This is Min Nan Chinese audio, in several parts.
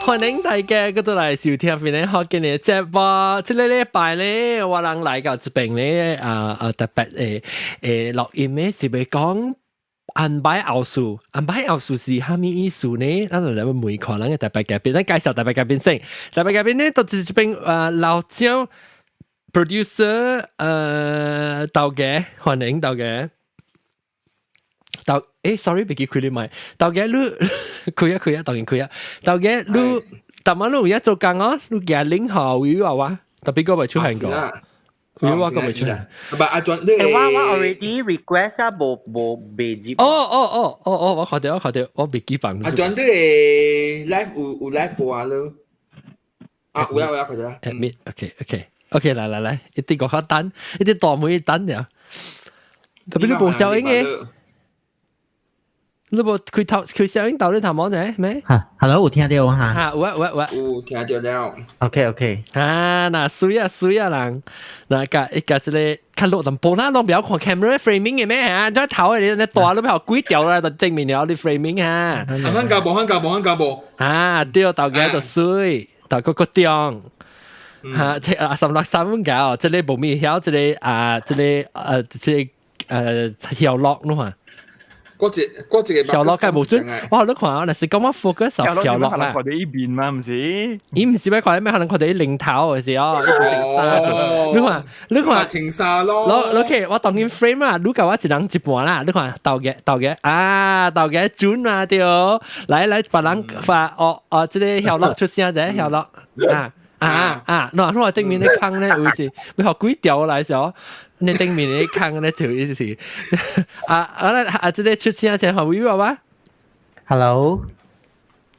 歡迎大家閣轉來收聽檳城福建的節目。這个禮拜咧，我人來到這邊咧，特別錄音的是欲講安擺後事，安擺後事是啥物意思呢？咱就來問看咱的特別嘉賓，咱介紹特別嘉賓先。特別嘉賓呢，就是這邊老蔣 producer 豆家，歡迎豆家。豆，sorry，袂記開你麥。豆家你開啊開啊，當然開啊。豆家你，逐晚你有影做工哦？你寄領號有啊哇？特別個未出現過，有啊個未出現。唔係阿俊，你我 already request 啊，無無未入。哦哦哦哦哦，我看著我看著，我袂記放。阿俊，你 live 有有 live 播啊咯？啊有啊有啊，看著。 Admit，OK OK OK，來來來，一定個較等，一定大妹等了。特別你無聲音的。你無開頭開聲音到你頭毛者咩？哈，Hello，有聽著哈？哈，有啊有啊有啊。有聽著了。 OK OK。啊，若媠啊媠啊人，若共伊共這个較落淡薄啦，攏袂曉看 camera framing 的咩啊？這頭的你你大你袂鬼掉啦，就證明了你 framing 哈。無看無看無看無。啊，對，頭家就媠，頭個個中。哈，這啊三六三分九，這个無咪曉，這个啊，這个這个曉落儂看。嗰一個曉落梗無準，哇！你看啊，若是講我 focus 曉落啦。看著伊面嘛，毋是？伊毋是欲看咩？可能看著伊領頭的時候，伊無穿衫。你看，你看，停衫咯。攞 OK，我當然 frame 啦，你共我一人一半啦。你看，頭家頭家啊，頭家準啊對。來來，別人發哦哦，這个曉落出聲者，曉落啊啊啊！喏，你看頂面的空咧，有時欲予鬼掉來時候。你頂面的空咧就意思是啊啊啊！這个出聲先好有啊？Hello，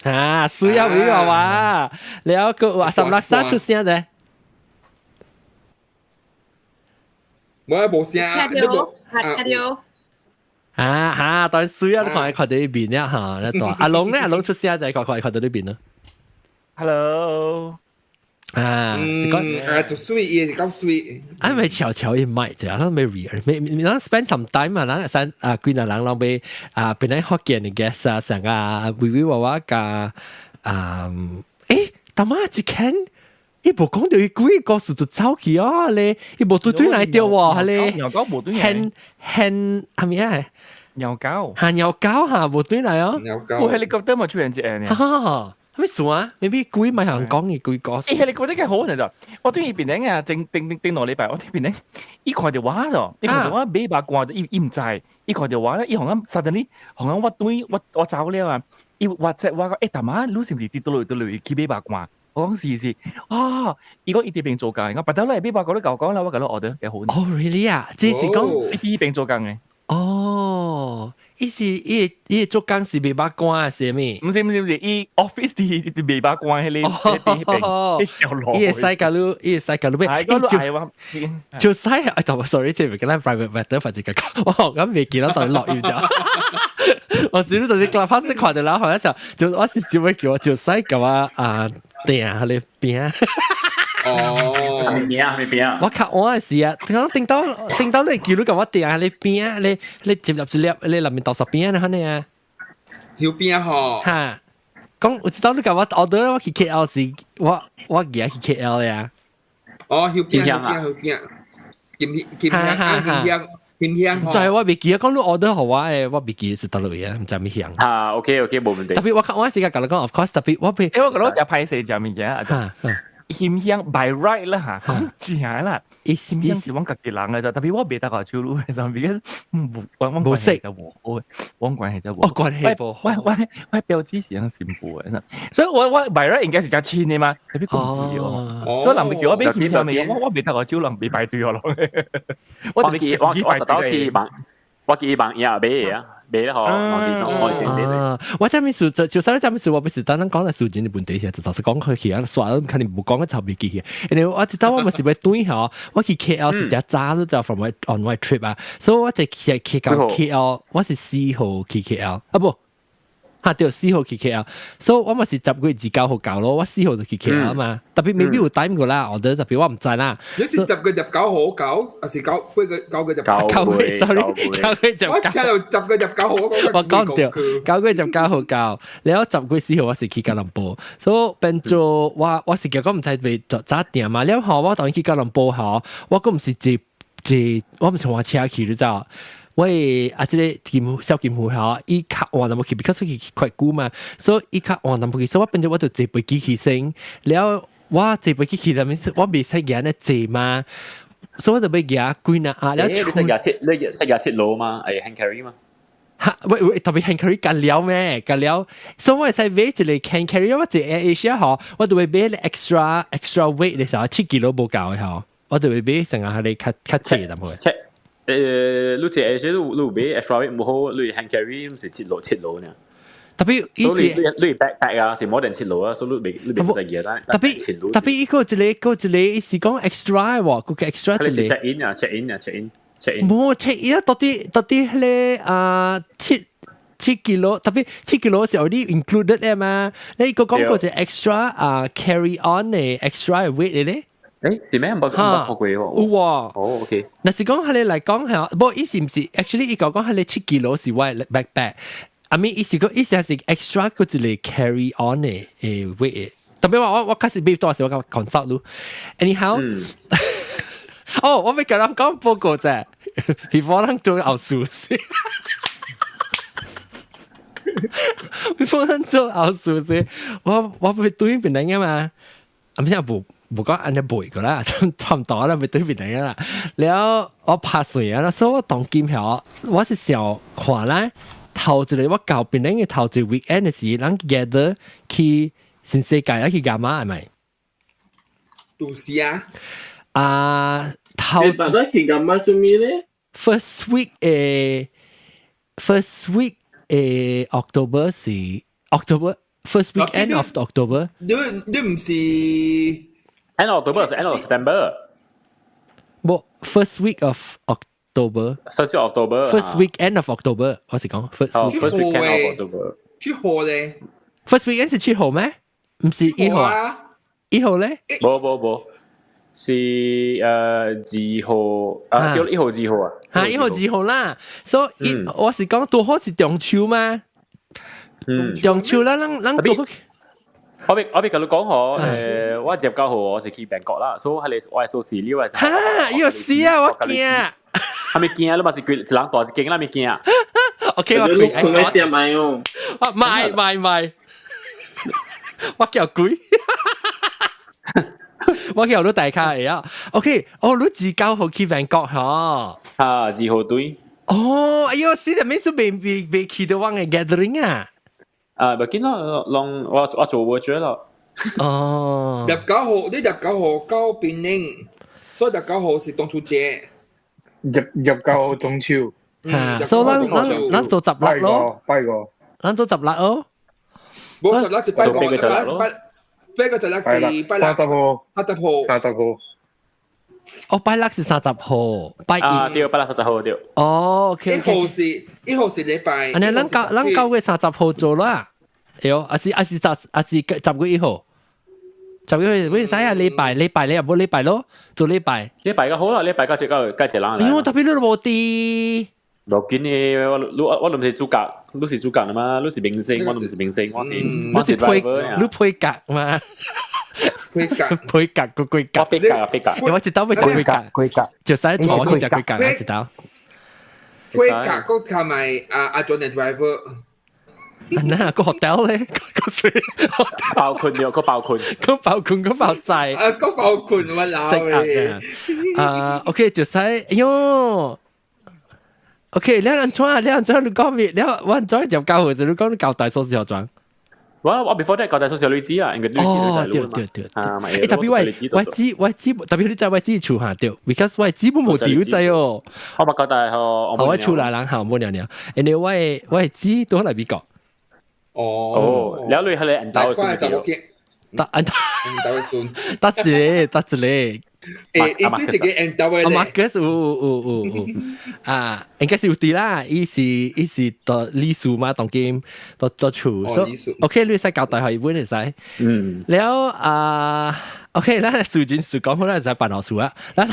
啊，需要有啊？了個話三六三出聲者，無無聲，聽著，聽著。啊哈，當然需要你看看著伊面了哈，那大阿龍咧，阿龍出聲就看看看著你面咯。 Hello。啊，是講啊，就媠，伊是夠媠。啊，咪悄悄伊麥啫，咱咪 re，咪咱 spend some time 啊，咱會使啊，幾若人攏欲啊，本來福建的 guest 啊，成個微微娃娃共啊，欸，逐擺一間，伊無講著伊幾個故事就走去哦，咧，伊無對對來著喎，咧，鳥狗無對來，很很係咪啊？鳥狗，嚇鳥狗嚇無對來哦，鳥狗，有 helicopter 嘛出現一個呢。咩事啊？maybe 鬼咪行講嘅鬼故事。欸，helicopter 較好呢就，我對伊邊頂啊，正頂頂頂兩禮拜，我對邊頂，伊看著我咗，伊看著我買肉乾，伊伊毋知，伊看著我咧，伊予阮 suddenly，予阮我對我我走了啊，伊 WhatsApp 我講，欸，大媽，你是毋是佇佗落佗落去買肉乾？我講是是，啊，伊講伊佇邊做工，我白頭咧買肉乾你共我講啦，我共你 order 幾好。哦，really 啊？這是講伊佇邊做工的。哦，伊是伊伊做工是賣肉乾是啥物？毋是毋是毋是，伊 office 佇佇賣肉乾彼个彼邊彼小路。伊會使共你，伊會使共你買。伊就就使啊！sorry，這袂共咱 private matter，反正個我咁袂記得到底落雨咗。我只是就是 Clubhouse 看著啦，好像就我是就會叫我就使共我啊訂彼个餅。哦，啥物餅啊？啥物餅啊？我較晚的時啊，講頂到頂到你叫你共我訂彼個餅，你你一粒一粒，你內面豆沙餅啊，按呢啊？有餅吼？哈，講有一道你共我 order，我去 KL 時，我我行去 KL 呀。哦，有餅有餅有餅，金金香啊，金香金香。就係我袂記得講你 order 予我的，我袂記得是佗落啊，毋知啥物香。啊，OK OK，無問題。特別我較晚時間共你講，of course，特別我袂。欸，我覺得我食歹勢食物件啊。哈。馨香 by right 啦嚇，講正啦，馨香是阮家己人的啫，特別我袂得個手擼的時候，because 無我我關係就無好，我關係就無。哦，關係無我我我表姊是樣新婦的，所以我我 by right 應該是較親的嘛，特別講字哦。所以人袂叫我買馨香物，我我袂得個手人袂排隊哦。我我我特登去網，我去網頁買啊。買了吼，我知我知啊，我這物事就就使這物事，我不是單單講來事情的問題，就就是講佢去啊，刷都肯定無講個頭袂記去。因為我知道我咪是欲轉吼，我去 KL 是誠早就 from my on my trip 啊，所以我就去去到 KL，我是4號去 KL 啊不，嚇對，4號去 KL，所以我嘛是10月29號到咯，我四號就去 KL 嘛，特別 maybe 有 time 過啦，我特別我毋知啦。你是10月29號到，還是九幾個九月十九？九月，sorry，9月19。我聽到10月19號，我講對，9月19號到，然後10月4號我是去吉隆坡，所以變做我是講毋知欲做早訂嘛，了後我當去吉隆坡吼，我閣毋是坐坐，我毋是換車去，你知道？我啊，這个金小金湖吼，伊較晚淡薄去，because 去較久嘛，所以伊較晚淡薄去，所以我變做我就坐飛機去先，了我坐飛機去，但是我袂使行咧坐嘛，所以我就欲行幾若啊，了你識廿七，你識27路嘛？係 hand carry 嘛？哈，喂喂，特別 hand carry 緊了咩？緊了，所以我會使買一個 hand carry，我坐 Air Asia 吼，我就會買 extra weight 的時候，7 kilo 無夠的吼，我就會買成個係你較較濟淡薄。你坐 Air Asia 你買 extra weight 唔好，你 hand carry 毋是7路7路呢？特別意思，你 backpack 啊，是 more than 7路啊，所以你袂使嘢啦。特別伊個一個個一個是講 extra 喎，個 extra 一個。 check in 啊，check in 啊，check in check in。冇 check in 啊，到底迄個啊七 kilo，特別七 kilo 是 already included 嘅嘛？你個講過就 extra 啊 carry on 嘅 extra weight 嘅咧？點咩？冇冇學過喎。有喎。哦，OK。若是講係你嚟講係，無意思毋是，actually 伊個講係你七 kilo 是我 backpack。I mean 意思講意思係是 extra 個一個 carry on 嘅weight。特別話我開始買多時我講 consult 咯。Anyhow，哦，我欲共人講報告啫，before 咱做後事先。before 咱做後事先，我欲轉檳城啊嘛，啊，毋是無無講按呢背過啦，差唔多啦，欲轉檳城啦。了我拍水啊，所以我當今曉，我是想看啦，頭一個我到檳城嘅頭一個 weekend 嘅時，咱 gather 去新世界啊，去幹嘛係咪？都是啊。啊，頭你爸爸去幹嘛做咩咧 ？First week 誒 October 是 October first weekend of October。你唔是 end of October 是 end of September？無 first week of October。 First week of October。 First weekend of October，我是講 first first weekend of October。7號咧？First weekend 是7號咩？唔是1號啊？1號咧？無無無，是2號啊，叫1號2號啊。嚇，1號2號啦。所以我是講拄好是中秋嘛。中秋啦，咱拄好。我欲共你講嗬，我29號我是去曼谷啦，所以係你我係數時了，係。哈，要死啊！我驚。係咪驚？你嘛是佢一人大一間啦，咪驚。 OK，我開。佢買店買哦。我買買買，我叫鬼。我叫你大卡會啊。OK，哦，你29號去曼谷嗬？啊，2號對。哦，哎喲，死啦！咩事未去到我嘅 gathering 啊？啊，無緊咯，攏我做 virtual 咯。哦。29號，你29號到檳城，所以十九號是中秋節。29號中秋。嚇，所以咱咱做十六咯。拜個。咱做十六哦。無十六是拜五，十六是拜，拜個十六是拜六。30號。30號。30號。哦，拜六是三十號，拜一。啊，對，拜六30號對。哦，OK。1號是禮拜。按呢，咱9月30號做啦。對，還是10月1號？10月為啥啊？禮拜禮拜你又冇禮拜咯？做禮拜。禮拜較好啦，禮拜較這個較濟人來。因為特別你都無佇。無緊嘅，我我唔是主角，你是主角嘛？你是明星，我唔是明星，我是你是配你配角嘛？配角配角個配角，配角配角，我知道咩叫配角，配角就使坐去食配角，我知道。配角個加埋阿阿 John 嘅 driver。那個 hotel 咧，個水爆困了，個爆困，個爆困個爆仔，啊個爆困我老咧。啊，OK 就使，哎喲。OK，你按怎？你按怎？你講咩？你我按怎入教會？就你講你交代數字學裝。我 before that 交代數字女子啊，應該女子哦，對對對。啊，誒，特別我我知我知，特別你知我知厝下對，because 我知本無丟仔哦。我捌交代吼，我厝內人行無了了，因為我知都來美國。哦。哦，了你係你人兜先得得人兜先。得一個，得一個。誒，伊對一個 N W 啊，Marcus 有有有有有啊，應該是有啲啦，伊是到理事嘛，當今到到厝，所以 OK，你使交代下伊本會使。嗯。了啊，OK，咱事前事講好啦，就辦後事啊。咱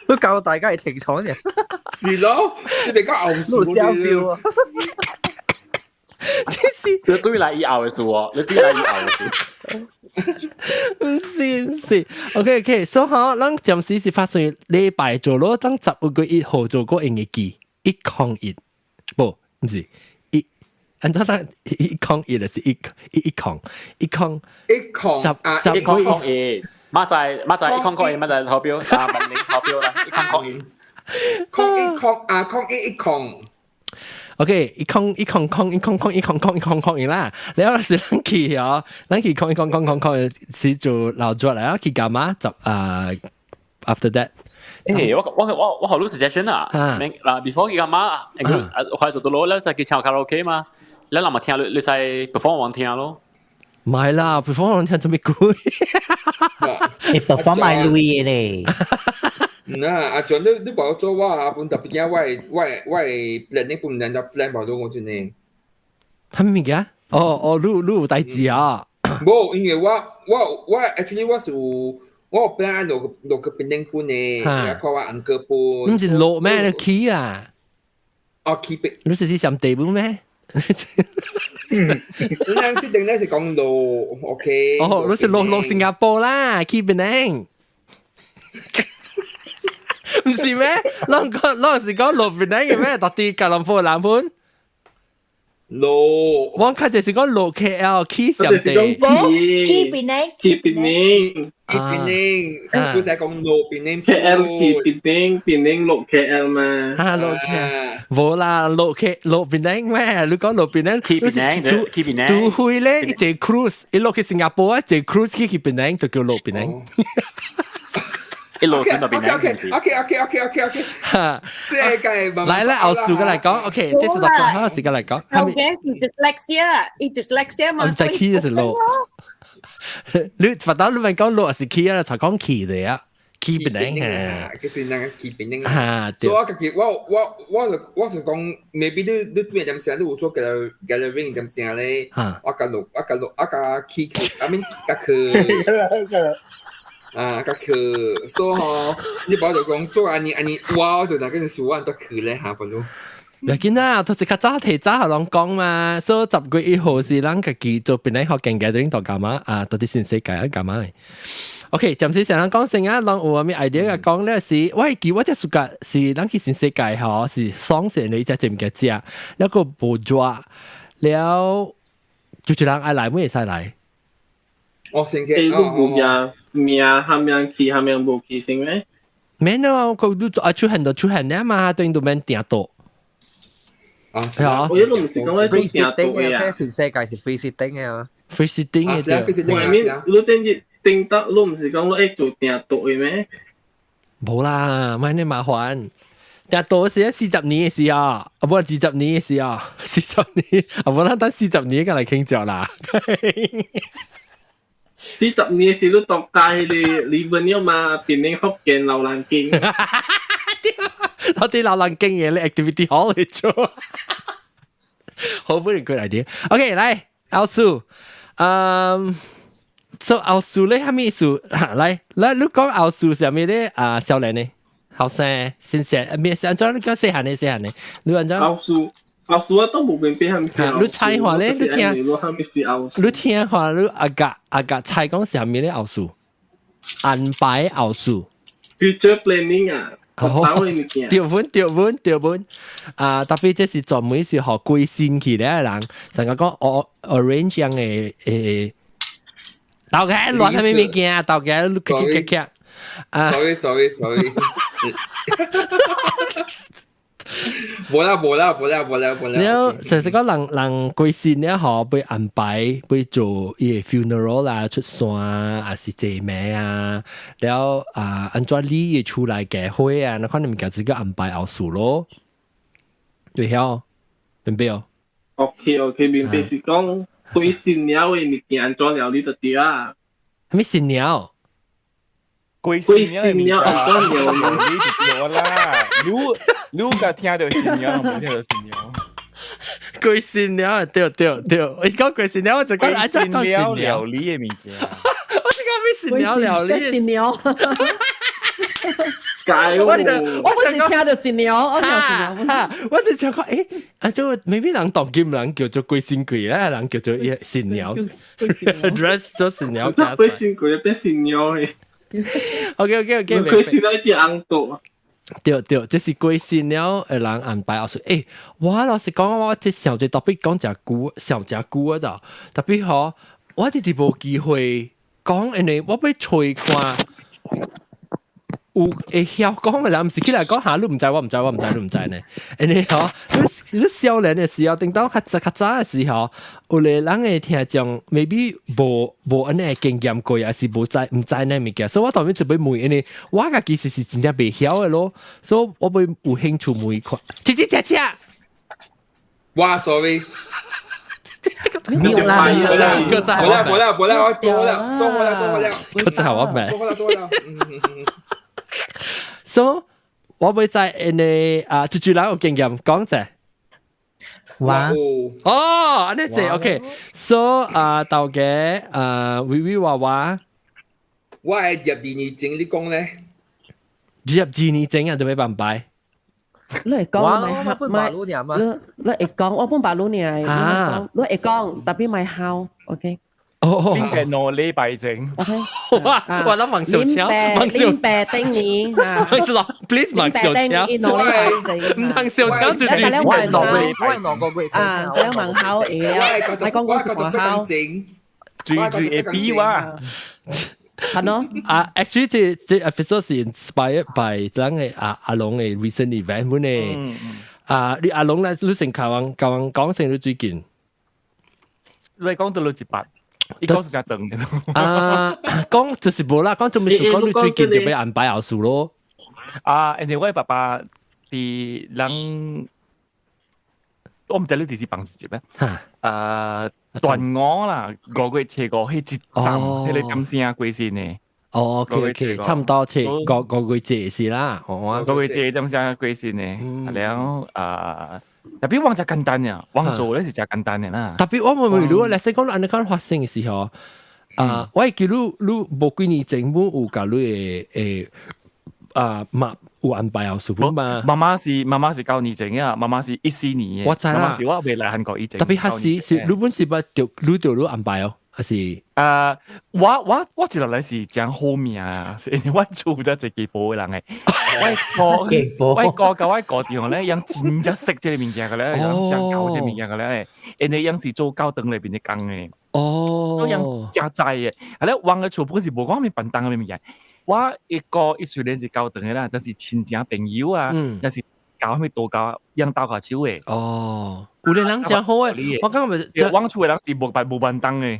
都教大家係清楚嘅。是咯，是比較後事。路銷票啊！這是你對來以後的事哦，你對來以後的事。唔是唔是，OK OK，所以嗬，咱暫時是發生禮拜做咯，當10月1號做過營業期，101，無，唔是一，按怎咱101就是一一一空一空一空十十101，馬仔馬仔101，馬仔投票啊，文玲投票啦，101，空一空啊，空一一空。 OK，一空一空空一空空一空空一空空啦，然後是咱去哦，咱去空一空空空空是做老做來，去幹嘛？就啊，after that，誒，我好多 suggestion 啊，嗱，before 去幹嘛？啊，快做到攞，你使去唱卡拉 OK 嘛？你若嘛聽，你使 perform 往聽咯。唔係啦，perform 往聽做咩鬼？你 perform 賣鐳咧。嗯啊，阿 John 你你無做我啊，本特別驚我 plan 你本人就 plan 無到我陣呢。係咩物件？哦哦，你有代誌啊？無，因為我 actually 我是有我有 plan 落個檳城本的，也看我 uncle 本。唔是落咩？你起啊？哦，起檳。你是上地本咩？咱這邊咧是講落，OK。哦，你是落新加坡啦，去檳城。唔是咩？咱講咱是講落檳城嘅咩？到底吉隆坡南本？落，我看就是講落 KL 去上地。去檳城，去檳城，去檳城，不是講落檳城。 KL 去檳城，檳城落 KL 嘛？啊，落 KL，無啦，落 K 落檳城咩？你講落檳城，去檳城，去檳城。拄去咧，一坐 cruise，一落去新加坡，一坐 cruise 去檳城就叫落檳城。一路轉到檳城。 OK OK OK OK OK OK。哈，這個來來，後數個來講，OK，這是就講好時間來講。後嘅是 dyslexia，伊 dyslexia 嘛，唔使去就是落。你發到你咪講落是去啊，才講去的啊，去檳城啊，佢是那個去檳城啊。所以我家己我是講，maybe 你邊點聲，你有做 gathering 點聲咧？我甲落我甲落我甲去，I mean 甲去。啊，甲去，所以吼，你無就講做按呢按呢，我就那個數萬都去咧嚇，不如。唔緊啦，都是較早提早予人講嘛，所以10月1號是咱家己做檳城福建 gathering 度幹嘛啊？到底新世界啊幹嘛？OK，暫時先人講先啊，人有啥物 idea 講咧是，我會記我這暑假是咱去新世界吼，是爽線的一隻物件食，了個無熱，了就一人愛來，會使來。哦，先嘅，你無名名喊樣去，喊樣無去先咩？免啊，佢都啊出行就出行咧嘛，對都免訂到。啊，係啊，我一路唔是講咧做訂到嘅啊。新世界是 free sitting 嘅啊，free sitting 嘅對。外面你頂日訂到，你唔是講你愛做訂到嘅咩？冇啦，唔係你麻煩。訂到是40年嘅事啊，啊無20年嘅事啊，四十年，啊無咱等四十年過來傾著啦。四十年時都讀街你你問了嘛？檳城福建老人經，我啲老人經嘢，你 activity 好嚟做，好歡迎佢嚟啲。OK，來後事，嗯，所以後事咧，係咩意思？來，來，你講後事係咩咧？啊，少年呢？後生，先生，咩？按怎你講細漢的，細漢的，你按怎？後事。後事我都無明白係咪是你猜話咧，你聽，你聽話，你阿甲阿甲猜講是啥物咧？後事安排後事。 Future planning 啊，對本對本對本啊！特別這是專門是予歸身去咧人，成個講 arrange 樣的誒，頭家亂啥物物件，頭家你咔咔咔啊！Sorry sorry sorry。無啦無啦無啦無啦無啦。了，實實講人人歸身了吼，被安排被做伊個 funeral 啦，出山啊，是祭名啊，了啊，按怎禮儀出來嘅會啊，那可能物件就叫安排後事咯。對曉，明白哦。 OK OK，明白是講歸身了的物件按怎料理就對啊。係咪新鳥？貴貴新鳥講鳥你就對啦，你你個聽到新鳥，冇聽到新鳥。貴新鳥，對對對，伊講貴新鳥，我就講愛怎講新鳥料理嘅物件。我就講咩新鳥料理？新鳥。解我我不是聽到新鳥，我聽新鳥。我就想講，誒，啊，就未必人當今人叫做貴新貴咧，人叫做新鳥，dress 做新鳥。貴新貴變新鳥嘅。 OK OK OK，貴新鳥只紅豆。對對，這是過身了的人安排後事。欸，我老實講，我這想這 topic 講誠久，想誠久啊就，特別嗬，我直直無機會講，因為我欲揣看有會曉講的人，毋是起來講下，你毋知，我毋知，我毋知，你毋知呢。因為嗬，你少年的時候，等到較早較早的時候，有個人會聽眾，maybe 無按呢經驗過，還是無知毋知呢物件，所以我當面就欲問，因為我家其實是真正袂曉的咯，所以我欲有興趣問看。姐姐姐姐，哇，sorry。沒有啦，冇啦，冇啦，冇啦，冇啦，我做了，做好了，做好了，個真係我明，做好了，做好了。所以我欲知𪜶的啊，豬豬人有經驗講者。哇！哦，按呢隻 OK。So 啊，頭家啊，威威娃娃，我係入2年前你講咧，入2年前啊，就欲辦拜。你會講我本馬路爾嘛？你會講我本馬路爾，啊，你會講，特別莫唬，OK。哦，邊個2禮拜前？OK。哇！我諗問小喬，問小林伯頂年，please 問小喬，唔通小喬住住，我係挪威，我係挪個月啊，你問考會了，你講講一個考，住住會比我。係咯。啊，actually 這這 episode 是 inspired by 咱的阿阿龍的 recent event 本呢。啊，你阿龍咧，你先教人教人講先，你最近。你講到你一百。伊講是誠長嘅。啊，講就是無啦，講做咩事講你最近就欲安排後事咯。啊，因為我爸爸佇人，我毋知你佇時放一集咩？啊，斷我啦，5月7號彼一站，彼個點聲過身的。哦，OK OK，差唔多七個個月節是啦，哦，五月節點聲過身的，了啊。特別我誠簡單呀，我做咧是誠簡單的啦。特別我問問，如果你說講按呢款發生的時候，啊，我會記你你無幾年前本有共你的啊媽有安排後事嘛？媽媽是9年前啊，媽媽是14年的。我知啦。媽媽是我未來韓國以前。特別彼時是你本是捌著你著你安排哦，還是？啊，我一落來是誠好命啊，是因為我厝才一個婆的人的。我哥我哥佮我哥丈咧，𪜶真正識這个物件个咧，𪜶真𠢕這个物件个咧，因為𪜶是做教堂內面的工的。哦。所以𪜶誠知的。係咧，阮的厝本是無講啥物便當的物件。我一哥伊雖然是教堂的啦，但是親情朋友啊，也是教啥物道教，𪜶鬥跤手的。哦，有的人誠好的，我感覺阮厝的人是無便當的。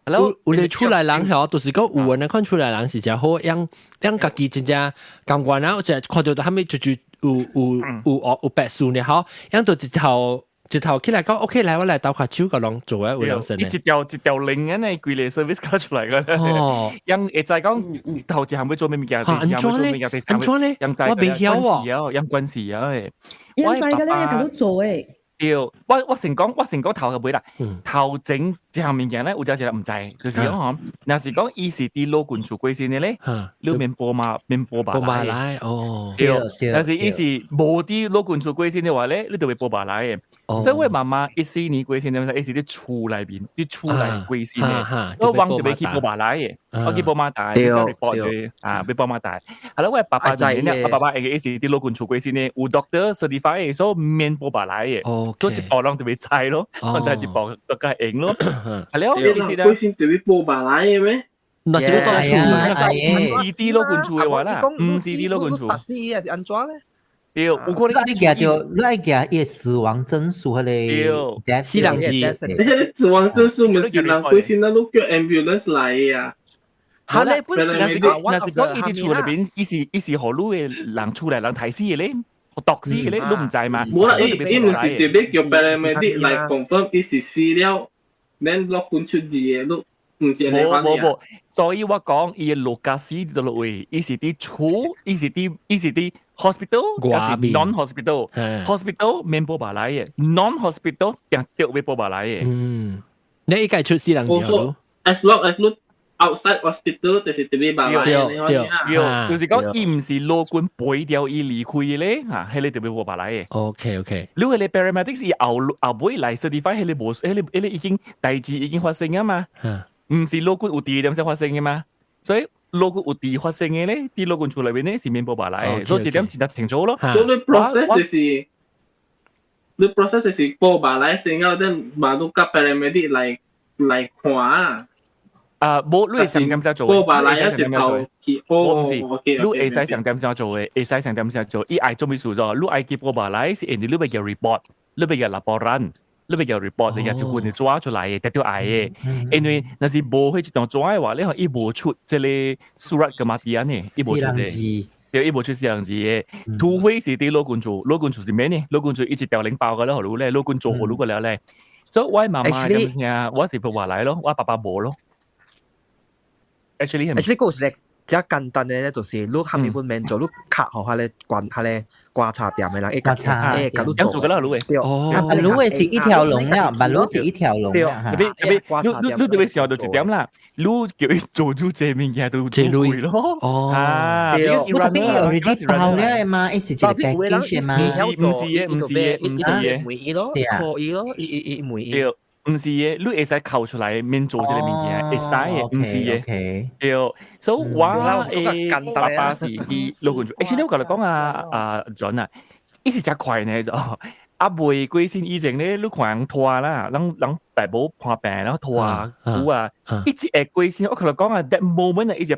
有有的厝內人吼，就是講有按呢款厝內人是誠好，𪜶𪜶家己真正甘願啊，就看著啥物就就有有有有白事呢，吼，𪜶就一頭一頭起來講，OK，來我來鬥跤手，共攏做啊，有兩成一條一條龍按呢規個 service 搞出來個。哦，𪜶會知講頭一項欲做啥物件，第二項欲做啥物件，第三項我袂曉喎，𪜶關事啊，𪜶知個咧，共你做的。對，我先講頭個尾啦。頭前這項物件咧，有陣時毋知，就是講吼，若是講伊是佇老君厝過身的咧，你免報嘛，免報肉來哦。對，但是伊是無佇老君厝過身的話咧，你就欲報肉來的。所以我媽媽14年過身的，伊是佇厝內面，佇厝內過身的，我往就欲去報肉來的，我去報馬大，對啊，欲報馬大。係啦，我爸爸就免我爸爸會伊是佇老君厝過身的，有 doctor certify，所以免報肉來的。做一步攏就欲知咯，我知一步就較會用咯。係了，其實過身就欲報肉來的咩？若是你佇厝，毋是佇老君厝的話啦，毋是佇老君厝。殺死伊還是按怎咧？對，有可能你舉著，你愛舉伊死亡證書彼个死人字。你彼死亡證書毋是人過身，咱攏叫 ambulance 來的啊。哈咧，本若是講伊佇厝內面，伊是予你的人厝內人刣死的咧。毒死嘅咧，你毋知嘛？無啦，伊毋是特別叫 paramedic 來 confirm 伊是死了，免落滾出字的，你唔是無無無，所以我講伊嘅lokasi 佗落位，伊是佇厝，伊是佇 hospital，抑是 non hospital。hospital 免報別來嘅，non hospital 定著欲報別來嘅。嗯，你伊家出死人著。 As long as 你 outside hospital 就是著欲報來。對對對，就是講伊毋是老君陪掉伊離開嘅咧，嚇，彼個著欲報別來嘅。 你彼個 paramedic 是後後尾來 certify 彼個無，彼個已經代誌已經發生啊嘛。毋是老君有佇點先發生嘅嘛，所以老君有佇發生嘅咧，佇老君厝內面咧是免報別來嘅，所以這點真正清楚咯。所以你 process 就是報別來先後，等嘛你佮 paramedic 來看啊。啊，無，你會上點先做？報別來一直頭去，哦，毋是，你會使上點先做嘅，會使上點先做。伊愛做咩事做？你愛去報別來是因為你欲叫 report，你欲叫 laporan。你欲叫 report，你一份紙出來嘅，著著愛嘅。因為若是無彼一張紙嘅話，你看伊無出這个 surat kematian 呢，伊無出的。對，伊無出死人字嘅。除非是佇老君厝，老君厝是免呢，老君厝伊一條龍包個了，予你咧，老君做予你個了咧。所以我媽媽咁聲，我是報別來咯，我爸爸無咯。Actually ，actually 個是較簡單嘅咧，就是你下面本免做，你卡予彼个關彼个棺柴店嘅人，會會共你做。做個啦，你對。哦，你的是一條龍了，嘛你是一條龍。對，特別特別，你你特別想到一點啦，你叫伊做出這物件都做貴咯。哦，啊，對，我特別有啲包了嘛，伊是一個 package 嘛。唔是嘅，唔是嘅，唔是嘅，問伊咯，可以咯，伊伊伊問伊。對。毋是嘅，你會使扣出來免做這个物件，會使嘅，毋是嘅。對，所以我的爸爸是去老君厝。actually 我共你講啊，啊 John 啊，伊是誠快呢就，啊未過身以前咧，你看人拖啦，人人爸母破病然後拖有啊，伊一下過身，我共你講啊，that moment 啊，伊就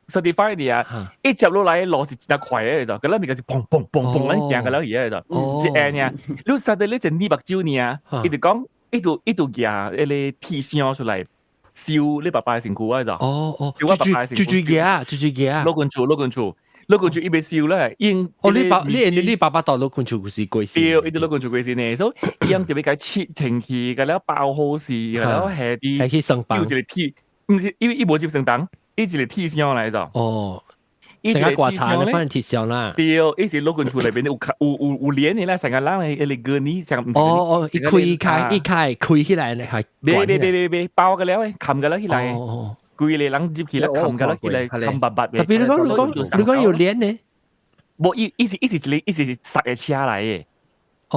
certify 你啊，一接落來路是真快嘅就，佮咱物件是砰砰砰砰，咱行個了去嘅就，一下爾，你實在你一捏目睭爾，伊就講。伊就舉彼个鐵箱出來燒你爸爸的身軀啊就。哦哦，我爸爸的身軀。住住嘅，住住嘅。老君厝，老君厝，老君厝伊欲燒咧，因哦，你爸你你爸爸到老君厝是過身。對，伊佇老君厝過身呢，所以伊用著欲共切清氣，共了包好勢，共了下佇。下去床房。有一个鐵，毋是，因為伊無接床單，伊一个鐵箱來就。哦。伊一个棺柴，你放鐵箱啦。對，伊是老君厝內面有有有有簾的啦，成個人的彼个呢，成哦哦，一開開一開開起來咧，係。別別別別別，包個了的，冚個了起來。哦。規个人入去咧，冚個了起來，冚白白的。特別你講你講你講有簾呢？無，伊是一个，伊是塞的車來的。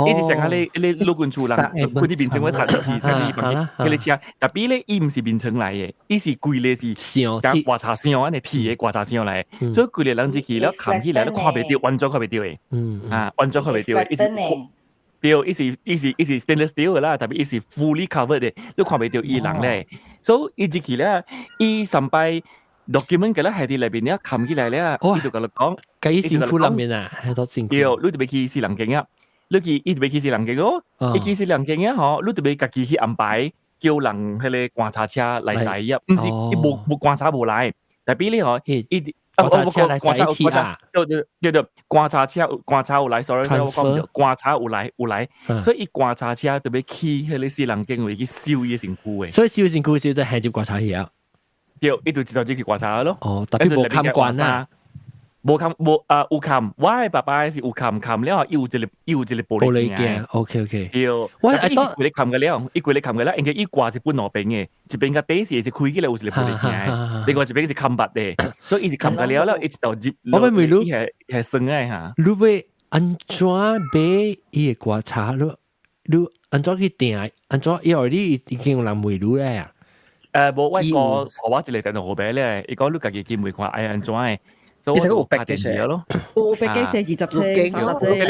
伊是成個咧咧老君厝人，規佇眠床，我塞入去，塞入去房間，彼个車。特別咧，伊毋是眠床來的，伊是規个是箱，像棺柴箱按呢鐵的棺柴箱來的，所以規个人入去了冚起來，你看袂著，完全看袂著的。啊，完全看袂著的，伊是對，伊是 stainless steel 的啦，特別伊是 fully covered 的，你看袂著伊人咧。所以伊入去咧，伊上擺 document 共咱喺佇內面了冚起來了，伊就共你講，共伊身軀內面啊，喺度身軀。對，你著欲去死人間啊！你去伊著欲去死人間哦，伊去死人間啊吼，你著欲家己去安排，叫人彼个棺柴車來載伊啊，毋是伊無無棺柴無來，特別你吼，伊棺柴車來載伊啊，對對對對，棺柴車棺柴有來，sorry，我講毋對，棺柴有來有來，所以伊棺柴車著欲去彼个死人間位去收伊的身軀的。所以收身軀時就係入棺柴去啊。對，伊就一頭入去棺柴咯。哦，特別無冚棺啊。無冚無啊有冚，我的爸爸是有冚冚了，伊有一个伊有一个玻璃鏡。 OK OK。對，我伊是規个冚個了，伊規个冚個了，因為伊掛是分兩邊的，一邊較底是是開起來有一個玻璃鏡，另外一邊是冚白的，所以伊是冚個了了，一頭入。我欲問你，係係算的哈。你欲按怎買伊的棺柴？你你按怎去訂？按怎？因為你已經有人問你咧啊？無，我哥我一个電話號碼咧，伊講你家己去問看愛按怎的。你睇個有 package 咯，有 package 20車、30車、係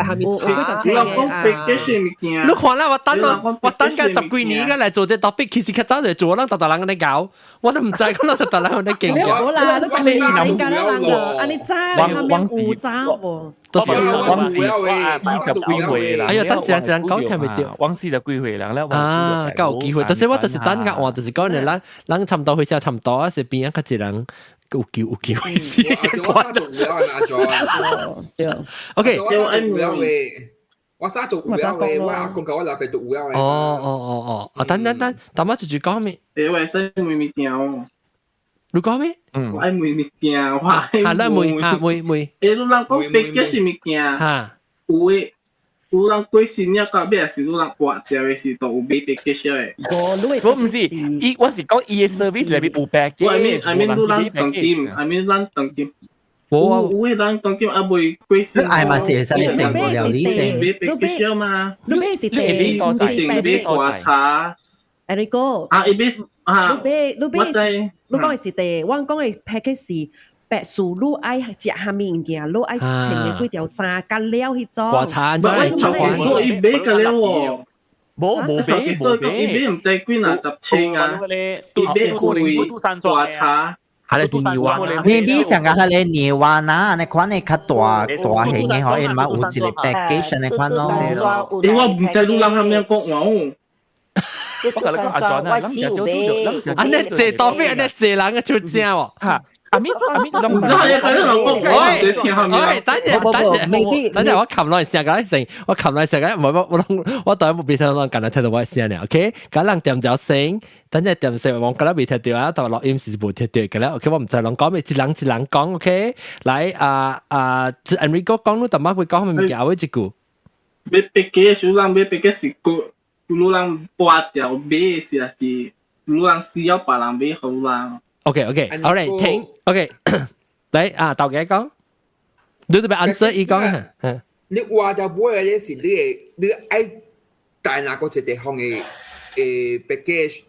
下面有幾十車嘅啊。你看啦，我等我我等緊十幾年嘅來做這 topic，其實較早就做，咱逐逐人咧搞，我都毋知講咱逐逐人咧經嘅。冇啦，你十幾年間啦，人就按呢早，後面有早無？都是往時20幾歲啦。哎呀，等陣陣講聽袂著。往時就幾歲人咧？啊，夠有機會。但是我就是等甲換，就是講你咱咱差不多歲數差不多啊，是邊仔較濟人有機有機會死。我就有啊，阿 John。 OK。我早做有了嘅，我阿公教我老爸都有了嘅。哦哦哦哦，啊等等等，淡仔就講咩？誒，我使問物件哦。你講咩？嗯。我愛問物件，我愛問。啊，你問啊，問問。誒，你人講白嘅是物件？嚇。有的，有人過身了到尾是有人活著的時，都有買 package 的。我毋是，伊我是講伊的 service 內面有 package。我 I mean I mean 你人當今，I mean 咱當今。有有的人當今還未過身。愛嘛是會使成無料理性。買 package 嘛？你買是地，毋是買掛茶。 Eric 啊，伊買啊，你買你買，你講的是地，我講的 package 是白事，你愛食啥物物件，你愛穿的幾條衫，佮了彼種。掛茶，你愛食所以買個了喎。無無買無買，伊買毋知幾若十千啊，伊買貴掛茶。係是泥灣啊，maybe 上個係你泥灣啊，你款的較大大型的，可以嘛有一個 package 你款咯。欸，我毋知你人蝦米講話哦。我甲你講阿轉啊，咱食少少，啊，你坐多飛，你坐人嘅出聲喎。嚇！阿咪阿咪，唔知係佢人講，喂喂，等陣等陣，等陣我擒落嚟聲個聲，我擒落嚟聲個，唔係我我我當然冇變聲，我近來聽到我聲咧，OK？咁人點咗聲，等陣點聲，我今日未聽到啊，但係錄音是無聽到嘅啦，OK？我唔知人講咩，一人一人講，OK？來啊啊，Enrico 講，你淡仔會講咩物件？我一句。買別個小人買別個是個，有人拔掉買是還是有人需要別人買予人。 OK OK，好嚟停，OK，來啊，豆家講，你特別 answer 伊講嚇。你話就買嘅是你會你愛帶哪個一個地方的package，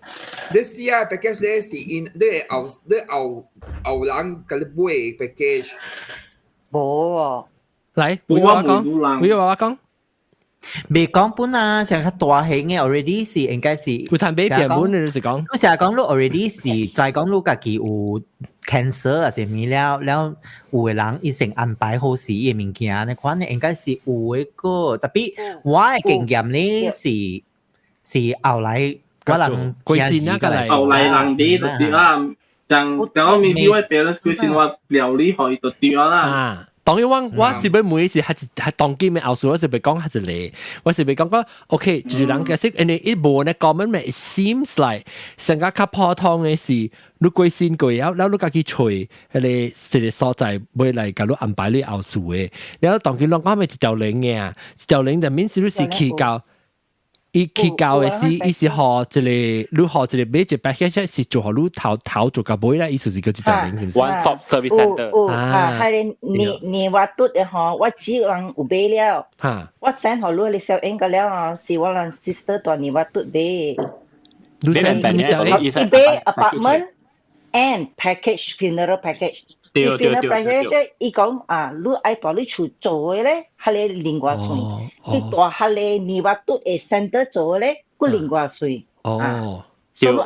你試下 package 咧是因你會後你後後人共你買 package。無喎。來，我講，我講。未講本啊，成較大型的 already 是應該是。有談買變本你就是講。你成日講你 already 是再講你家己有 cancer 啊，是物了了，有的人醫生安排好時的物件，你款應該是有一個，特別我的經驗呢是是後來我人過身那個來，後來人買就對啦，像像我咪我 parents 過身我料理予伊就對啦。當然我我是欲問是係係當今的後事，我是欲講係一個，我是欲講講 OK，就是人解釋，因為伊無呢 common 咩，it seems like 成個較普通的是，你過身過後，然後你家己揣彼個一個所在，欲來共你安排你後事的，然後當今攏講咩一條龍的啊，一條龍就免是你是去到。伊去到的是，伊是予一個，你予一個買一個 package 是做予你頭頭做到尾啦，意思是叫一條龍，是毋是？One stop service center。啊，係你你話嘟的吼，我只人有買了。我 send 予你，你小英個了吼，是我人 sister 蹛你話嘟買。你 send 你小英。伊買 apartment and package funeral package。對對對 funeral package 伊講啊，你愛蹛你厝做的咧，彼个另外算；伊蹛彼个你話嘟的 center 做的咧，閣另外算。哦。對，你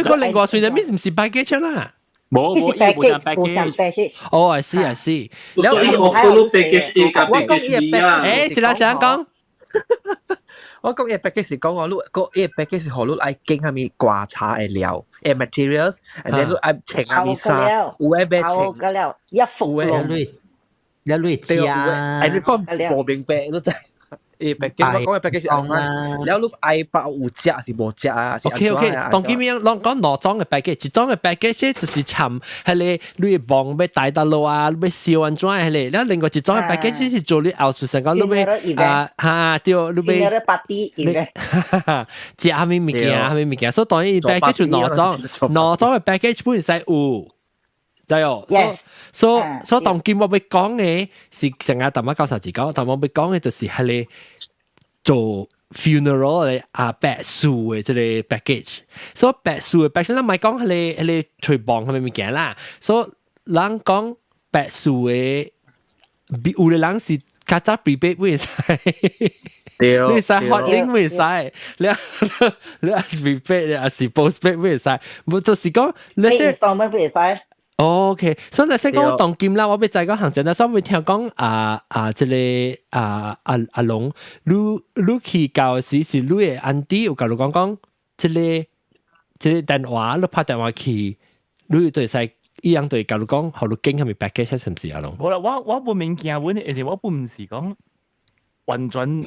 講另外算，你咪毋是 package 啦？無無，伊無上 package。哦，I see I see。你我 package A 佮 package B 啊。欸，一人一人講。我講伊 package 是講我你個伊 package 是予你愛揀啥物掛茶的料，materials，and then 你愛穿啥物衫，有的欲穿。個了，一幅咯。一類食。哎，你講無明白，你知？伊 package 我講的 package 是按怎，了你愛包有食還是無食啊？OK OK，當今面攏講兩種的 package，一種的 package 就是參彼个你的墓欲帶佗落啊，欲燒按怎彼个，了另外一種的 package 是做你後事成講你欲啊哈對，你欲 party 食啥物物件，啥物物件，所以當然 package 就兩種，兩種的 package 本身有。知哦，所以所以當今我欲講的是成日淡仔九十字講，但我欲講的就是彼个做 funeral 的啊白事的這個 package。所以白事的 package，咱莫講彼个彼个揣墓啥物物件啦。所以人講白事的，有的人是較早 prepaid 會使。對，你使 hot link 會使，你你是 prepaid 還是 postpaid 會使，無就是講你 installment 會使。 OK，所以先講當今啦，我欲知講行政啦，所以聽講啊啊，這個啊啊阿龍，你你去到時是你的 auntie 有共你講講，這個這個電話你拍電話去，你對使伊樣對共你講，予你揀啥物 package 是毋是阿龍？無啦，我我本物件，阮而且我本毋是講完全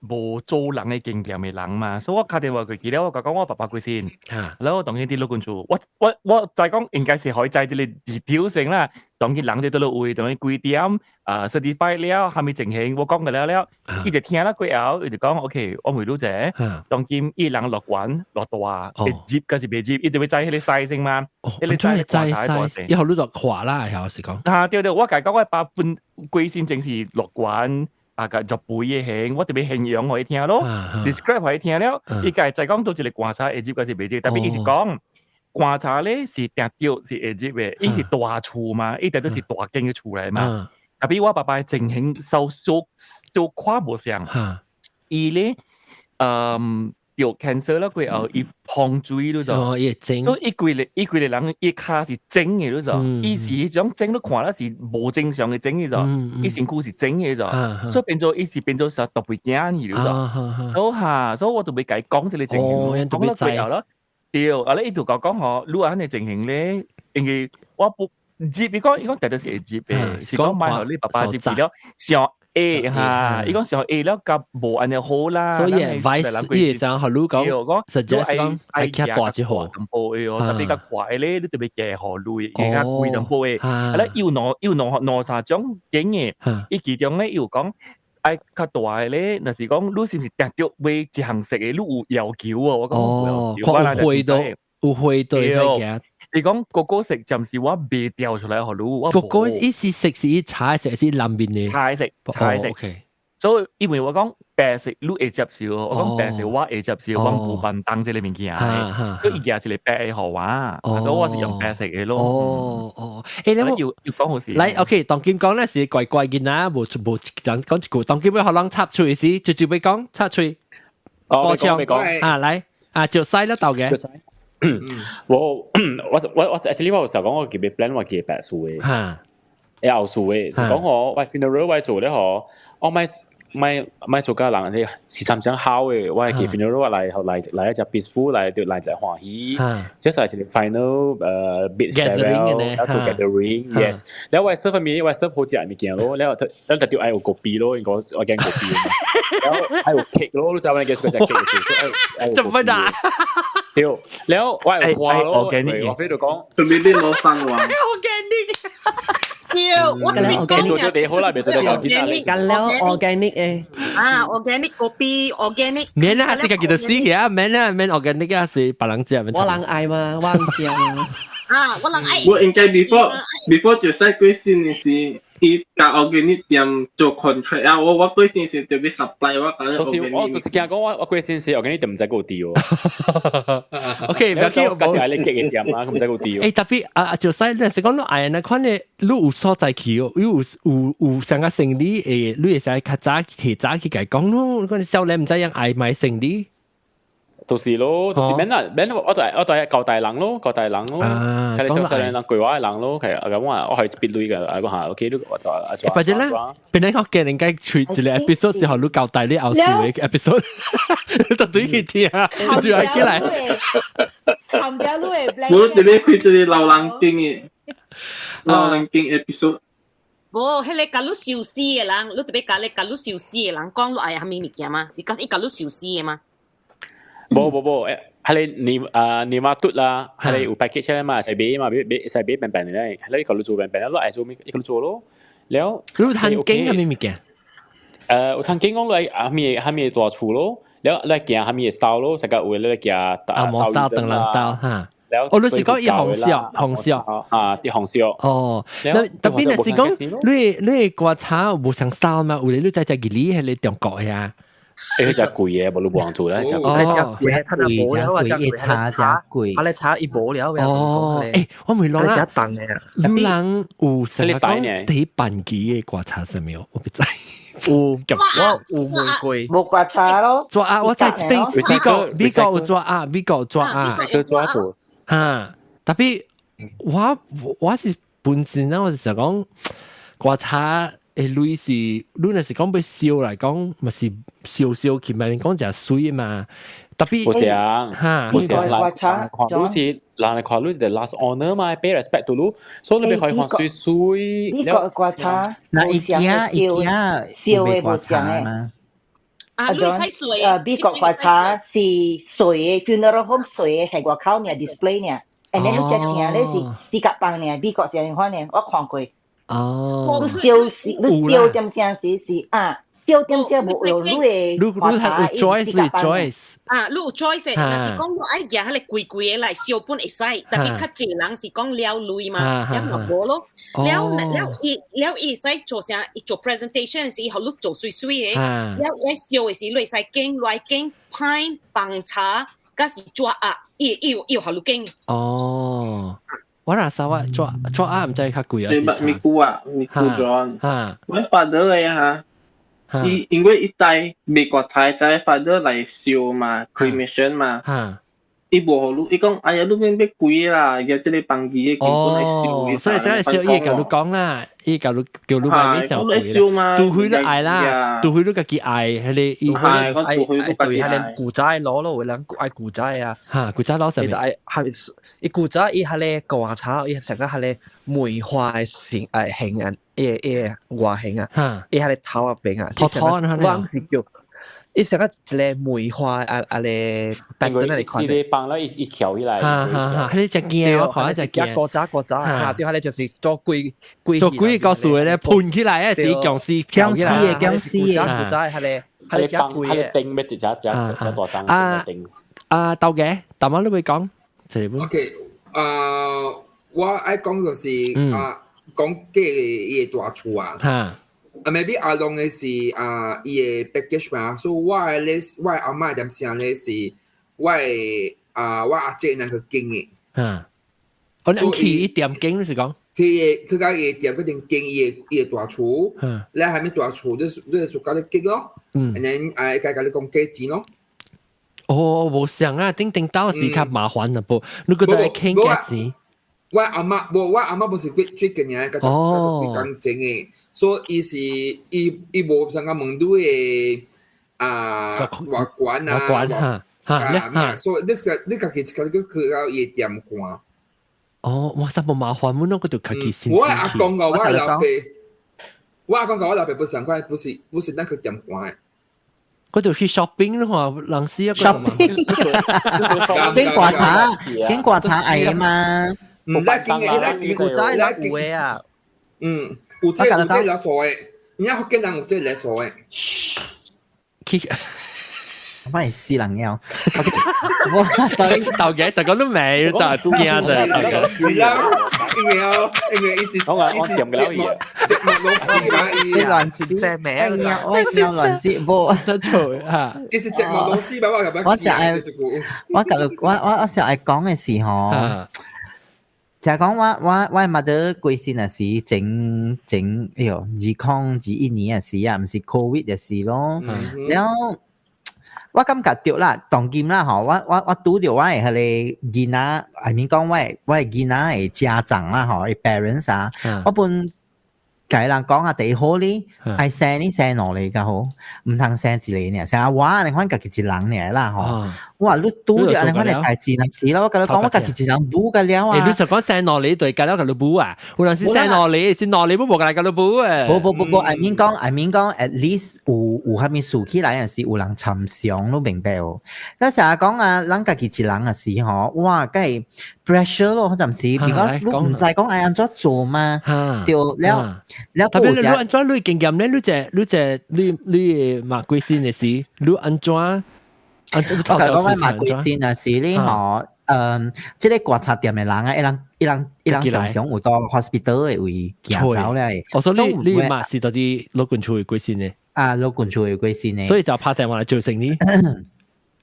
無做人嘅經驗嘅人嘛，所以我敲電話過去了，我講我爸爸過身，然後我當然佇老君厝，我再講應該是可以知這個 detail 性啦，當然人佇佗落位，當然幾點啊 certify 了，蝦米情形，我講過了了，伊就聽了過後，伊就講 OK，我問你者，當今伊人落懸落大，會入還是袂入，伊就欲知彼個 size 嘛，彼個知 size，以後你就看啦，係是講。啊對對，我共伊講我爸本過身前是樂觀。啊個入背嘅形，我特別形容予伊聽咯，describe 予伊聽了，伊家再講到一個棺材會入還是袂入，特別伊是講棺材咧是定著是會入的，伊是大厝嘛，伊定都是大間嘅厝來嘛。特別我爸爸情形稍少少看無相，伊咧得 cancer 了過後，伊風水你知？哦，伊整，所以伊規个伊規个人伊跤是整的，你知？伊是彼種整，你看了是無正常的整，你知？伊身軀是整的，你知？所以變做伊是變做實特別驚去，你知？所以哈，所以我就欲共伊講這个情形，講了過後咯，對，啊咧伊就共講吼，你按呢情形咧，因為我不入，伊講伊講絕對是會入的，是講莫予你爸爸入去了，上 A 哈，伊講上 A 了較無按呢好啦。所以 advice 伊會想予你講，suggest 講愛較大一號淡薄的哦，特別較快咧，你特別加予鐳，加較貴淡薄的。啊咧有兩有兩兩三種間的，伊其中咧有講愛較大的咧，若是講你是毋是定著買一項色的，你有要求哦。我講有要求，有會都有會都會使行。伊講個個色暫時我未調出來予你，我個個伊是色是伊彩色是藍面的，彩色彩色。所以因為我講白色你會接受，我講白色我會接受，我無辦當這个物件，所以伊舉一個白的予我，所以我是用白色的咯。哦哦，欸，你要要講好事。來，OK，當今講咧是怪怪囡仔，無無講講一句，當今欲予人插喙時，直接欲講插喙。哦，講啊，來啊，就使了豆嘅。我我我我 actually 我有時候講我記 plan 我記白事的，會後事的，是講嗬，我 funeral 我做咧嗬，我莫莫莫做甲人咧是參正好的，我記 funeral 我來來來一隻 peaceful 來就來一歡喜，這係一個 final bid farewell gathering yes，แล้ว我 serve 面我 serve 好食物件咯，แล้วแล้ว就愛有咖啡咯，應該我驚咖啡，แล้ว愛有 cake 咯，你知影我食 cake 做乜啊？對，แล้ว我有花咯，我飛就講，準備變攞生話。對，我同你講做咗好啦，別做到 organic，了 organic 誒。啊，organic 咖啡，organic。免啦，這個叫做死啊，免啦，免 organic 啊，是別人食。我人愛嘛，我毋食嘛。啊，我人愛。我應該 before 就使過身的時，伊共 organic 店做 contract 啊，我我過身時就欲 supply 我共 organic。我就是驚講我我過身時 organic 店毋知夠啲哦。 OK，毋要緊，我價錢係你激嘅店啊，毋知夠啲。欸，特別啊，就使你是講你愛那款的，你有所在去哦，你有有有啥個生理會，你會使較早提早去共伊講咯，嗰啲少年毋知影愛買生理。就是咯，就是免啦，免我就係我就係交代人咯，交代人咯，睇你少年人規劃的人咯，其實咁我我係別類嘅，啊個下 OK 我就啊就。或者咧，本來我見人家出一個 episode 時候，你交代你後事嘅 episode，就對佢聽，就係起來。我特別開這個老人間的老人間 episode。無，彼個共你壽死的人，你特別共你共你壽死的人講你愛啥物物件嗎？because 伊共你壽死的嘛。無無無，欸，係你你啊你媽嘟啦，係你有 package 嘛，使買嘛，買買使買平平咧，係你共你做平平，你愛做咩，伊共你做咯。了，你有談經啥物物件？有談經講你愛啥物啥物大厝咯，了你行啥物 style 咯，成個有你行紅毛 style、唐人 style 哈。哦，你是講伊紅色紅色啊，啲紅色。哦，那特別若是講你你棺材無相 style 嘛？有咧你在只義理係你中國的啊？欸，彼隻貴的，無你無通做啦，隻貴，貴，貴，貴，茶貴，佢咧茶伊無了。哦，欸，我問你啦，你人有啥講第辦期的棺材啥物？我不知。有，我有問過。無棺材咯。紙仔，我在這邊美國美國有紙仔，美國有紙仔。佢紙做。哈，特別我我是本身咧，我是想講棺材。欸，鐳是，你若是講欲燒來講，嘛是燒燒去嘛，講誠媠嘛。特別無像，哈，無像人看你是人來看你是 the last honor 嘛，pay respect to 你，所以你欲予伊看媠媠。美國棺材，那伊驚伊驚燒的無像的。啊，你會使稅美國棺材是細的 funeral home 細的，係外口爾 display 爾，and then 你隻正咧是四角棒爾，美國是按款爾，我看過。你燒是，你燒點聲時是啊，燒點聲無用你的棺材，你有 choice，你 choice。啊，你有 choice，若是講我愛夾彼個貴貴的來燒本會使，特別較濟人是講了鐳嘛，了嘛無咯。了了伊了伊會使做啥？伊做 presentation 時，予你做媠媠的。了伊燒的時，你會使揀來揀 pine 棒茶，佮是紙鴨，伊伊有伊有予你揀。哦，我若啥我紙紙鴨毋知較貴啊？是咪古啊？咪古 John。我 father 嘅哈。伊因為伊知美國太知 father 來燒嘛，cremation 嘛，伊無予你，伊講哎呀，你免欲貴啦，而家這個房機的根本來燒。所以這個燒，伊會共你講啦，伊共你叫你買咩上貴啦，除非你愛啦，除非你家己愛，彼個伊愛愛對，彼個古早攞咯，有人愛古早啊。嚇，古早攞啥物？愛係伊古早伊彼個棺材，伊成個彼個梅花的形誒形啊。伊伊外形啊，伊彼個頭仔邊啊，頭頭啊，我是叫伊成個一個梅花啊啊咧，白燈那裡看。是咧放了伊伊翹起來。哈哈哈！彼個隻鏡我看隻鏡。古早古早啊，對，彼個就是做鬼鬼。做鬼故事的咧，盤起來的是殭屍，殭屍的殭屍古早古早，彼個彼個隻鬼的。彼個釘欲直隻隻隻大張啊釘。啊，豆嘅，大媽你會講？ OK，啊，我愛講就是啊。講計伊的大厝啊，啊，maybe 阿龍的是啊，伊的 package 嘛，所以我的咧，我的阿嬤點聲咧是，我的啊，我阿姐那去經的。嗯，我你去伊店經你是講？去去到伊的店嗰邊經伊的伊的大厝，你係咪大厝？你你就教你經咯，嗯，然後啊，會共你講價錢咯。哦，無相啊，頂頂到時較麻煩啦噃，你覺得愛傾價錢？我阿嬤無，我阿嬤不是最最近年個就幾工前的，所以伊是伊伊無啥個問你的啊外觀啊，外觀哈哈，所以你個你家己一個去到伊的店看。哦，哇！這麼麻煩，我那個就家己先。我阿公個我老爸，我阿公個我老爸不是上塊，不是不是咱去店看的。我就去 shopping 咯，話人死一個 shopping，經棺材，經棺材愛嘛。唔來經嘅，來經古早來有的啊。嗯，有這有這來數的，而家福建人有這來數的。去，我係死人妖。我豆嘅成個都未，就係驚啫。是啦，因為哦，因為伊是伊是節目節目老師嘛，伊亂寫名，我有亂寫，無。真錯嚇。伊是節目老師嘛，我我成日我我我我成日講嘅時候。就係講我我我媽得過身啊時，整整哎喲，2021年啊時啊，毋是 Covid 的時咯。然後我感覺著啦，當今啦吼，我我我拄著我的彼個囡仔，I mean 講我的我的囡仔的家長啦吼，伊 parents 啊，我本共人講啊，第一好哩，愛生你生兩个較好，毋通生一個爾，像我按呢款家己一人爾啦吼。哇！你拄著按呢款的代誌若是啦，我共你講，我家己一人母個了啊。欸，你就講生兩個對，共了共你母啊？有陣時生兩個，是兩個都無共來共你母啊。無無無無，I mean 講，I mean 講，at least 有有啥物事起來，若是有人參詳，你明白無？咱成日講啊，咱家己一人啊時吼，哇，梗係 pressure 咯，嗰陣時，because 你毋知講愛按怎做嘛，對了了。特別你按怎你經驗咧？你這你這你你媽過身的時，你按怎？我共講我媽過身啊，是你吼，嗯，這个棺材店的人啊，伊人伊人伊人常常有到 hospital 的位行走咧。我說你你媽是到佇老君厝的過身的？啊，老君厝的過身的。所以就拍電話來做生意。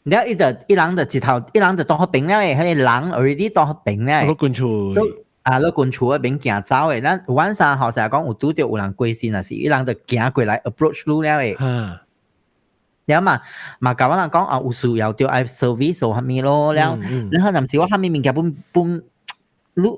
了，伊就伊人就一頭，伊人就當彼爿了的，彼个人 already 當彼爿了。老君厝。啊，老君厝彼爿行走的，咱晚上吼成日講有拄著有人過身啊，是伊人就行過來 approach 你了的。了嘛，嘛共我人講啊，有需要就愛 service 或啥物咯。了，然後臨時我啥物物件本本，你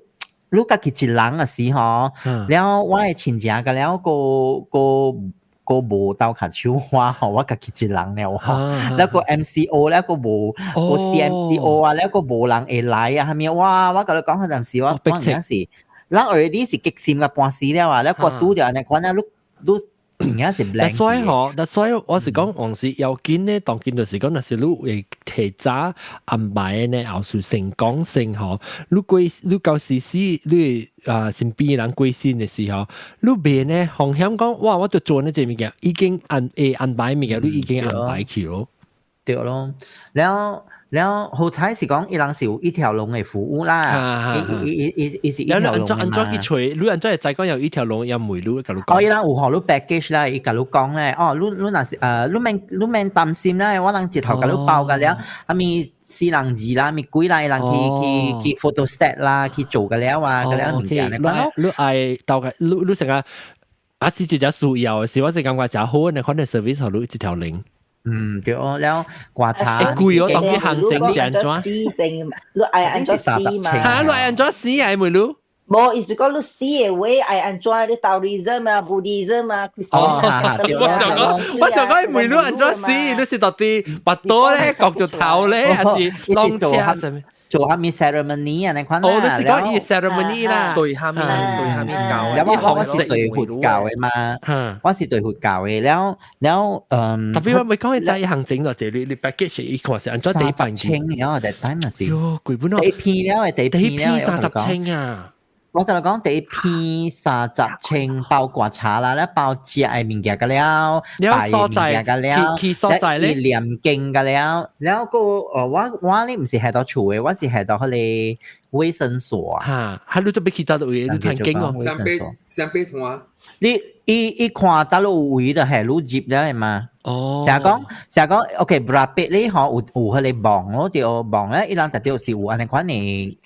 你家己一人啊時吼，了我的親情共了閣閣閣無鬥跤手我吼，我家己一人了吼。了閣 MCO 了閣無無 CMCO 啊，了閣無人會來啊，啥物哇！我共你講，彼陣時我我陣時，人 already 是激心甲半死了啊，了閣拄著按呢款啊，你你。而家是 blank。所以嗬，但所以我是講，往時要緊咧，當緊就是講，若是你會提早安排呢，後事成功性嗬，你過你到時死，你啊身邊人過身的時候，你袂呢風險講，哇！我就做呢這物件，已經安會安排物件，你已經安排去咯。對咯，了了好彩是講，伊人是有一條龍的服務啦，伊伊伊伊是一條龍嘛。按怎去揣？你按怎會知講有一條龍，也唔會你共你講。哦，伊人有予你 package 啦，伊共你講咧，哦，你你若是你免擔心啦，我人一頭共你包個了，啥物四人二啦，咪幾啦，伊人去去去 photostat 啦，去做個了啊，個了物件。你愛到個，你你成個啊是一隻需要的是，我是感覺誠好，你可能 service 予你一條龍。嗯，對哦，了觀察。會貴哦，當佢行政是按怎？死性，你愛按怎死嘛？嚇，你愛按怎死啊？妹女？無，伊是講你死的話愛按怎？你 Taoism 啊，Buddhism 啊，哦，我想講，我想講，妹女按怎死？你是到底拔刀咧，割條頭咧，還是弄車啥物？做下面 ceremony 啊，你看哦，你是講伊 ceremony 啦，對下面教，了我是對佛教的嘛，我是對佛教的，了了嗯，特別我咪講伊知行政咯，這你你 package 伊看是按怎第一版千了，第三嘛是，喲，貴本哦，第一批了，第一批30千啊。我共你講，第一批30千包括茶啦，咧包食的物件個了，拜的物件個了，去所在咧，念經個了，了個我咧毋是喺到厝的，我是喺到彼个衛生所啊。哈，哈，你都欲去佗位，你談經哦。三杯三杯團。你伊伊看佗有位就係你入了的嘛。哦。成日講成日講，OK，berapit 咧吼有有彼个網咯，對網咧，伊人特著是有按呢款的。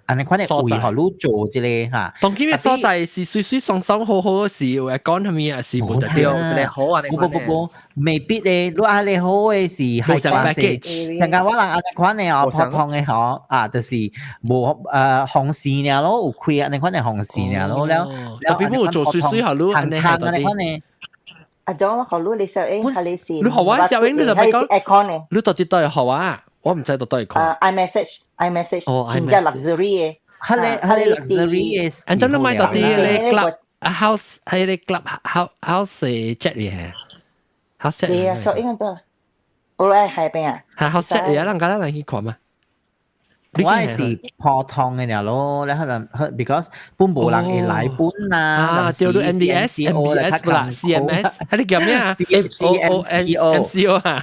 按呢款的位予你做這个哈。當今的所在是水水爽爽好好是有講啥物啊？是無對，一個好啊！不不不不，未必咧。你按呢好的是係關係，像講我人按呢款的哦，普通的吼啊，就是無紅線爾咯，有開按呢款的紅線爾咯，了。特別冇做水水予你按呢款的。啊，種予你你小英，係你是。你予我小英，你就咪講，你到底對予我？我毋知到底看。啊，iMessage，iMessage，真正 luxury 的。彼个彼个 luxury 的。按怎你買到啲咧 club house 喺個 club house house jet 嘅，house jet。對啊，所以應該我愛海邊啊。係 house jet 嘅，人家咱人去看嘛。我是普通的爾咯，你可能 because 本無人會來本啊。啊，叫做 MBS、MBS 不啦，CMS，係你叫咩啊？C O M C O 啊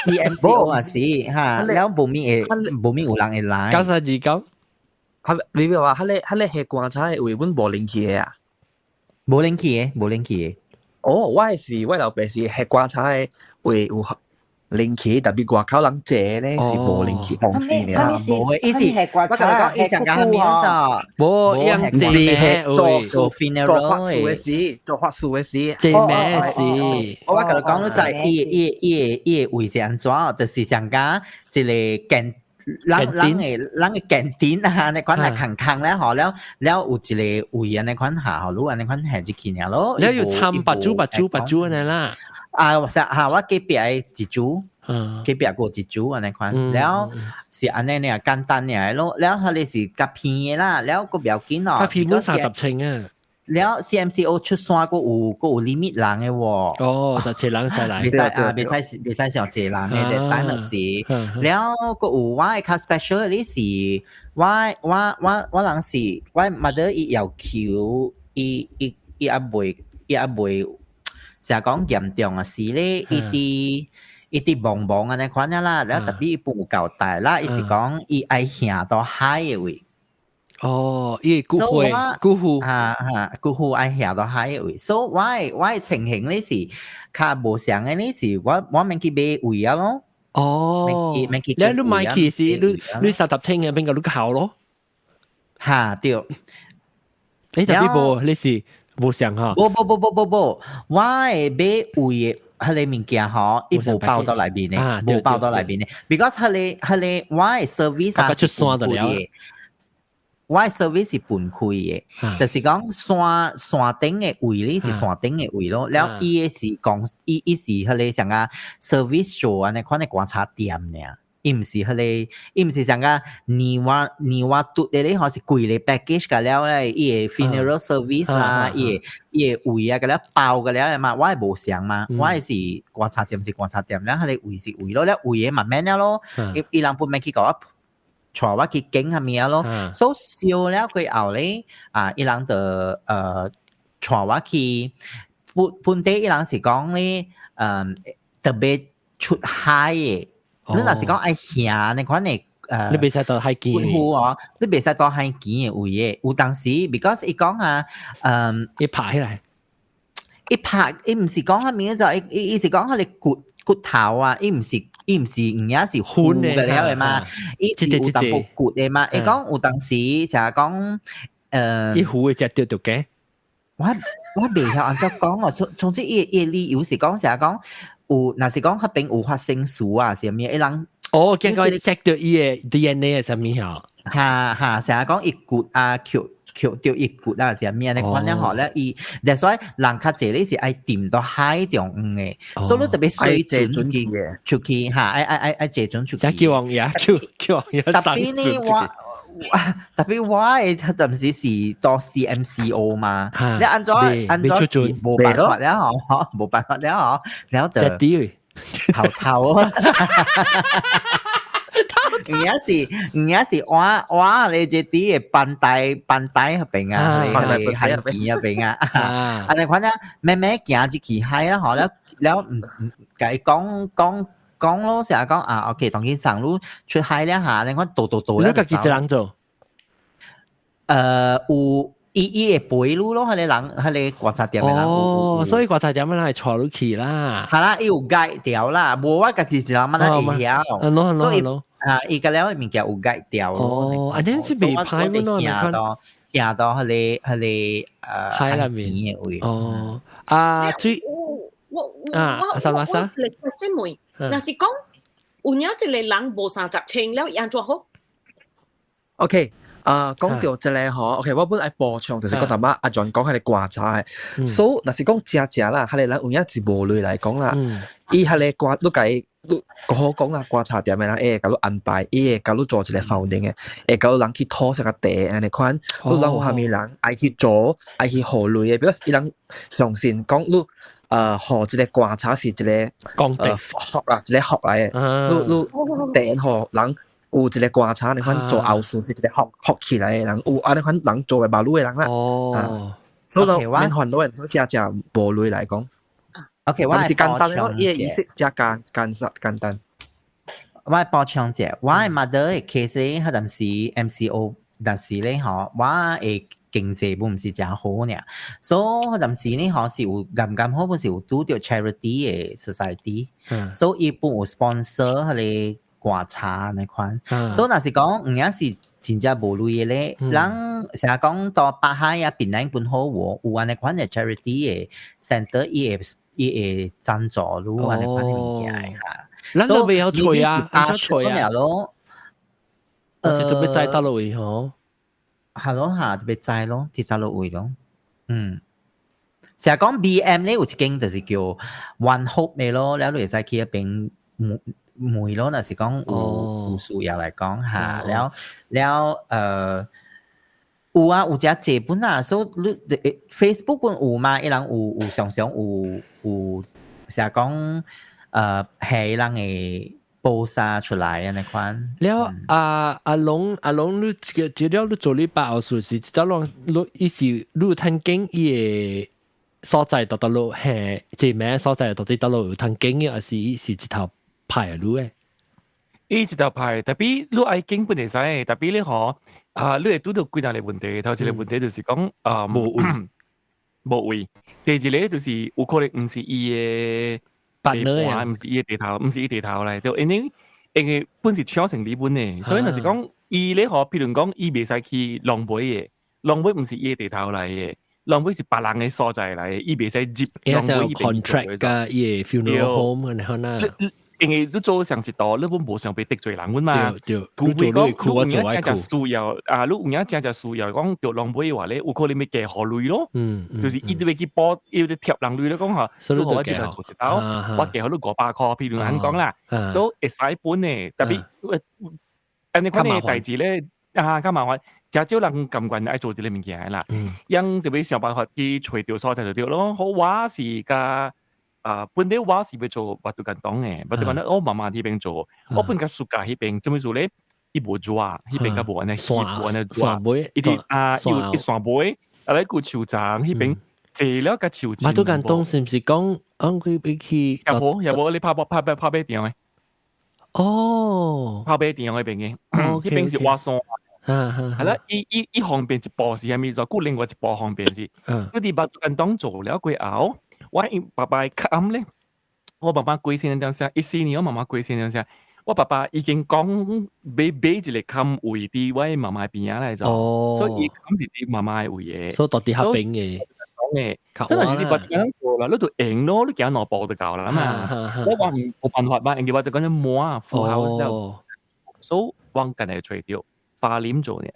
，C M C O 啊是哈，了無咪會無咪有人會來。932講，係你咪話，彼个彼个係棺材的位阮無冷氣的啊？無冷氣的，無冷氣的。哦，我的是我老爸是係棺材的位有冷氣，特別外口人坐咧是無冷氣，風扇爾。無的意思，我共你講，伊上講啥物咋？無，伊是係做做 funeral 做法事的時，做法事的時，這咩事？我共你講，你知伊伊伊伊的位是按怎？就是上講一个間。人人的人的 canteen 啊，那款啊空空咧，吼了了有一个位按呢款下，予你按呢款下入去爾咯。了有參白煮白煮白煮按呢啦。啊，我哈，我隔壁的一組，隔壁過一組按呢款，了是按呢爾簡單爾咯，了彼个是較便宜啦，了閣不要緊哦。較便宜30千啊。了 CMCO 出山閣有閣有 limit 人的喎。哦，就濟人使來。袂使啊，袂使袂使上濟人的，等陣時。了閣有我的較 special 的是，我我我我人是，我 mother 伊要求，伊伊伊猶未伊猶未，成日講嚴重啊是咧，伊佇伊佇茫茫按呢款啊啦，了特別伊本有交代啦，伊是講伊愛行到海的位。哦，伊骨灰骨灰，哈哈，骨灰愛行到海的位，所以我我的情形咧是較無相的咧是，我我免去買位啊咯。哦，免去，你你買去是你你30千嘅邊個你考咯？哈對。欸，特別無，你是無相哈？無無無無無無，我會買位的彼个物件吼，伊無包到內面的，無包到內面的，because 彼个彼个我的 service 啊，出山就了。我的 service 是分開的，就是講山山頂的位咧是山頂的位咯，了伊的是講伊伊是彼个啥啊 service 做按呢款的棺材店爾。伊毋是彼個，伊毋是像個年瓦年瓦嘟的咧，吼是規个 package 個了咧，伊個 funeral service 啦，伊個位啊，個了包個了嘛，我的無相嘛，我的是棺材店是棺材店，了彼个位是位咯，了位的嘛免了咯，伊伊人本免去共我帶我去揀啥物啊咯，所以燒了過後咧，啊，伊人就帶我去本本地伊人是講咧，特別出海的。你若是講愛行那款的，你袂使到海邊哦，你袂使到海邊的位的。有當時，because 伊講啊，伊拍起來，伊拍，伊毋是講啥物就，伊伊伊是講彼个骨骨頭啊，伊毋是有影是糊的了的嘛，伊是有淡薄骨的嘛。伊講有當時成日講，伊糊的隻掉掉嘅。我袂曉按怎講哦，總總之伊伊理由是講成日講。有，若是講彼邊有發生事啊，啥物？伊人哦，見過 check 到伊的 DNA 啥物吼？哈哈，成日講伊骨啊，抾抾著伊骨啊，啥物按呢款了吼咧，伊，that's why 人較濟咧是愛沉到海中央的，所以你特別水準出去哈，愛愛愛愛坐船出去。叫王爺，叫叫王爺特別呢，我特別我的陣時是做 CMCO 嘛，你按怎按怎無辦法了吼，無辦法了吼，了就頭頭。有影是有影是我我咧這佇个班台班台彼邊啊，海邊彼邊啊，按呢款啊，慢慢行入去海啦吼，了了毋毋，共伊講講講咯，成日講啊，OK，當佢上路出海了下，你看倒倒倒。你家己一人做？有伊伊會陪你咯，彼个人彼个棺材店的人。哦，所以棺材店的人會帶你去啦。係啦，伊有 guide 掉啦，無我家己一人嘛會曉。所以啊，伊個了的物件有 guide 掉咯。哦，按呢是袂歹咯，行到行到彼个彼个海內面的位。哦，啊，最我啊，阿三阿三，嚟 question 問，若是講有影一個人無30千了，按怎好？OK。啊，講到這個吼，OK，我本來補充就是講淡薄阿 John 講彼個棺材的，所以若是講誠正啦，彼個人有影是無錢來講啦，伊彼個棺，你共伊你好講啦，棺材店的人會共你安排，伊會共你做一個 founding 的，會共人去討啥個地按呢款，你人有啥物人愛去做，愛去予錢的，比如伊人相信講你予這個棺材是一個福啦，一個福來的，你你地予人。有一個棺材，你看做後事是一個福福起來的人，有按呢款人做的馬路的人啦。哦，所以免煩惱的，所以誠誠無錢來講。 OK，我是簡單咯，伊的意思誠簡簡簡單。我補充者，我的 mother 的 case 彼陣時 MCO，但是咧吼，我的經濟本毋是誠好爾，所以彼陣時咧吼是有啱啱好，本是有拄著 charity 的 society，所以伊本有 sponsor 彼個棺材那款，所以若是講有影是真正無錢的咧，人成日講到北海啊、檳榔本好喎，有按呢款的 charity 的 center，伊會伊會贊助你按呢款的物件哈。咱都袂曉揣啊，按怎揣啊？咯，我是特別知佗落位吼。係咯嚇，特別知咯，佇佗落位咯。嗯，成日講 BM 咧有一間就是叫 One Hope 的咯，了你會使去彼邊問問咯，若是講有有需要來講嚇，了了有啊，有誠濟本啊，所以你 Facebook 本有嘛，伊人有有常常有有成日講係人會報啥出來按呢款。了阿阿龍阿龍，你這個這了你做你爸後事是，這攏你伊是你有趁經伊的所在到佗落係這名所在到底佗落有趁經的，還是伊是一頭派你的？伊一頭派，特別你愛經本會使，特別你吼啊，你會拄著幾若個問題。頭一個問題就是講啊，無位，無位。第二個就是有可能毋是伊的地盤，毋是伊的地頭，毋是伊地頭來，就因為因為本是搶成你本的，所以若是講伊咧吼，譬如講伊袂使去龍尾的，龍尾毋是伊的地頭來的，龍尾是別人的所在來的，伊袂使入。伊是有 contract 佮伊的 funeral home 按呢款啊。因為你做上一道，你本無想被得罪人嘛。對，除非講你有影真正需要啊，你有影真正需要講著浪費話咧，有可能欲加予鐳咯。就是伊都欲去補，伊欲貼人鐳咧講吼，你予我這個做一道，我加予你500箍，譬如按呢講啦，所以會使分的，特別按呢款的代誌咧啊，較麻煩，誠少人甘願愛做這个物件啦。𪜶就欲想辦法去揣著所在就對咯。好，我是佮啊，本來我是欲做巴都間東的，巴都間東我媽媽彼邊做，我本較暑假彼邊，做咩事咧？伊無熱，彼邊較無按呢，無按呢熱，伊佇啊，伊山尾，啊咧個樹叢彼邊坐了佮樹。巴都間東是毋是講，按佢欲去？也無也無，你拍拍拍拍馬場的。哦，跑馬場彼邊的，彼邊是活山。係啦，伊伊伊方便一步是啥物？就顧另外一步方便是。佢佇巴都間東做了過後，我𪜶爸爸較暗咧，我爸爸過身陣時，14年我媽媽過身陣時，我爸爸已經講欲買一個崁位佇我媽媽邊仔來做，所以崁是佇媽媽的位的。所以佇較邊的。講的，真係你巴都間東做啦，你就閒咯，你行兩步就到啦嘛。我話無辦法嘛，因為我就講緊滿 full house 了，所以我家己揣著花蓮做呢。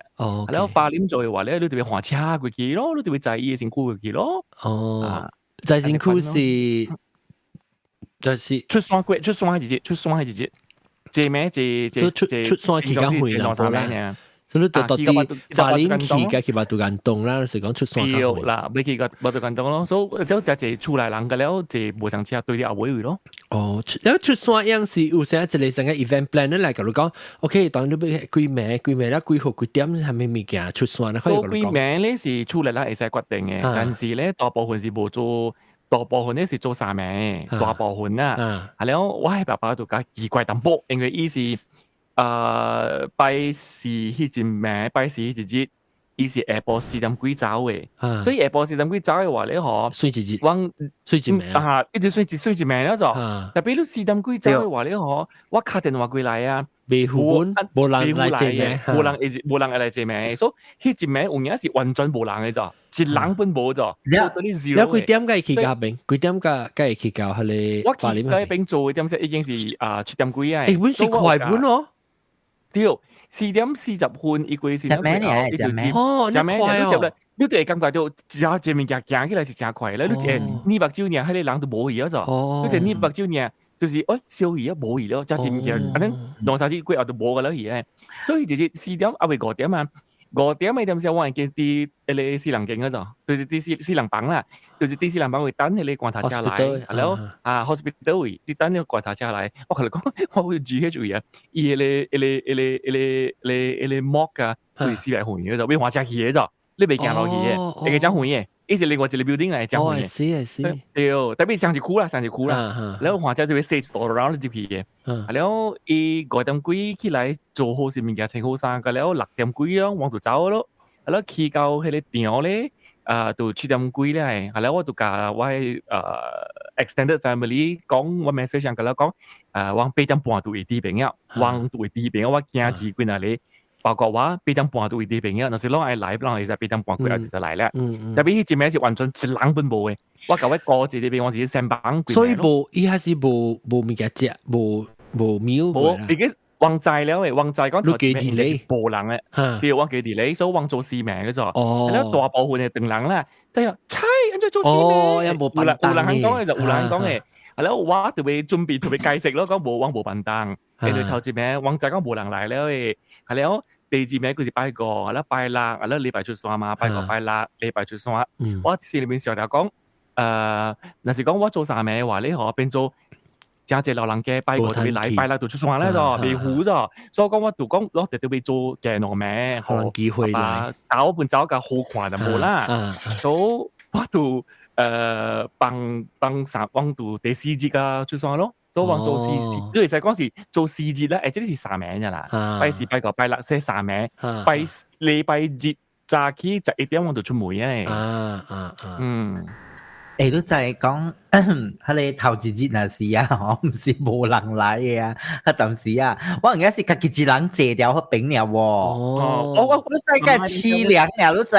然後花蓮做的話咧，你就欲換車過去咯，你就欲載伊的身軀過去咯。哦，載身軀是就是出山過，出山彼日，出山彼日，這暝這這出出山去較遠啦，所以你就到佇花蓮去，佮去巴都間東啦，是講出山較遠啦，欲去個巴都間東咯，所以就誠濟厝內人個了，坐無相車對佇後尾位咯。哦，了出山樣是有啥一個成個 event plan 來共你講，OK，當你欲幾暝幾暝了幾號幾點啥物物件出山咧，可以幾暝咧是厝內人會使決定的，但是咧大部分是無做，大部分咧是做三暝，大部分啦。啊了，我的爸爸就較奇怪淡薄，因為伊是拜四彼一暝，拜四彼一日，伊是下晡四點幾走的，所以下晡四點幾走的話咧，吼，算一日，我算一暝啊，一直算一算一暝了就，特別你四點幾走的話咧，吼，我敲電話過來啊，袂赴無人來接暝，無人會無人會來接暝，所以彼一暝有影是完全無人的咋，一人本無咋。了了幾點會去到彼邊？幾點才會去到彼個？我去到彼邊做的點時已經是啊7點幾啊。欸，阮是快本哦。對，4點40分，伊過四點幾後，伊就接。哦，遮快哦！你就會感覺到，只要這物件行起來是誠快咧。你一個捏目睭爾，彼個人就無去啊！咋？你一個捏目睭爾，就是哎，燒去啊，無去了，這這物件，按呢兩三日過後就無個了去咧。所以就是四點猶未五點啊，五點的點時我會記佇彼個死人間嗰咋，就是佇死死人房啦，就是佇死人房位等彼個棺材車來，然後啊 hospital 位佇等彼個棺材車來，我共你講，我去 GH 位啊，伊彼個彼個彼個彼個彼個彼個 morgue 啊，就是400遠的咋，欲換車去的咋，你袂行落去的，會誠遠的。伊是另外一個 building 來誠遠的。是是。對，特別上一區啦，上一區啦，然後換車就欲踅一道，然後入去的。然後伊五點幾起來做好勢物件，穿好衫，個了6點幾咯，我就走咯。然後去到彼個場咧，啊，就7點幾咧，後來我就共我的extended family 講，我 message 上共伊講，啊，我8點半就會佇彼邊了，我就會佇彼邊，我驚住幾若個。包括我八點半就會佇彼邊了，若是攏愛來，攏會使八點半過後就來了。特別彼一暝是完全一人本無的，我共我哥佇彼邊，我是先房。所以無，伊還是無無物件食，無無 meal。無，because 我知了的，我知講你家己咧，無人的，對，我家己咧，所以我做四暝的咋。哦。了大部分的唐人啦，對啊，菜，按怎做四暝？哦，也無有人有人講的就有人講的，啊了我特別準備特別解釋咯，講無我無便當，因為頭一暝我知講無人來了的。係了，第二暝佢是拜五，啊拜六，啊禮拜出山嘛，拜五拜六，禮拜出山。我心裡面想著講，若是講我做三暝的話，你予我變做誠濟老人家拜五就欲來，拜六就出山咧咯，袂赴咗。所以講我就講，我特別欲做加兩暝，予機會來，走本走較好看就無啦。所以我就幫幫三，我就第四日啊出山咯。所以我做四四，你會使講是做四日啦，這裡是三暝咋啦，拜四拜五拜六說三暝，拜禮拜日早起11點我就出門啊。啊啊啊！嗯，欸，你知講，彼個頭一日若是啊，吼，毋是無人來的啊，彼陣時啊，我應該是家己一人坐牢彼邊爾喎。哦，我你知個淒涼爾，你知？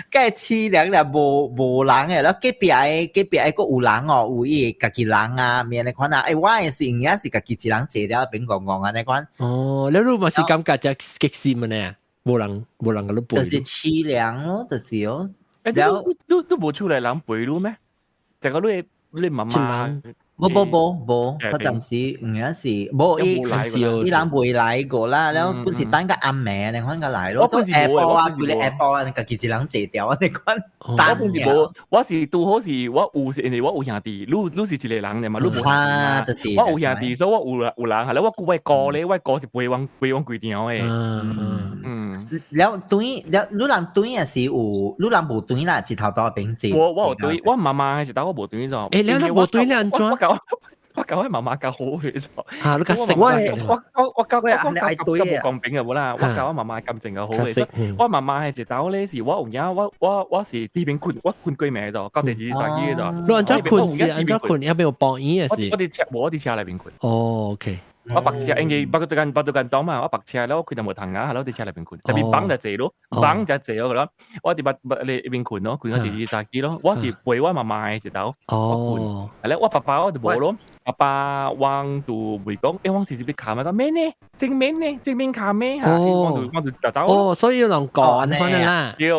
該凄涼啦，無無人嘅，แล้ว隔壁的隔壁的閣有人哦，有伊家己人啊，面的款啊，欸，我的是有影是家己一人坐了邊戇戇按呢款。哦，你你嘛是感覺只激死嘛呢？無人無人共你陪。就是凄涼咯，就是哦。了，你你無厝內人陪你咩？這個你你媽媽。無無無無，我暫時有影是無伊伊人未來過啦，了本是等個暗暝你款個來咯，所以下晡啊，規个下晡啊，家己一人坐掉按呢款。我本是無，我是拄好是我有是因為我有兄弟，你你是一個人爾嘛，你無兄弟，我有兄弟，所以我有有人，係啦，我顧我哥咧，我哥是陪我陪我規場的。嗯嗯，了對，了你人對也是有，你人無對啦，一頭到邊坐。我我有對，我媽媽是當我無對咗。欸，你你無對你按怎？我教我媽媽較好嘅咗。嚇，你較識我我我教我教較無公平嘅無啦，我教我媽媽感情較好嘅。我媽媽係一道咧，是我有影，我我我是佇邊睏，我睏過暝咗，到第二三日咗。你按怎睏是按怎睏？抑邊有幫椅嘅是？我佇車，無我佇車內面睏。哦，OK。我白車，因為北都間北都間擋嘛，我白車了，我開淡薄窗仔，我佇車內面睏，特別房就濟咯，房就濟咯，我佇北北咧一邊睏咯，睏到第二三日咯，我是陪我媽媽的一道，我睏，係咧，我爸爸我就無咯，爸爸我就袂講，欸，我是是欲卡嘛，講免呢，正面呢，正面卡咩嚇，我就我就就走。哦，所以有人講可能啦。對。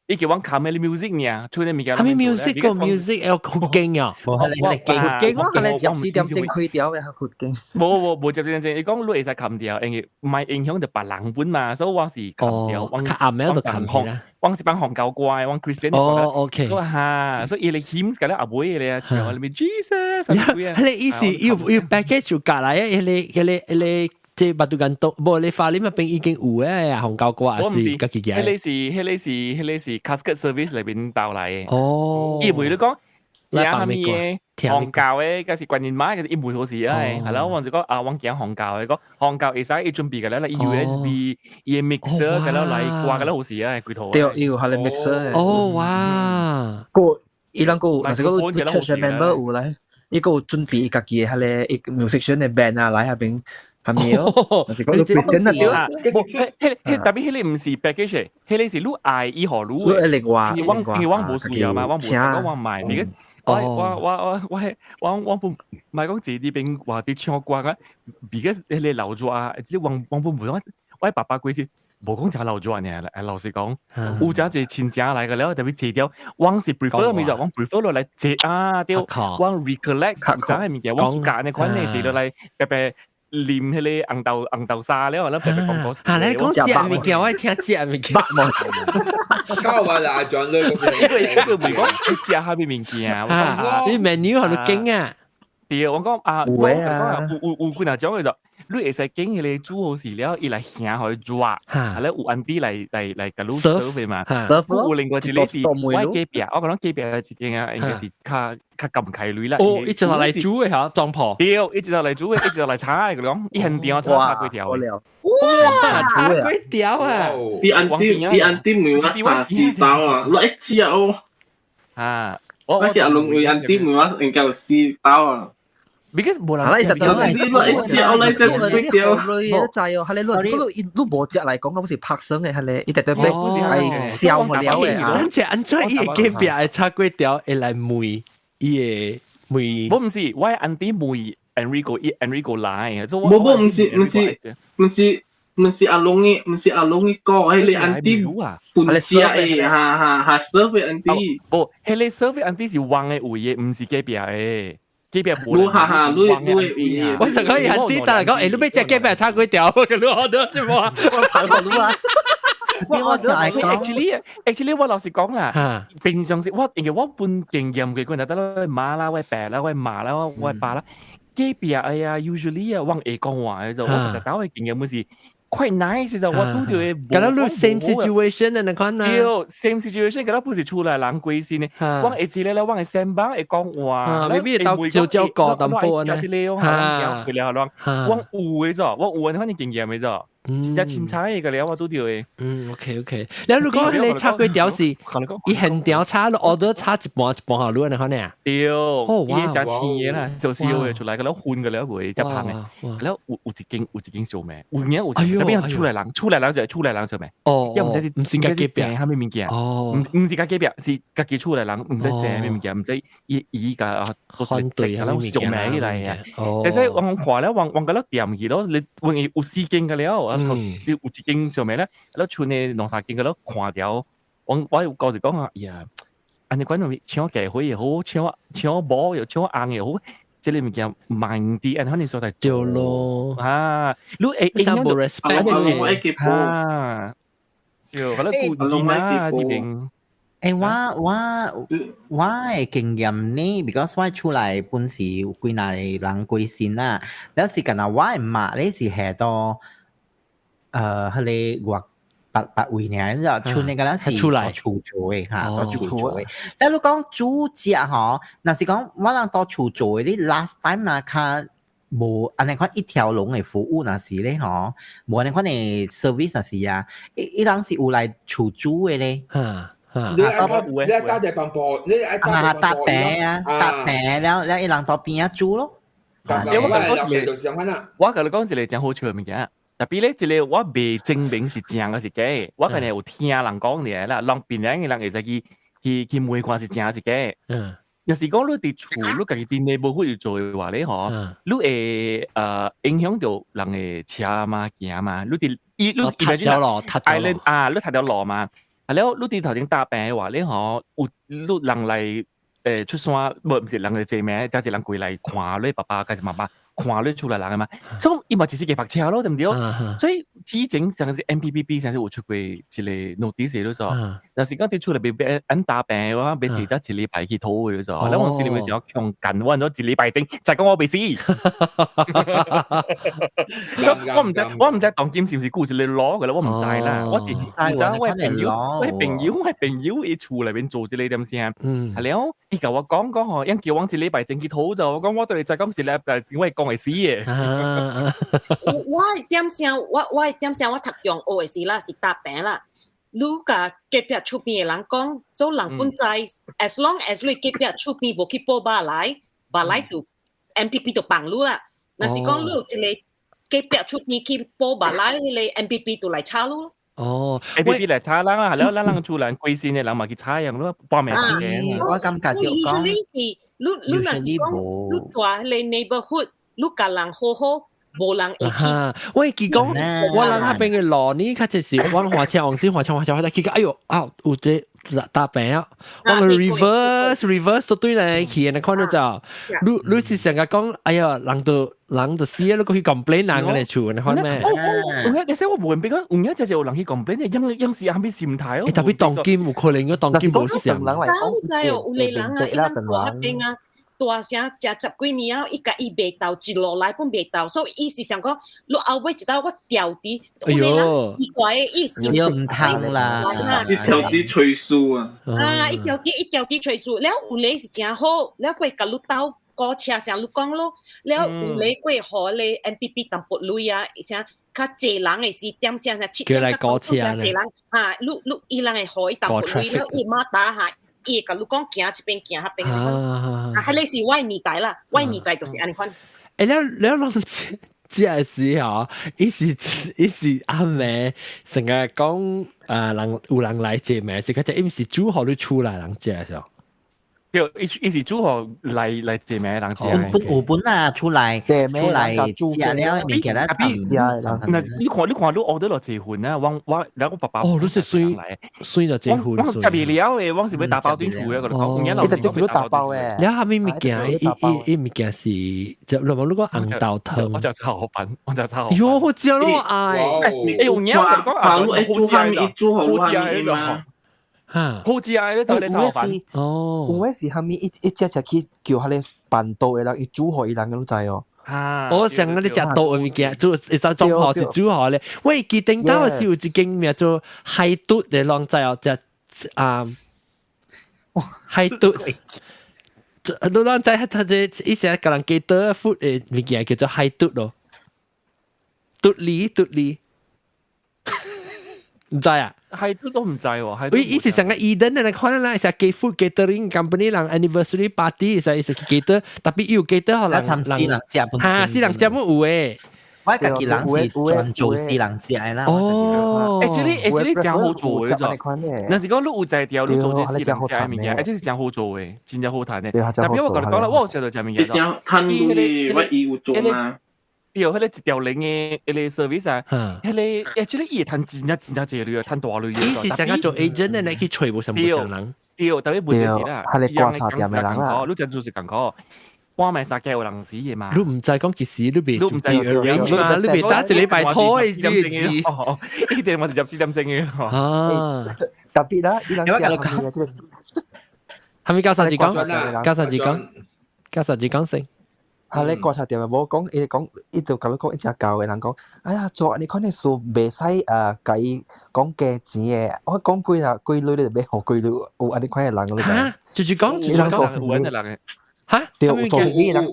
伊叫阮卡咩 music 爾，出啲物件。啥物 music 個 music 會佛經啊？無，佛經我係你10時點鐘開掉嘅佛經。無無無10時點鐘，伊講你會使冚掉，因為毋愛影響著別人本嘛，所以我是冚掉。較暗暝就冚啦。我是幫紅教歌的，我 Christian 哦，OK。哈，所以伊個 hymns 個咧後尾個唱裡面 Jesus。彼個意思有有 package 就夾來啊，彼個彼個彼個。這捌拄間都，無你法律那邊已經有誒，紅教歌還是家己嘅？彼個是彼個是彼個是 casket service 內面包來的。哦，伊袂你講聽啥物的紅教的，抑是觀音媽，伊袂好事啊。係啦，我就講啊，我驚紅教的，講紅教會使伊準備個咧，伊 USB 伊 mixer 個咧來掛個咧好事啊，規套。對，伊有彼個 mixer。哦哇！個伊人個有，若是講 church member 有來，伊個有準備家己的彼個 musician 的 band 啊來遐邊。係咪哦？你講啊，對。彼彼特別彼個毋是 package，彼個是你愛伊予你的。另外，因為我因為我無需要嘛，我無講我買，你我我我我我我我本唔係講自己邊話佇唱歌啊，because 彼個老熱啊，你我我本無講，我爸爸過身無講誠老熱爾，老實講，有誠濟親情來個了，特別坐掉，我是 prefer 物就我 prefer 落來坐啊，對，我 recollect 有啥個物件，我暑假呢款呢坐落來白白。啉彼個紅豆紅豆沙了，咱白白講講。啊，你講食物件，我愛聽食物件。教我啦，阿 John 你一個袂講食啥物物件。你 menu 予你揀啊？對，我講啊，有啊，有有有幾若種嘅就，你會使揀彼個煮好時了，伊來行予伊熱，啊咧有 auntie 來來來共你 serve 嘛。有另外一個是我隔壁，我講隔壁一間啊，應該是較較撳開鐳啦。哦，伊一頭來煮的嚇，裝破。對，伊一頭來煮的，伊一頭來炒的，講伊現場炒炒粿條。哇，炒粿條啊！比 auntie 比 auntie 問我三四包啊，我一隻哦。啊，我食兩位 auntie 問我應該有四包啊。 because 無人係啦，伊就就係你一隻我來食一粿條。你都知哦，係你你你無食來講，我是拍生的，係你伊特別係燒無了的啊。咱這按怎伊會隔壁的炒粿條會來問伊會問？我毋是，我 auntie 問 Enrico 伊 Enrico 來，無無毋是毋是毋是毋是阿龍的，毋是阿龍的講，彼個 auntie 本食的，哈哈哈 serve 的 auntie。無，彼個 serve 的 auntie 是黃的位的，毋是隔壁的。隔壁無。無哈哈，你你我就講伊 auntie 但係講，欸，你欲食隔壁炒粿條，你學到是無？我跑過路啊！我 actually actually 我老實講啦，平常時我因為我本經驗過，得啦，媽啦，我爸啦，我媽啦，我爸啦，隔壁哎呀，usually 啊，我會講話的就，我特特的經驗是 quite nice 就，我拄著的。敢若你 same situation 的那款啊？對，same situation，敢若不是厝內人過身的，我會記得咧，我的先生會講話，maybe 到少少個淡薄呢。哈，我有的咗，我有的反正經驗的咗。真正凊彩嘅了，我拄著嘅。嗯，OK OK。你如果你炒粿條是，伊現條炒，你 order 炒一半一半好，你按呢款呢？對，伊食青嘅啦，就是有出來個了熏個了會只香嘅，了有一間燒賣，有影有，特別係厝內人，厝內人就係厝內人燒賣。哦，因毋知是毋是家己訂啥物物件。哦，毋是家己壁，是家己厝內人，毋知訂啥物件，毋知伊伊共反對啥物燒賣起來嘅。哦，但是我看了，我覺得掂去咯，你問伊有四間個了。啊，有一間上面咧，咧剩的兩三間個咧看掉。我有講就講啊，呀，按呢款東西搶家伙又好，搶某又搶翁又好，這個物件慢啲，按呢所在做咯。啊，你會影響到 respect 啊？對，我咧顧見啊呢邊。欸，我的經驗呢，because 我厝內本是有幾若個人過身啦，了是敢若我的媽咧是下到。彼個外別別位爾，你知厝內個咱是厝做的哈，佇厝做的。但你講煮食吼，若是講我人佇厝做的，你 last time 若較無按呢款一條龍的服務，若是咧吼，無按呢款的 service 若是啊，伊人是有來厝煮的咧。哈。你愛你愛搭地方婆，你愛搭搭餅啊，搭餅了了，伊人佇邊仔煮咯。我共你講一個真好笑的物件。特別咧，這個我未證明是真還是假，我可能有聽人講爾啦，人別人的人會使去問看是真還是假。嗯，若是講你佇厝，你家己佇 neighborhood 做的話咧，吼，你會影響著人的車嘛、行嘛，你佇伊你踏條路，踏條路啊，你踏條路嘛，啊了，你佇頭前搭平的話咧，吼，有你人來出山，無毋是人來坐名，才一人過來看你爸爸，還是媽媽。看你厝內人的嘛，所以伊嘛只是個白車咯，對毋對？所以之前上次 MPPB 上次有出過一個 notice 咯，就，若是講佇厝內邊欲按打病的話，欲提早一禮拜去討的咯，就，咱往時你咪時候強緊阮咗一禮拜前，就講我未死。所以我毋知當今是毋是故事你攞嘅啦，我毋知啦，我是毋知我朋友伊厝內面做這個點聲，係了，伊共我講講吼，𪜶叫我一禮拜前去討就，我講我對你知講一禮拜，因為講會死嘅。我的點聲，我讀中學的時啦，是搭平啦。你共隔壁厝邊的人講，做人本知，as long as 你隔壁厝邊無去報肉來，肉來就 MPP 就放你啦。若是講你有一個隔壁厝邊去報肉來，彼個 MPP 就來查你咯。哦，MPP 來查人啊，了咱人厝人歸心的人嘛去查樣咯，半暝三更。我感覺就講，usually 是你若是講你住彼個 neighborhood，你共人好好。無人會去。我記講，我人那邊的路呢，較就是我駛車往時駛車駛車，去個哎喲啊，有這搭平啊，我 reverse reverse 都對來去，你看到就，你是成日講，哎呀，人就死啊，你過去 complain 人個嚟厝，你看咩？哦，有影，你說我無明白講，有影就是有人去 complain 的，樣樣是啥物心態哦。特別當今有可能個當今無像。你知哦，有個人啊，伊人住彼邊啊。大聲食十幾年啊，伊共伊袂鬥，一路來本袂鬥，所以伊是想講，你後尾一道我調佇，哎喲，奇怪的意思，又毋通啦，伊調佇吹數啊，啊，伊調佇伊調佇吹數，了有個是誠好，了過共你鬥鼓車聲你講咯，了有個過予咧 MPP 淡薄鐳啊，而且較濟人的時點聲七點較鼓車濟人啊，你伊人會予伊淡薄鐳，了伊馬達下。伊會共你講行這邊行彼邊，啊，彼个是我的年代啦，我的年代就是按呢款。欸，了了攏這時吼，伊是暗暝成日講啊，人有人來接名，是較只伊毋是煮予你厝內人食是。對，伊是煮予來坐名人食。有本啊，出來出來食了物件咧，食那你看你學得落結婚啊？我然後我爸爸哦，你是算算就結婚，我食袂了的，我是欲打包轉厝的，我講，伊直接叫打包的。了啥物物件？伊伊物件是，就你講紅豆湯。我就炒河粉，我就炒。喲，我食攏愛。欸，有影我講啊，好食的，煮好食的。哈，好食的，你做炒飯。哦，有的是啥物一隻隻去叫彼个辦桌的人，伊煮予伊人，你知哦。啊！我想你食桌的物件，煮一隻中學是煮予咧。喂，記頂頭是有一間名做海嘟的，攏知哦，食啊海嘟。你攏知他這以前共人記得 food 的物件叫做海嘟咯，嘟梨嘟梨。毋知啊？係都唔知喎，係。喂，伊是成個 Eden 嘅，你看啦，是給 food catering company 人 anniversary party 是是去 cater，特別有 cater 可能人嚇，私人食冇有誒。我家己人是專做私人食的啦。哦，actually 真好做嘅啫。若是講你有才調，你做這私人食的物件，actually 真好做嘅，真正好趁的。特別我共你講啦，我有時就食物件。趁鐳，我伊有做嘛。對，彼個一條龍的彼個 service 啊，彼個 actually 伊會趁真正真正濟鐳啊，趁大鐳。伊是想講做 agent 的，你去揣無啥無啥人。對，特別問題是啦，彼個觀察店的人啦，你真做是艱苦。半暝三更有人死的嘛？你毋知講幾時，你袂你毋知 arrange 嘛？你袂早一禮拜拖的你知？一定嘛是入4點鐘的。啊，特別啦，伊人食啥物啊？這個係咪教啥子講？教啥子講？教啥子講先？啊！你觀察店無講，伊講，伊就共你講，伊誠厚的人講，哎呀，做按呢款的事袂使啊，共伊講價錢的，我講幾若幾鐳你就欲予幾鐳，有按呢款的人，你知？就是講，伊人做生意的人。嚇？對，做生意人。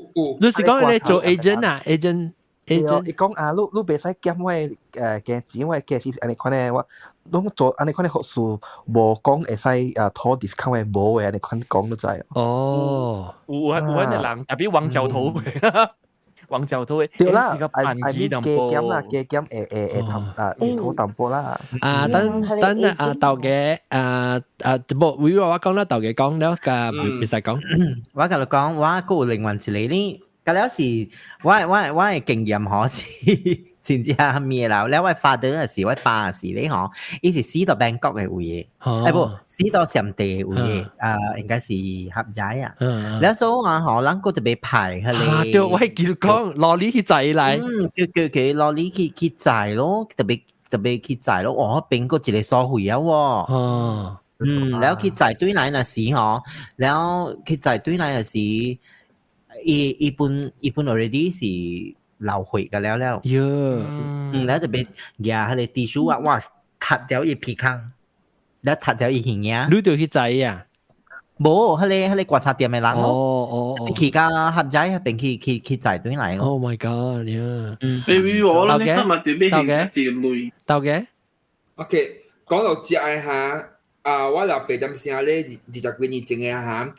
你是講你做 agent 啊？agent agent。伊講啊，你你袂使減我的價錢，我的價錢是按呢款的，我攏做按呢款的服務，無講會使啊討 discount 的，無的按呢款講你知？哦，有有按呢人，特別黃教頭的，黃教頭的。對啦，I mean 加減啦，加減會會會談啊，會討淡薄啦。啊，等等啊，頭家啊啊，無，為我講啦，頭家講了，共袂使講。我共你講，我閣有另外一個呢，佮了是，我的經驗嗬是真正咩啦？了我 father 是我爸是咧嗬，伊是死到 Bangkok 的位的，哎無死到暹地的位的，啊應該是合仔啊。了所以啊嗬，咱閣特別派彼個。對，我係記講羅厘去載來。嗯，叫叫佢羅厘去去載咯，特別特別去載咯。哦，變過一個所費啊喎。哦。嗯，了去載對來那時嗬，了去載對來那時，伊伊本伊本 already 是流血個了了。喲。嗯，了特別舉彼個 tissue 啊，哇，擦掉伊鼻孔，了擦掉伊耳仔。你就去載啊？無，彼個棺材店的人咯。哦哦哦。去到合仔彼邊去去去載轉來咯。 Oh my god！呀。嗯。你我啦，你今日就欲還一鐳。頭家。 OK，講到食的哈，啊，我老爸踮聲咧20幾年前的哈，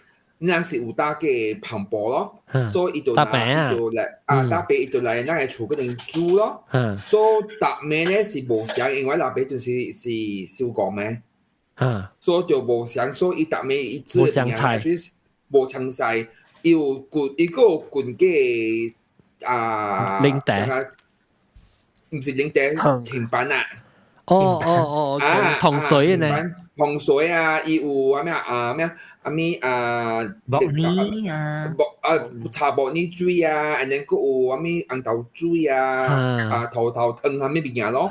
咱是有搭過帆布咯，所以伊就拿伊就來啊，搭白伊就來咱的厝嗰邊煮咯。所以逐暝咧是無相，因為我老爸就是是燒戇的，所以就無相，所以伊逐暝伊煮的物件就是無詳細，伊有滾，伊閣有滾過啊，奶茶，毋是奶茶，鐵板啊。哦哦哦，糖水呢？糖水啊，伊有啊咩啊咩啊咩啊，木耳啊，木啊茶木耳水啊，and then 閣有啊咩紅豆水啊，啊頭頭湯啥物物件咯。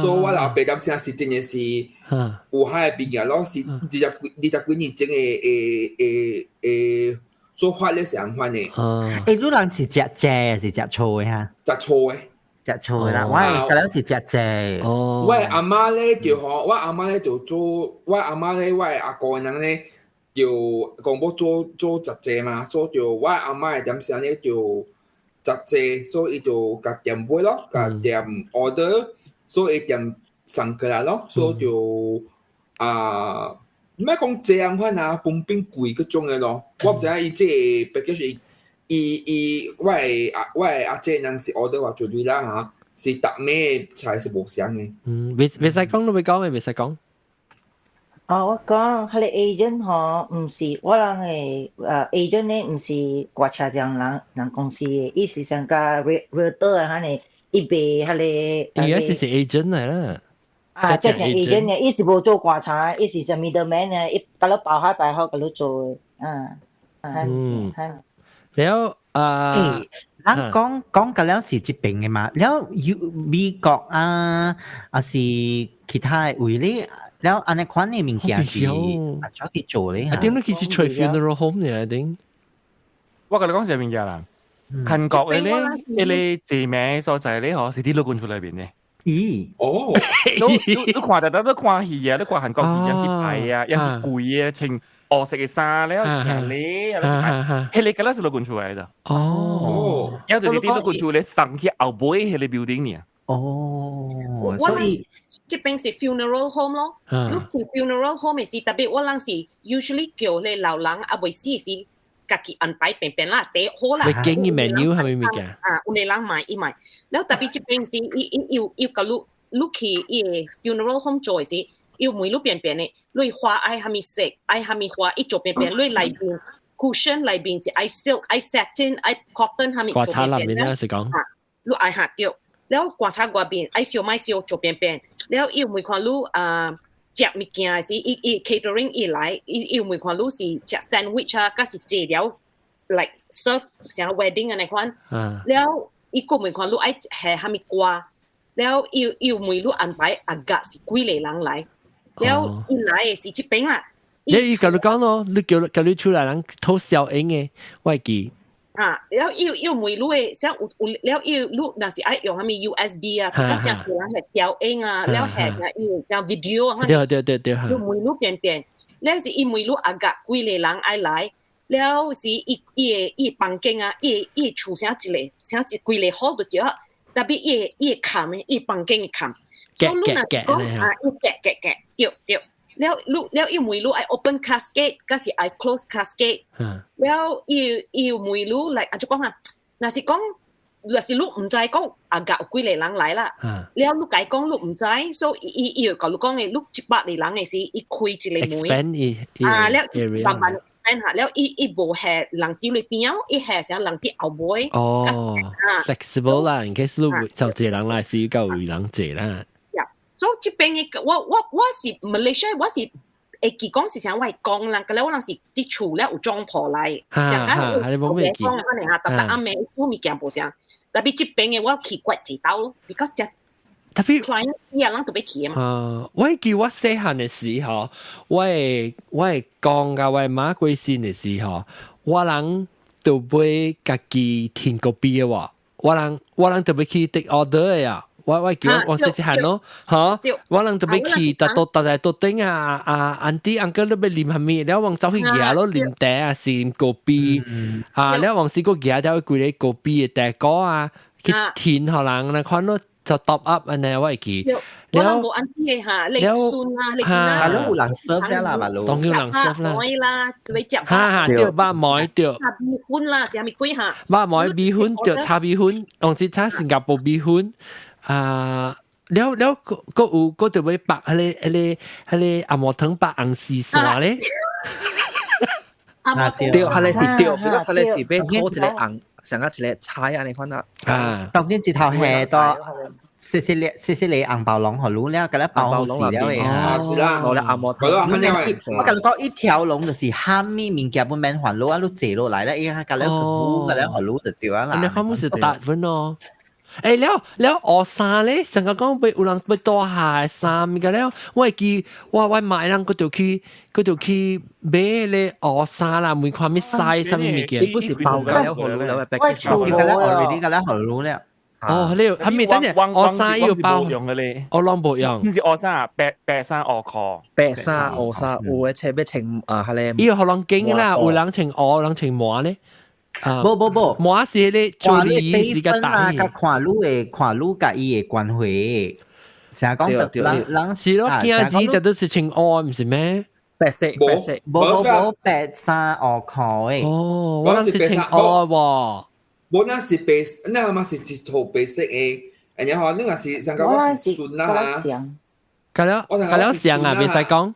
所以我老爸當時是真的是有彼个物件咯，是20幾年前的的的的做法咧是按款的。欸，你人是食濟還是食粗的哈？食粗的。食粗的啦，我可能是食濟。哦。我阿媽咧就吼，我阿媽咧就做，我阿媽咧，我阿公的人咧就講欲做做食濟嘛，所以就我阿媽的點聲咧就食濟，所以伊就共店買咯，共店 order，所以店送過來咯，所以就啊，毋愛講濟按款啊，分變貴嗰種的咯，我毋知影伊這個 package 伊伊我的阿姐人是 order 偌濟鐳啦嚇，是逐暝菜是無相的。嗯，袂袂使講都袂講的，袂使講。哦，我講，彼個 agent 吼，毋是我人的agent 咧，毋是棺材店人人公司的，伊是像佮 realtor 啊，按呢，伊賣彼個。伊是是 agent 來啦。啊，這種 agent 呢，伊是無做棺材，伊是 middleman 呢，伊共你包好包好，共你做的，啊，嗯，了啊，咱講講個了是這邊的嘛，了有美國啊，還是其他的位咧，了按呢款的物件是按怎去做咧？啊，點你其實揣 funeral home 呢？一定。我共你講啥物件啦？韓國的咧，彼個濟名所在咧，嗬，是佇老君厝內面的。咦？哦，你你你看著你看戲啊，你看韓國戲人去排啊，人去跪啊，穿烏色的衫咧，行禮啊，彼個敢若是老君厝來的。哦，抑就是佇老君厝咧送去後尾彼個 building 爾。哦，所以這邊是 funeral home 咯，你去 funeral home 是特別我人是 usually 叫你老人啊未死是家己安排便便啦，第好啦。你經嘅 menu 係咪物件？啊，有個人買伊買，了特別這邊是伊伊要要甲你你去伊 funeral home 做時，要問你便便的，你花愛蝦米色，愛蝦米花，伊做便便，你內邊 cushion 內邊是愛 silk、愛 satin、愛 cotton 蝦米做便便。棺材內面啊，是講。啊，你愛下對。了棺材外邊愛燒賣燒做便便，了伊問看你啊食物件時，伊伊 catering 伊來，伊伊問看你是食 sandwich 啊，抑是坐了 like serve 像 wedding 按呢款。了伊閣問看你愛下蝦米歌，了伊伊問你安排啊個是幾個人來，了伊來的是這邊啦。你伊共你講咯，你叫叫你出來人討笑應的，我會記。啊，了伊伊問你的，像有有了伊你若是愛用啥物 USB 啊，較像有人係消音啊，了下啊伊像 video 啊，對對對對，伊問你便便，了是伊問你啊個幾個人愛來，了是伊伊的伊房間啊，伊伊厝啥一個啥一規個 hall 就對，特別伊的伊冚的，伊房間的冚，所以你若講啊，伊夾夾夾，對對。了你了伊問你愛 open casket，抑是愛 close casket。了伊伊問你來，按怎講啊？若是講，若是你毋知講啊，有幾個人來啦。了你共伊講你毋知，所以伊伊會共你講的，你100個人的時，伊開一個門。啊，了慢慢 expand 下，了伊伊無下人佇你邊仔，伊下啥人佇後尾。哦，flexible 啦，in case 你就一個人來時，夠有人坐啦。所以這邊的我我我是 Malaysia，我是會記講是啥，我會講啦，個咧我人是佇厝咧有裝婆來，哈哈，你無會記。講可能哈，逐逐暗暝煮物件無啥，特別這邊的我去過一道咯，because 這特別 client 伊人特別去嘛。啊，我記我細漢的時候，我會我會講共我媽過身的時候，我人都買家己添咖啡的喎，我人我人特別去 take order 的啊。我我叫我細細漢咯，嚇！我人特別去，逐到逐日到頂啊啊，auntie uncle 你欲啉啥物，了往走去舉咯，啉茶啊，是啉咖啡啊，了往時閣舉了幾個咖啡的茶果啊，去添予人來看咯，就 top up 按呢，我會記。我人無 auntie 的哈，你孫啊，你哈，有人 serve 啦，嘛，當然有人 serve 啦。糜啦，對食。哈哈，對，肉糜對。炒米粉啦，是啥物鬼哈？肉糜米粉對，炒米粉，當時炒新加坡米粉。啊，了了，閣有閣就欲縛彼個彼個彼個紅毛糖縛紅絲線咧。對，彼個是對，比較彼個是欲討一個紅，像啊一個菜按呢款啊。啊，當然一頭下到。細細粒細細粒紅包龍予你了，共你包好勢了的。啊，是啦，我咧紅毛糖。我共你講一條龍就是蝦米物件本免煩惱啊，你坐落來咧，伊共你服務，共你予你就對啊啦。你看冇是達分咯。欸，了了學衫咧，成個講欲有人欲大下衫物個了，我會記我我媽人閣就去閣就去買咧學衫啦，問看咩 size 啥物物件。伊不是包共了予你了，包共了 already 共了予你了。哦，你係咪等陣學衫要包用嘅咧？我攏無用。毋是學衫，白白衫烏褲。白衫烏衫，有的穿欲穿啊，彼個。伊予人揀啦，有人穿烏，有人穿毛咧。啊，無無無，毛是彼個做禮是較大。甲看你的看你佮伊的關係，成日講人人是咯，囝兒就都是穿烏，毋是咩？白色白色，無無無白衫烏褲的。哦，我人是穿烏喎。無那是白，那嘛是一套白色的，然後你若是上個我是孫啦嚇。共了共了像啊，袂使講，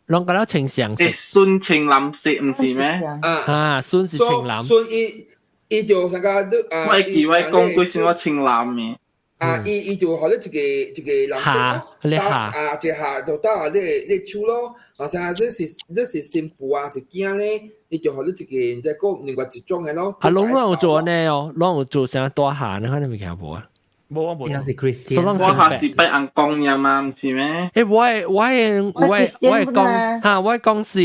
攏共了穿像色。孫穿藍色毋是咩？啊，孫是穿藍。孫伊伊就上個你啊。我記我講過先我穿藍的。啊，伊伊就予你一個一個藍色咯，啊，一下就搭你你手咯，啊，啥這是這是新婦啊，是囝咧，伊就予你一個，再閣另外一種的咯。啊，攏攏有做按呢哦，攏有做啥大下，你看你未見無啊？無我無。伊是 Christian，我下是拜尪公爾嘛，毋是咩？欸，我的我的我的我的講哈，我的講是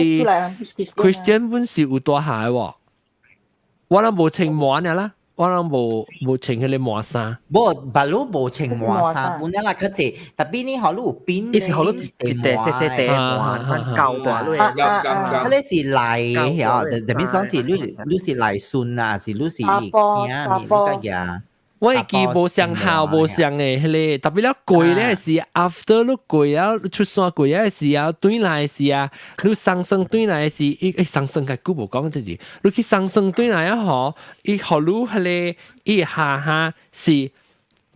Christian 本是有大下的喎，我攏無穿毛爾啦。我攏無無穿彼個麻衫，無，別路無穿麻衫，本來啦較濟，特別你予你有變，伊是予你一一塊細細塊麻，番膠大落，彼個是來的，嗬，特別講是你你是內孫啊，是你是囝，你較額。我會記無相效無相嘅，彼個特別了過咧是 after 你過了出山過了時啊，轉來時啊，你送喪轉來時，伊欸送喪較久無講這字，你去送喪轉來啊吼，伊予你彼個伊下下是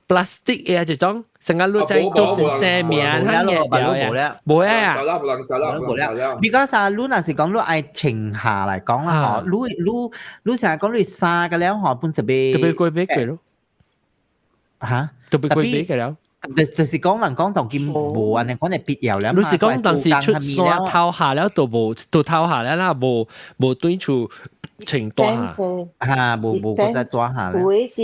plastic 嘅這種，成個你在做先生名，無了，無了，無啊，無了。Because 啊，你若是講你愛穿下來講啦，吼，你你你成日講你衫個了吼，本是欲特別貴買過咯。嚇，特別貴買過了。就是講人講當今無按呢款的必要了。你是講當時出山頭下了都無，都頭下了啦，無無對厝穿大下。嚇，無無閣再大下。有的是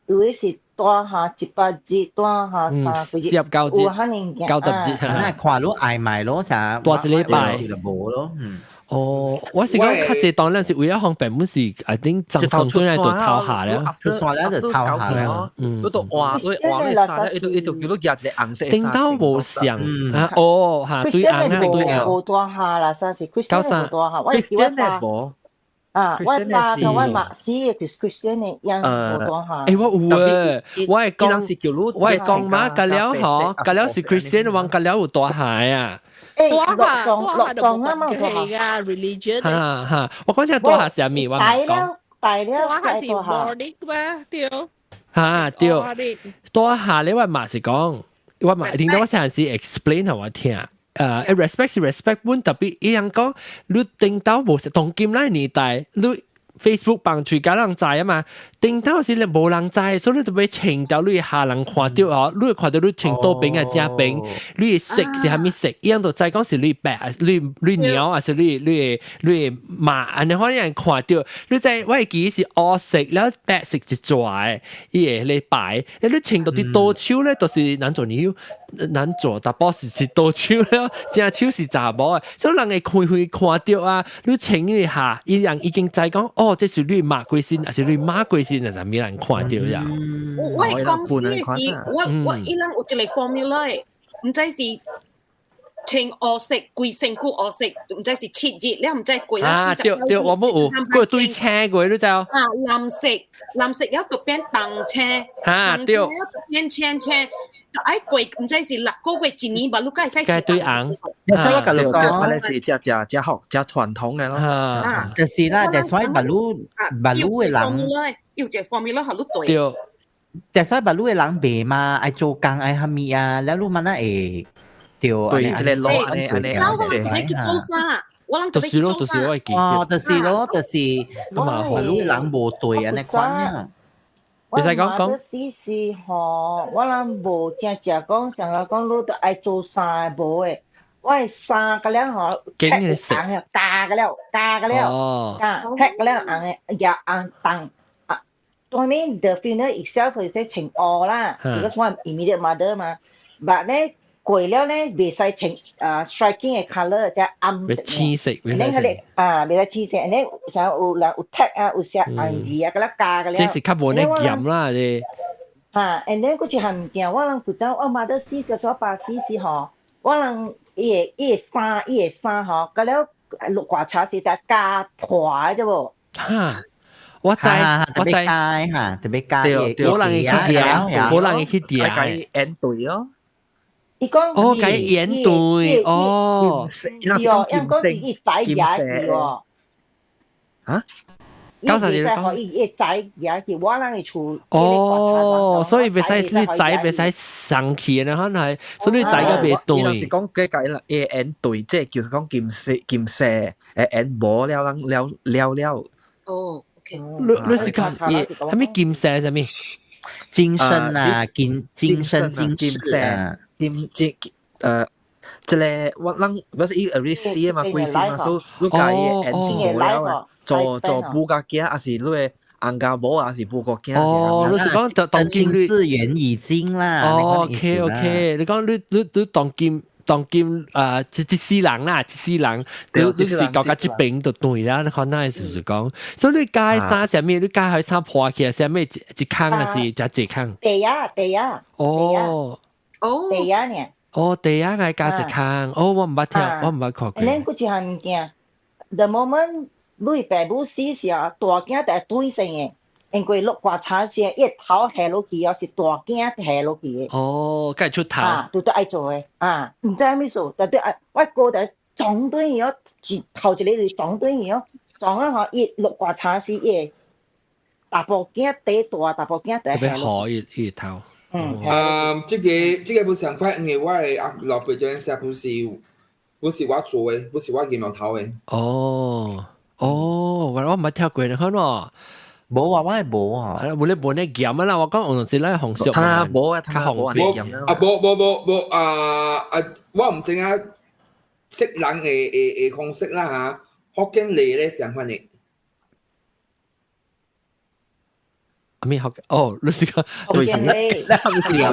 有的是大下100日，大下3個月，49日，90日。那看你愛買咯，啥？大一禮拜就無咯。嗯。哦，我是講較濟當然是為了方便，本是一定早上轉來就頭下了，出山了就頭下了。嗯，你都換你換你衫咧，伊就伊就叫你夾一個紅色。頂到無像啊，哦嚇，對紅啊對紅。無大下啦，啥是 Christian 無大下，我是我爸。啊，我爸同我媽死的就是 Christian 的，樣無大下。欸，我有誒，我會講，我會講嘛，隔了嗬，隔了是 Christian，我隔了有大下啊。欸，落葬落葬啊嘛，係啊，religion。哈哈，我講聽大下是啥物，我唔講。大了大下是 morning 嘛，對。哈對，大下咧我嘛是講，我嘛聽到我上次 explain 予我聽。respect 是 respect 本特別伊樣講，你頂到無是當今那年代，你 Facebook 放出家人知啊嘛，頂到時你無人知，所以你就欲穿到你下人看到哦，你會看到你穿倒邊啊正邊，你的色是啥物色，伊樣就知講是你白，你你鳥，還是你你你馬，按呢款人看到，你知我會記是烏色，了白色一撮的，伊會咧白，你穿到佇倒手咧，就是男左女右，男左查埔是是倒手了，正手是查某的，所以人會開開看到啊，你穿一下，伊人已經知講，哦，這是你媽過身，還是你媽過身，就沒人看到呀。我係講是是，我我伊人有一個 formula 的，毋知是穿烏色，規身軀烏色，毋知是7日，了毋知過了啊，對對，我冇有，過對青過，你知哦？啊，藍色，藍色了就變銅青，啊對，了就變青青，就愛過，毋知是6個月一年吧，你敢會使該對紅。對對，按呢是遮遮遮學遮傳統的咯。啊，就是啦，就所以馬路馬路的人，有一個 formula 予你對。對，就所以馬路的人袂嘛，愛做工愛啥物啊，了你嘛那會。對，對，這個路按呢按呢，我人特別去做啥？我人特別去做啥？哦，就是咯，就是馬路人無對按呢款啊。我媽的死是吼，我人無正正講，上個講你都愛做衫的無的，我的衫個了吼，紅的，加個了，加個了，加黑個了紅的，也紅重啊。當然，the funeral itself 是穿烏啦，because 我 immediate mother 嘛，but 咧。過了咧，袂使穿啊 striking 的 colour，即暗色。青色。你彼個啊，袂使青色，你像有人有 tag 啊，有寫紅字啊，佮啦加個了。這是較無呢鹹啦，這。哈，and then 閣一項物件，我人負責我媽都死叫做爸死時吼，我人伊的伊的衫，伊的衫吼，佮了落棺材時才加破的啫無。哈。我知，我知，哈，特別加。對對，無人會去訂，無人會去訂。愛演對哦。伊講哦，改演對哦，是哦，因講是伊仔也是哦。啊？九十年代，伊伊仔也是我人的厝。哦，所以袂使你仔袂使送去，然後係，所以你仔個袂對。伊是講佢改啦，會演對，這就是講金色金色，會演無了人了了了。哦，OK。你你是講伊，啥物金色啥物？精神啊，金精神精神啊。金金這個我咱不是伊 already 死嘛，歸死嘛，所以你家伊演無了，做做母家囝，還是你的翁家某，還是母國囝？哦，你是講就當今你緣已盡啦。哦，OK OK，你講你你你當今當今啊，這這世人啦，這世人，你你是到到這邊就對啦。你看那是是講，所以你加衫啥物，你加彼衫破起來，啥物一一空還是食一空？地啊地啊。哦。哦，地啊呢？哦，地啊，愛加一空。哦，我毋捌聽，我毋捌看過。咱閣一項物件，the moment 你爸母死時啊，大囝就會對性的。因為落棺材時，伊頭下落去哦，是大囝下落去的。哦，該出頭。啊，都愛做的啊，毋知啥物事，但對愛我哥就撞對伊哦，一頭一個就撞對伊哦，撞啊吼，伊落棺材時，伊大埔囝底大，大埔囝特別好伊伊頭。嗯。啊，這個不上快，因為我的阿老爸這陣時不是我做的，不是我銀行頭的。哦哦，我毋捌聽過，你看喏。無啊，我係無啊。無你無你鹹啊啦，我講有陣時咱紅燒。他無啊，他無啊，啊無無無無啊啊！我毋知影識人的方式啦嚇，福建螺咧相反的。阿咩福哦，你是講福建螺，福建螺，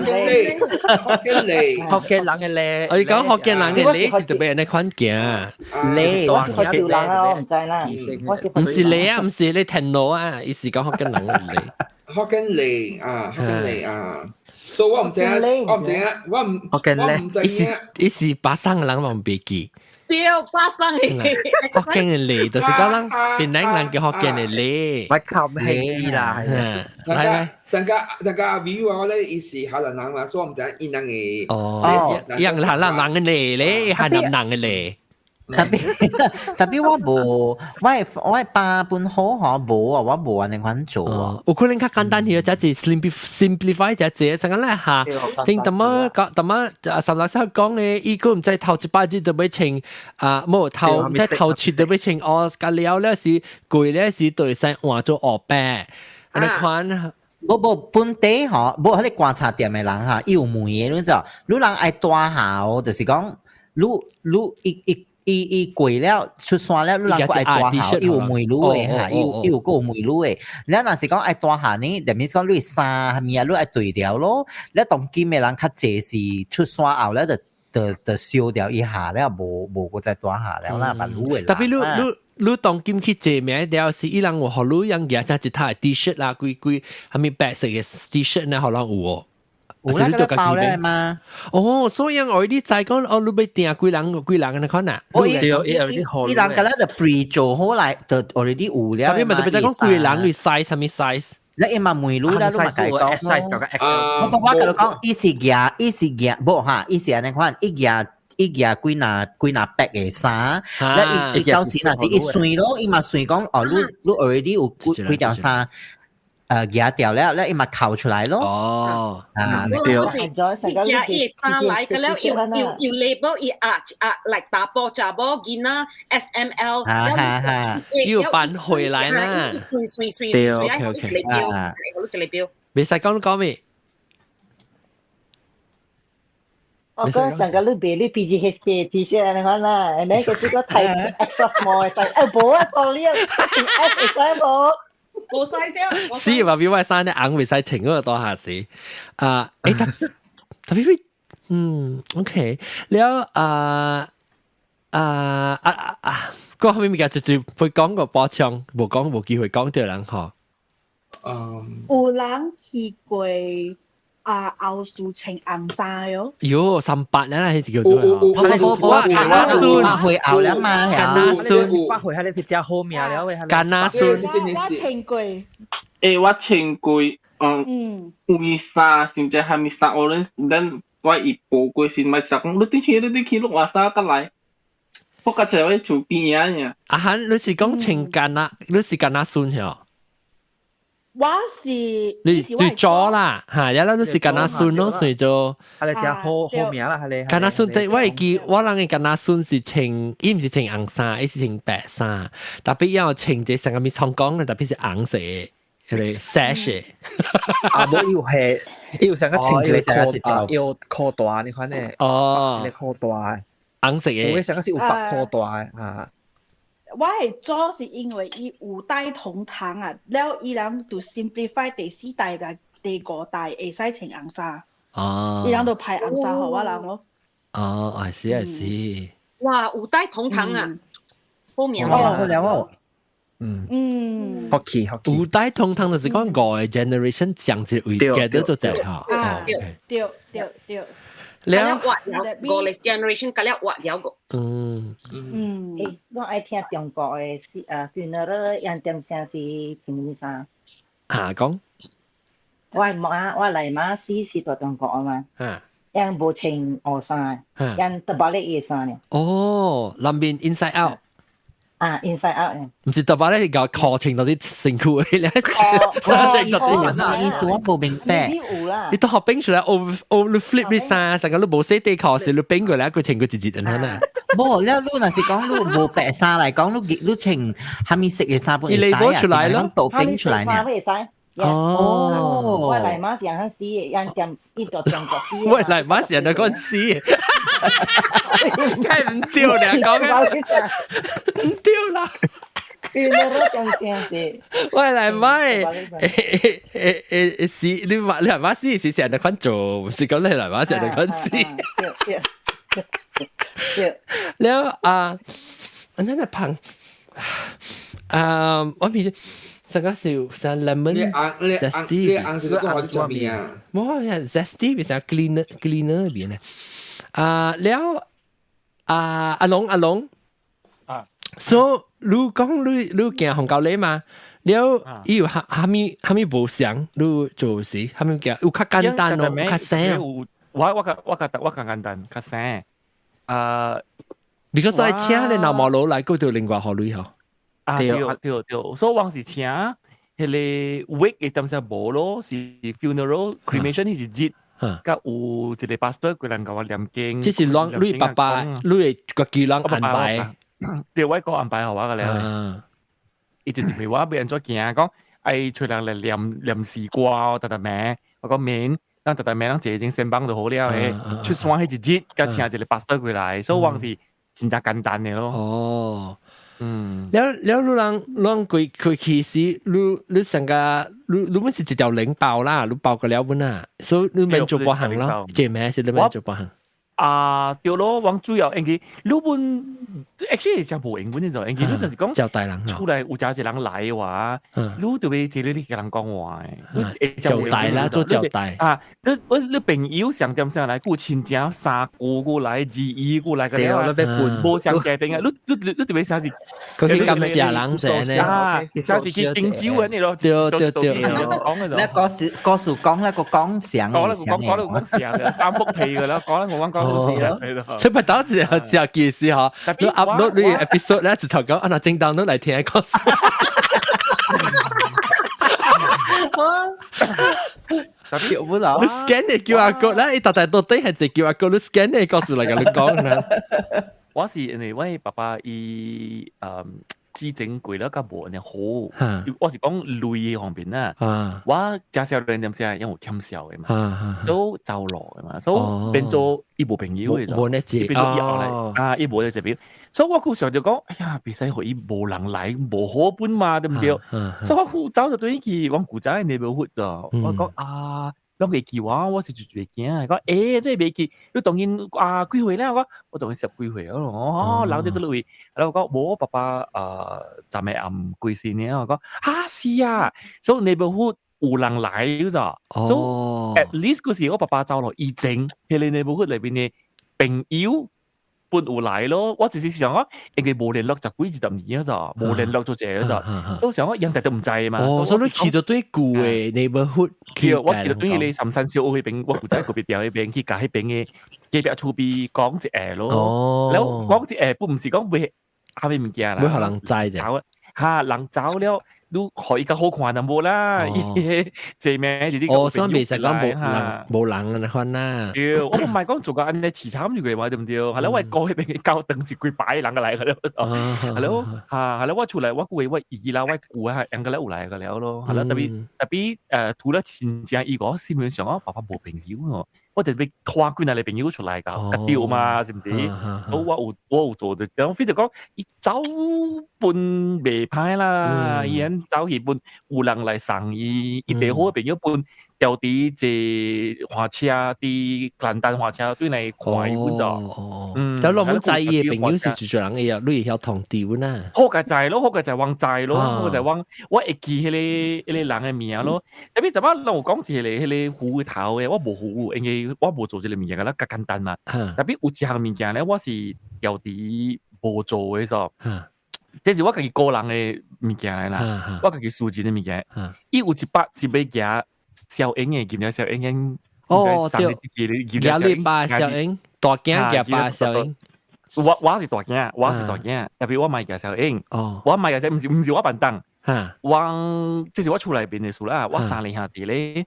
福建螺，福建人的螺。我講福建人的螺是特別那款行。螺，我是福州人啊，我毋知啦。毋是螺啊，毋是你田螺啊，伊是講福建人的螺。福建螺啊，福建螺啊，所以我毋知影，我毋知影，我毋，我毋知影。伊是巴生人嘛，毋袂記。對，巴生的。福建的螺就是講咱檳榔人叫福建的螺。我冚氣啦，來來，上個上個阿 V 話咧，伊是河南人嘛，所以我毋知影伊人的。哦，人河南人的螺咧，河南人的螺。特別我無，我爸本好嗬無啊，我無按呢款做啊。有可能較簡單啲，只是 simplify 只只，成個咧嚇。聽怎麼講？怎麼啊？沈老師講嘅，伊個毋知頭一擺日都欲穿啊，無頭毋知頭七都欲穿哦，甲了了是貴了是就會使換做烏白，按呢款。無無本地嗬，無彼個觀察店的人哈，伊有問的，你知無？你人愛大下哦，就是講，你你伊伊。伊伊過了出山了，你人閣愛大下，伊有問你的哈，伊有伊有閣有問你的。你若是講愛大下呢，就means 講你衫啥物啊，你愛對調咯。你當今的人較濟是出山後咧，就燒掉一下了，無無閣再大下了啦，別你的。特別你你你當今去借名了，是伊人有予你用舉只一套 T 恤啦，規規啥物白色的 T 恤呢，予人有哦。有啦，個包咧嘛。哦，所以我你知講，哦，你欲訂幾人幾人按呢款啊？對，伊人個咧就 pre 做好來，就 already 有了。特別嘛，特別就講幾人你 size 啥物 size？你伊嘛問你啦，你嘛共伊講。我我共你講，伊是舉，伊是舉，無哈，伊是按呢款，伊舉伊舉幾若幾若百個衫，你伊到時若是伊算咯，伊嘛算講，哦，你你 already 有幾幾條衫。誒，舉掉了，咧伊嘛扣出來咯。哦，啊，對。伊伊衫來個了，要要要 label 伊啊啊，來查埔查某囡仔 S M L，哈哈哈，要搬回來啦。算算算，對，OK OK，啊，我一個標。袂使講講咩？我講上個你賣你 PGHK T 恤按呢款啦，你個這個太 extra small 的，哎無啊，sorry 啊，是 S 會使無？冇晒先，是話表我衫咧紅袂使穿嗰個多下時啊！誒特特別嗯，OK，了啊啊啊啊，個後面物件直接會講個補充，無講無機會講到人吼。嗯，有人去過啊後事穿紅衫喲。喲，三八咧，彼是叫做。無無無，干那孫八歲後了嘛，干那孫八歲，彼個是誠好命了的。干那孫，我穿過。欸，我穿過，嗯，有衫，甚至蝦米衫，我恁咱我伊報過先，咪實講，你對去，你對去，你換衫得來。我較濟喺厝邊仔爾。啊哈，你是講穿干那，你是干那孫嗬？我是你你做啦，嚇！一啦，你是干那孫咯，所以就係你真好好名啦，係你。干那孫，即我會記，我人嘅干那孫是穿，伊毋是穿紅衫，伊是穿白衫，特別要穿這成個咪創講嘅，特別是紅色嘅，彼個 sash。啊，無伊有係，伊有成個穿一個褲啊，有褲大呢款嘅。哦，一個褲大。紅色嘅。有成個是有白褲大嘅啊。我會做是因為伊五代同堂啊，了伊人就 simplify 第四代佮第五代會使穿紅衫。哦。伊人就派紅衫予我人咯。哦，I see I see。哇，五代同堂啊，好名哦，好了哦。嗯。嗯。福氣福氣。五代同堂就是講五個 generation 上一位嘅都做這哈。啊，對對對對。了活了五個 generation，甲了活了個。嗯嗯。欸，我愛聽中國的是啊，funeral 用點聲是穿啥物衫？啊講。我媽我來媽死是佇中國啊嘛。𪜶無穿烏衫，𪜶 terbalik 伊衫呢。哦，南面 inside out。啊，inside out。毋是 terbalik 個課程到啲辛苦嘅咧，衫穿到啲。意思我無明白。你都學冰出來，我你 flip 你衫，成個你無洗底褲時，你冰過來，佢穿過一日咁樣。無，了你若是講你無白衫來講，你穿蝦米色嘅衫本會使啊？出來咯，倒冰出來呢。哦，我來媽是按死的，按點伊就中國死。我來媽是按講死的，梗係唔對啦，講嘅唔對啦。我來媽死，你媽你來媽死是成日款做，唔是講你來媽成日款死。了啊，我那胖啊，我變。上個是上 lemon zesty，你紅是講我做咩啊？冇啊，zesty 變成 cleaner cleaner 邊咧。啊，了啊，阿龍阿龍啊，so 你講你行紅高禮嘛？了伊有蝦蝦米蝦米無相，你做時蝦米件有較簡單咯，較省。我較簡單，較省。啊，because 我請你老毛佬來，嗰條另外學類嗬。啊對對對，所以往是請彼個 wake 嘅點時無咯，是 funeral cremation 彼一日，佮有一個 pastor 過來共我念經。這是攏你爸爸，你的家己人安排。對，我個安排予我個了。伊就是問我欲按怎行，講愛揣人來念念詩歌，逐逐暝，我講免，咱逐逐暝咱坐間先房就好了誒。出山彼一日，佮請一個 pastor 過來，所以往是真正簡單的咯。哦。嗯，了了，你人人規規去時，你成個你們是一條領包啦，你包個了本啊，所以你免做半項咯，這咩是你免做半項？啊，對咯，我主要因為你本 actually 真無英文呢種，因為你就是講交代人出來有真濟人來的話，你就欲坐咧你共人講話的，交代啦，做交代啊！你我你朋友上點上來，有親戚三姑過來，二姨過來個了，無相家庭啊！你就欲啥是？佢去感謝人者呢？啊，啥是去敬酒的呢咯？對對對，你故事故事講那個講相，講那個講講那個講相嘅三幅皮嘅啦，講啦我講講。佢不打字只件事嗬，你 upload 你 episode 咧，直頭講啊，那正當都嚟聽故事。你 scan 你 QR code 咧，伊大大到底係隻 QR code，你 scan 你故事嚟共你講啦。我是因為我爸爸伊之前過了較無按呢好，我是講類方面啦。我食少年點時因為欠笑的嘛，所以走路的嘛，所以變做伊無朋友的，無呢隻，變做伊後來啊，伊無呢隻朋友，所以我閣想著講，哎呀，袂使予伊無人來，無好本嘛，對毋對？所以我有走就對去阮古早的 neighborhood 咗，我講啊。攏會記我，我是就會驚。講欸，這袂記，你當然啊幾歲了？我我當然十幾歲咯。哦，人佇佗位，然後我講無，我爸爸昨暝暗過身了。我講啊是啊，所以 neighborhood 有人來咗，所以 at least 嗰時我爸爸走落以前，彼個 neighborhood 內面的朋友本有來咯。我就是想講，因為無聯絡十幾二十年咗，無聯絡做這個咗，所以想講人哋都毋知嘛。哦，所以你去到對舊的 neighborhood，我去到對彼個三山小學彼邊，我舊在隔壁條彼邊去共彼邊的隔壁厝邊講一下咯。哦，了講一下，不毋是講袂啥物物件啦，袂予人知啫。哈，人走了，你予伊較好看淡薄啦。伊這名就是哦，所以袂使講無人無人按呢款啦。對，我毋係講做個按呢凄慘就個話對毋對？係啦，我過彼邊的教堂是幾百人個來個了。係咯，嚇，係啦，我出來我估我姨啦，我姑啊，應該有來個了咯。係啦，特別特別除了親戚以外，新聞上我爸爸無朋友哦。我特別拖幾若個朋友出來㗎，對嘛，是毋是？我有做的，然後非得講伊走本袂歹啦，伊按走去本有人來送伊，伊第好的朋友本調佇坐火車，佇蘭丹火車對來看伊本就。嗯，但我們知伊的朋友是一個人會啊，你會曉通知阮啊？好個知咯，好個就忘知咯，好個就忘，我會記彼個人的名咯。特別怎麼攏有講一個彼個斧頭的，我無斧，因為我無做這個物件，個啦較簡單嘛。特別有一項物件咧，我是調佇無做的咾。這是我家己個人的物件來啦，我家己私人的物件。伊有一百是欲行小英的，記唔記小英英？哦，對，廿禮拜小英，大囝行八小英。我是大囝，我是大囝，特別我買行小英。我買行小，毋是我辦當。我這是我厝內邊的事啦，我三個兄弟咧。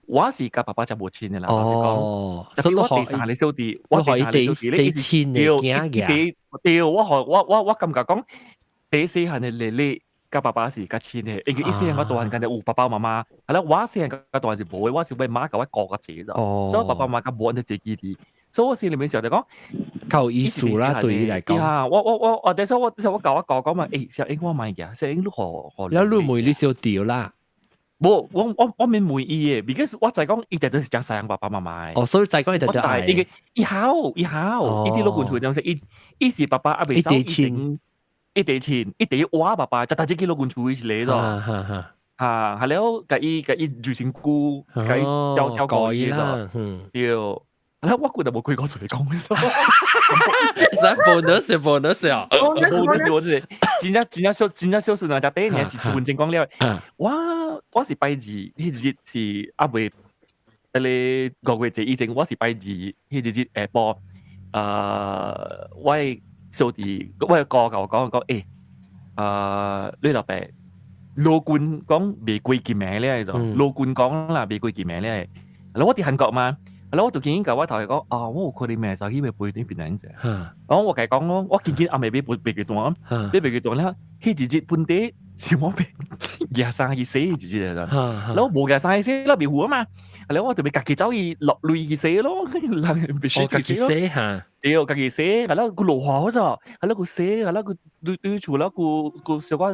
我是佮爸爸真無親的啦，老實講。特別我第三個小弟，我第三個小弟咧，親的囝嘅。對，我我感覺講，第細漢的麗麗佮爸爸是較親的，因為伊細漢我大漢間就有爸爸媽媽，係啦，我細漢較大漢是無的，我是阮媽共我顧較濟咋，所以我爸爸媽媽較無按呢濟記憶。所以我心裡面想就講，較有意思啦，對伊來講。啊，我，等下我共我哥講嘛，欸，小英我買嘅，小英你予予。了你問你小弟啦。無，我免問伊的，because 我知講伊直直是誠細爸爸媽媽的。哦，所以知講伊直直愛。伊伊好，伊好，伊佇老君厝陣時，伊是爸爸猶未走以前，伊第親，伊第我爸爸，就逐日去老君厝伊是咧咗。哈，係了，共伊住身軀，共伊照照顧伊咗。對。啊，我覺得無幾個出嚟講。是 bonus bonus 啊，bonus bonus，真正真正小真正小數人就第一年一分鐘講了。我是拜二，彼一日是猶未，彼個五月節以前，我是拜二，彼一日下晡，我小弟，我哥共我講講，欸，你老爸老君講未歸記名咧，就老君講啦，未歸記名咧。我佇韓國嘛。然後我就緊緊共我頭家講，啊，我有可能明早起欲飛轉檳城者。然後我共伊講咯，我緊緊暗暝欲飛飛機單，欲飛機單了，彼一日本地是我欲舉衫去洗一日來然後無舉衫去洗，咱袂赴啊嘛。然後我就欲家己走去落淚去洗咯，人必須家己洗哈。對，家己洗，然後閣落雨咗，然後閣洗，然後閣對對厝了，閣閣小可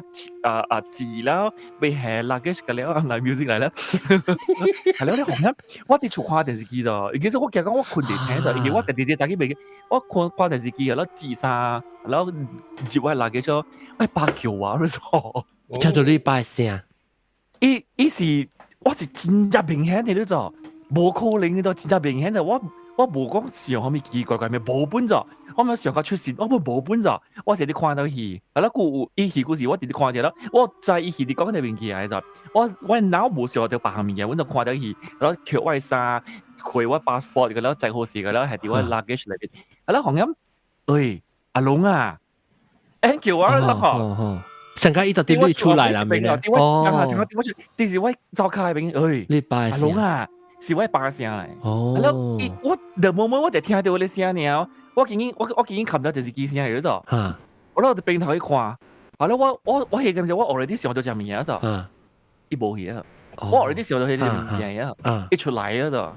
啊啊字了，欲下 luggage 個了，來 music 來了。係了，你紅音，我佇厝看電視機咗，其實我驚講我睏佇醒咗，因為我第二日早起袂，我看看電視機，然後折衫，然後接我 luggage 咗，我爸叫我咗。聽到你爸聲，伊伊是我是真正明顯的你做，無可能的做，真正明顯的我。我無講想啥物奇奇怪怪咩，無本咗，我咪想較出神，我本無本咗，我是佇看到戲，啊啦，佮有伊戲故事，我直直看著了，我知伊戲佇講啥物件來我我腦無想著別項物件，我就看到戲，然後抾我的衫，開我 passport 個了，載好勢個了，係佇我 luggage 內面，啊啦，紅音，喂，阿龍啊，欸叫我啦嗬。成家伊就佇你厝內啦，咪咧？哦，就是我走開邊，喂，你爸阿龍啊。是我爸聲來，哦，我 the moment 我就聽到我的聲爾，我緊緊冚到電視機聲嚟咗，我落佇邊頭去看，好啦，我彼陣時我 already 想到隻物件咗，伊無去啊，我 already 想到彼隻物件啊，伊出來啊咗，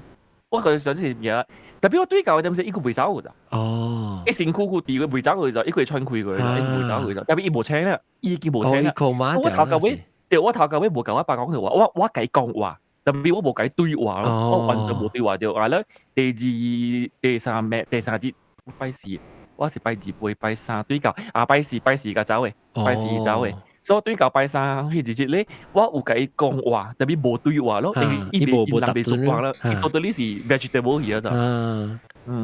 我個想這物件，特別我對舊嘅陣時，伊閣袂走去哦，伊身軀佫佇佢袂走去咗，伊閣會喘氣過，伊袂走去咗，特別伊無請啦，伊已經無請啦，我頭到尾，對，我頭到尾無共我爸講話，我共伊講話。特別我無共伊對話咯，我完全無對話就啊咧。第二、第三咩？第三節拜四，我是拜二、拜拜三對到啊，拜四拜四共走的，拜四走的。所以對到拜三彼一日咧，我有共伊講話，特別無對話咯，因為伊伊人袂做話啦，伊到底是 vegetable 去啊就。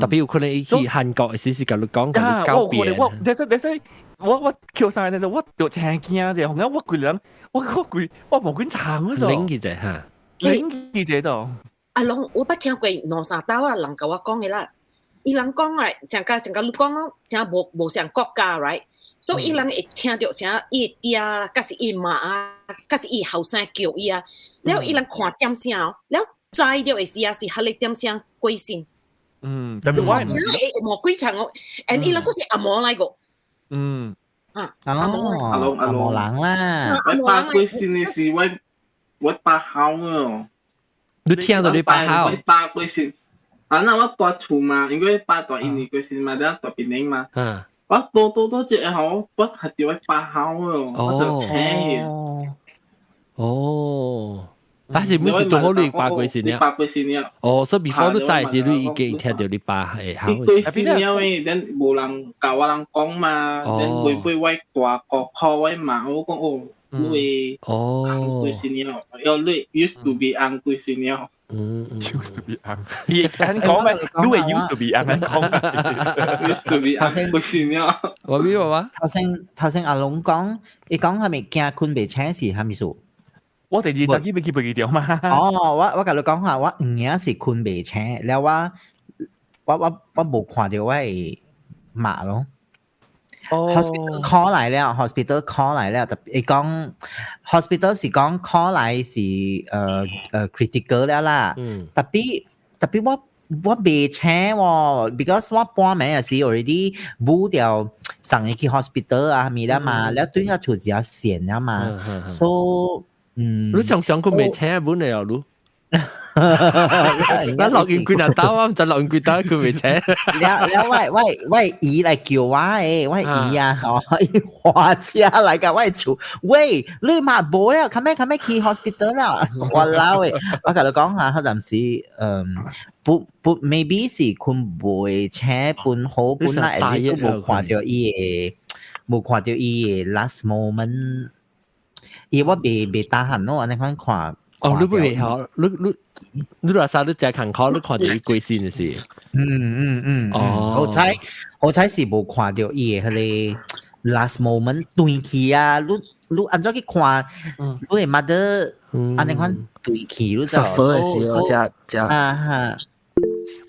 特別有可能伊去韓國時是共你講，共你告別。我，但是但是我抾衫的時我就真驚者，紅我規人，我規我無管撐嗰種。冷起者哈。冷記者就。阿龍，我捌聽過兩三道啊，人共我講的啦。伊人講來，像甲像甲你講咯，聽無無像國家，right？所以伊人會聽著啥，伊的爹啦，抑是伊媽啊，抑是伊後生叫伊啊。了伊人看點聲哦，了知著的時啊是彼個點聲過身。嗯，特別我會無幾場哦，and 伊人閣是紅毛來個。啊，阿龍紅毛人啦。我爸過身的時，我爸哭哦。你聽到你爸哭？我爸過身。啊，那我蹛厝嘛，因為爸蹛印尼過身嘛，了蹛檳城嘛。我多多多一個吼，我聽著我爸哭哦，我就醒去。哦，但是每次拄好你爸過身了。爸過身了。哦，所以 before 你知時，你已經聽到你爸會哭。過身了，then 無人共我人講嘛，then 尾尾我大哥 call 我媽，我講哦，你翁過身了，要你 used to be 翁過身了。Used to be 尪，伊會講咩？你會 used to be 尪講。 Used to be 尪，不是了。我邊話話？頭先阿龍講，伊講係咪驚睏袂醒是啥物事？我第二集去欲去袂記著嘛。哦，我共你講下，我有影是睏袂醒，了我無看著我的媽咯。Hospital call 來了，hospital call 來了，特別伊講 hospital 是講 call 來是critical 了啦。特別我袂醒喎，because 我半暝也是 already 舞掉送伊去 hospital 啊，物啦嘛，了對下厝一下線了嘛，so 你常常睏袂醒本嚟啊，你？咱錄音幾若刀，我毋知錄音幾刀睏袂醒。了了，我姨來叫我的，我姨啊，吼，伊駛車來共我厝，喂，你媽無了，較咩較咩去 hospital 了，我老的，我共你講下，彼陣時，不不，maybe 是睏袂醒，本好本來，會都無看著伊的，無看著伊的 last moment，伊我袂 tahan 咯，按呢款看。哦，你袂好，你若啥你誠艱苦，你看著伊過身就是。嗯，好彩好彩是無看著伊的彼個 last moment 斷去啊！你按怎去看？你的 mother 按呢款斷去，你就 suffer 的時候，誠誠啊哈！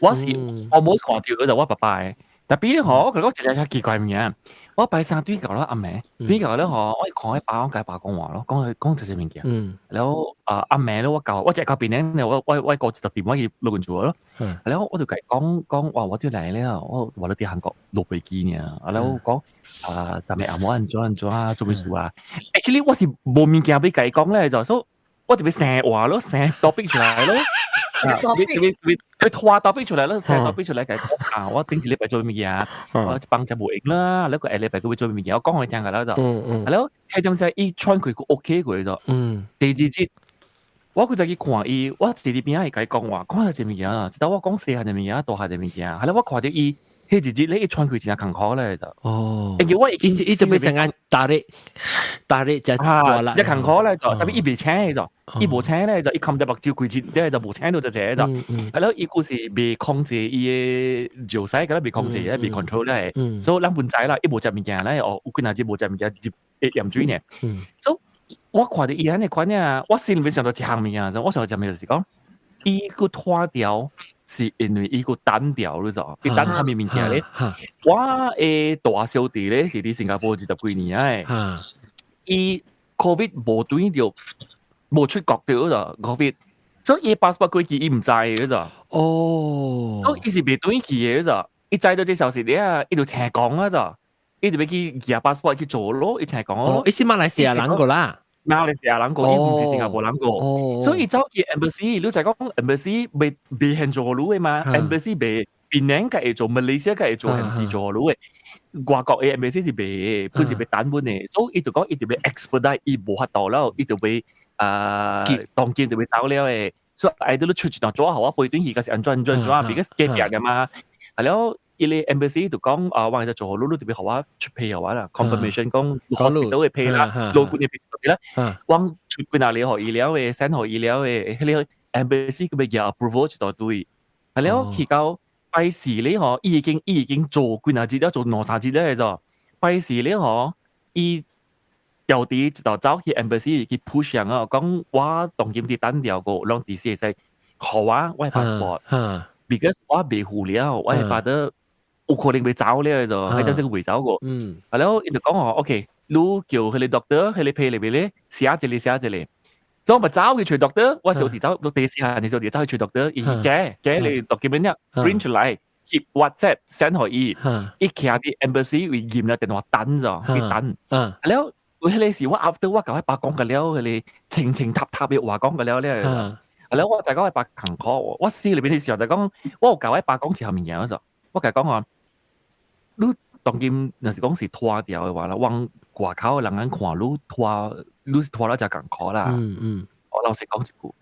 我是我無看著就我爸爸的，特別咧吼，我覺得一個較奇怪物件。我拜三對到了暗暝，對到了吼，我看彼爸講共爸講話咯，講講這些物件。然後啊暗暝咧，我到我只到邊咧，我過一個電話去錄緊厝咯。然後我就共伊講講，哇，我對來了，我話你佇韓國落飛機呢。然後講啊，昨暝阿母按怎按怎啊，做咩事啊？Actually 我是無物件欲共伊講咧，就所以我就欲生話咯，生 topic 出來咯。欲拖 topic 出來咯，生 topic 出來共伊講啊！我頂一禮拜做物件，我一幫就無閒啦，你個下禮拜閣欲做物件，我講予伊聽個啦就。係咯，彼陣時伊喘氣閣 OK 過就。第二日我閣再去看伊，我坐佇邊仔伊共伊講話，講啥物件啊？直到我講細漢的物件，大漢的物件，係啦，我看著伊彼一日咧，伊喘氣真艱苦咧就。因為我伊伊就欲成個大力大力就大力，真艱苦咧就，特別伊袂醒就，伊無醒咧就，伊含著目睭規日咧就無醒到就這就。係咯，伊閣是袂控制伊的尿屎，敢若袂控制咧，袂 control 咧，所以咱本知啦，伊無食物件咧，哦，有幾若日無食物件，入會鹽水呢。所以我看著伊按呢款啊，我心裡面想到一項物件，我想到一物就是講，伊閣脫掉是因為伊閣單調，你知無？伊等啥物物件咧？我的大小弟咧是佇新加坡20幾年啊，伊 COVID 無轉著，無出國著就 COVID，所以伊 passport 過期伊毋知嘅咋。所以伊是袂轉去嘅咋。伊知到這消息咧，伊就請講啊咋。伊就欲去寄 passport 去做咯，伊請講咯。伊是馬來西亞人個啦。馬來西亞人個，伊毋是新加坡人個，所以伊走去 embassy，你就講 embassy 袂現做予你的嘛，embassy 袂檳城會做，馬來西亞會做，毋是做予你的。外國的 embassy 是袂，不是欲等阮的，所以伊就講伊就欲 expedite，伊無法度了，伊就欲啊當今就欲走了的，所以愛得你出一張紙，予我飛轉去，閣是按怎按怎按怎，because 隔壁的嘛，係了。伊個 embassy 就講啊，我會做予你，你就欲予我出批予我啦，confirmation 講 hospital 的批啦，老官的批啦，我出幾若個予伊了的，send 予伊了的，彼個 embassy 閣欲寄 approval 一大堆，係了去到拜四咧吼，伊已經做幾若日了，做兩三日了就，拜四咧吼，伊調佇一道走去 embassy 去 push 人啊，講我當今佇等掉個，攏佇會使予我的 passport，because 我袂赴了，我的 father 有可能袂走了就，彼陣時袂走過。係了，伊就講哦，OK，你叫彼個 doctor，彼個批裏邊咧寫一個寫一個。所以我咪走去揣 doctor，我小弟走，第四下，你小弟走去揣 doctor，伊假假你 document 了 print 出來，翕 WhatsApp send 予伊，伊徛佇 embassy 位撳了電話等咗，去等。係了，彼個時我 after 我共彼爸講過了，彼個清清塔塔的話講過了咧。係了，我就講彼爸艱苦，我心裏邊的時候就講，我有共彼爸講一項物件嗰時，我共伊講話。你當今若是講是脫掉的話啦，往外口的人眼看你脫，你是脫了誠艱苦啦。我老實講一句，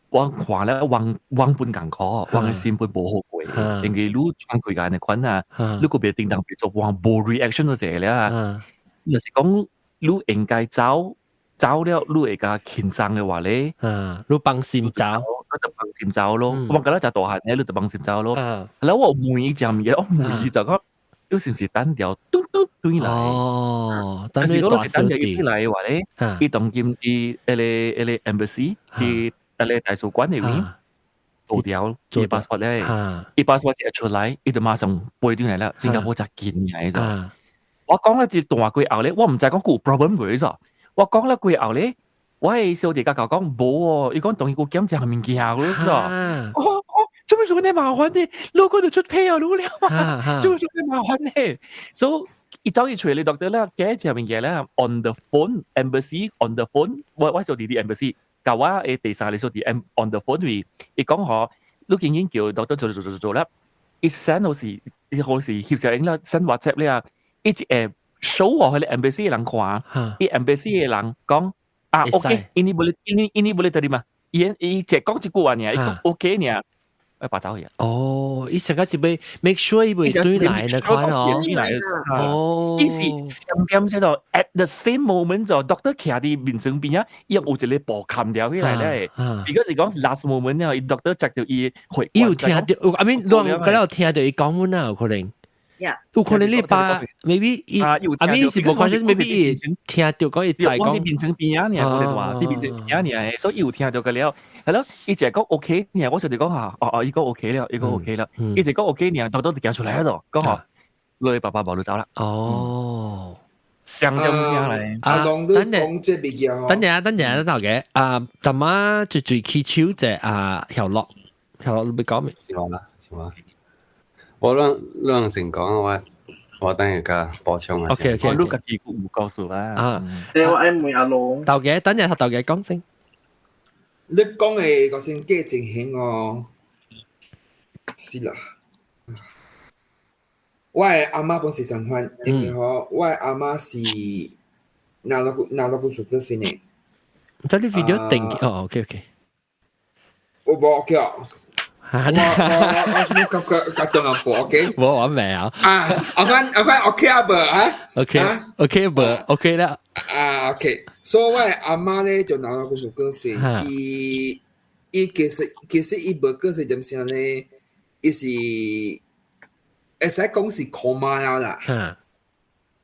我看了阮阮本艱苦，阮的心本無好過，因為你喘氣按呢款啊，你閣袂叮當袂做，阮無 reaction 就濟了。若是講你應該走走了，你會較輕鬆的話咧，你放心走，你就放心走咯。我覺得就大漢咧，你就放心走咯。然後我問伊隻物件，我問伊就講，你是唔是單調嘟嘟轉來？哦，但是講是單調轉來嘅話咧，伊當今佇彼個 embassy 佇彼個大使館裏面做掉，伊 passport 咧，伊 passport 一出來，伊就馬上飛轉來了，新加坡就近嘅就。我講了一段過後咧，我毋知講有 problem 未咋。我講了過後咧，我的小弟甲講無哦，伊講當伊有檢查物件咯，咋？哦哦，做咩事咁麻煩的？老公就出屁啊，老了啊，做咩事咁麻煩的？所以伊走去揣你 doctor 啦，檢查物件咧，on the phone embassy on the phone，我做弟弟 embassy，教我的第三個小弟 on the phone 位，伊講嗬，你緊緊叫 doctor 做做做做做啦，伊 send 好時，伊好時翕相影啦，send WhatsApp 咧啊。伊一會 show 予彼個 embassy 的人看，伊 embassy 的人講啊，OK，ini boleh ini ini boleh terima，伊伊只講一句話爾，伊講 OK 爾，我拔走去。哦，伊成個是欲 make sure 伊袂轉來那款哦。哦，伊是上點叫做 at the same moment 就 doctor 徛佇面床邊啊，伊有一個布冚掉起來咧。如果是講是 last moment 咧，伊 doctor 接到伊血伊有聽到，I mean，你講有聽到伊講阮啊，有可能。有可能你爸 maybe 伊，I mean 是無關係，maybe 伊聽到講伊在講變成邊啊，爾，我哋話啲變成邊啊，爾，所以伊有聽到個了，係咯，伊就講 OK 爾，我就哋講下，哦哦，伊講 OK 了，伊講 OK 了，伊就講 OK 爾，到到就行出來咗，講嗬，你爸爸無就走啦。哦，聲點聲嚟？阿龍都講這物件。等陣等陣，頭嘅啊，怎麼最最起手就啊，曉樂，曉樂你欲講咩？是我啦，是我。我兩兩成講我我等下加補充啊。OK OK，你家己有告訴啦。啊，對，我愛問阿龍。頭家等陣頭家講先。你講的個先計情形哦，是啦。我的阿媽本是相反，因為吼，我的阿媽是拿落拿落去出過身的。這你 video 定哦，OK OK。我無 OK 哦。我我我我感覺感動啊，無 OK。無我未啊。啊，阿番阿番 OK 啊，無啊？OK OK 無 OK 啦。啊 OK，所以我的阿媽咧就拿落去出過身，伊伊其實其實伊無過身點聲咧，伊是會使講是 coma 了啦。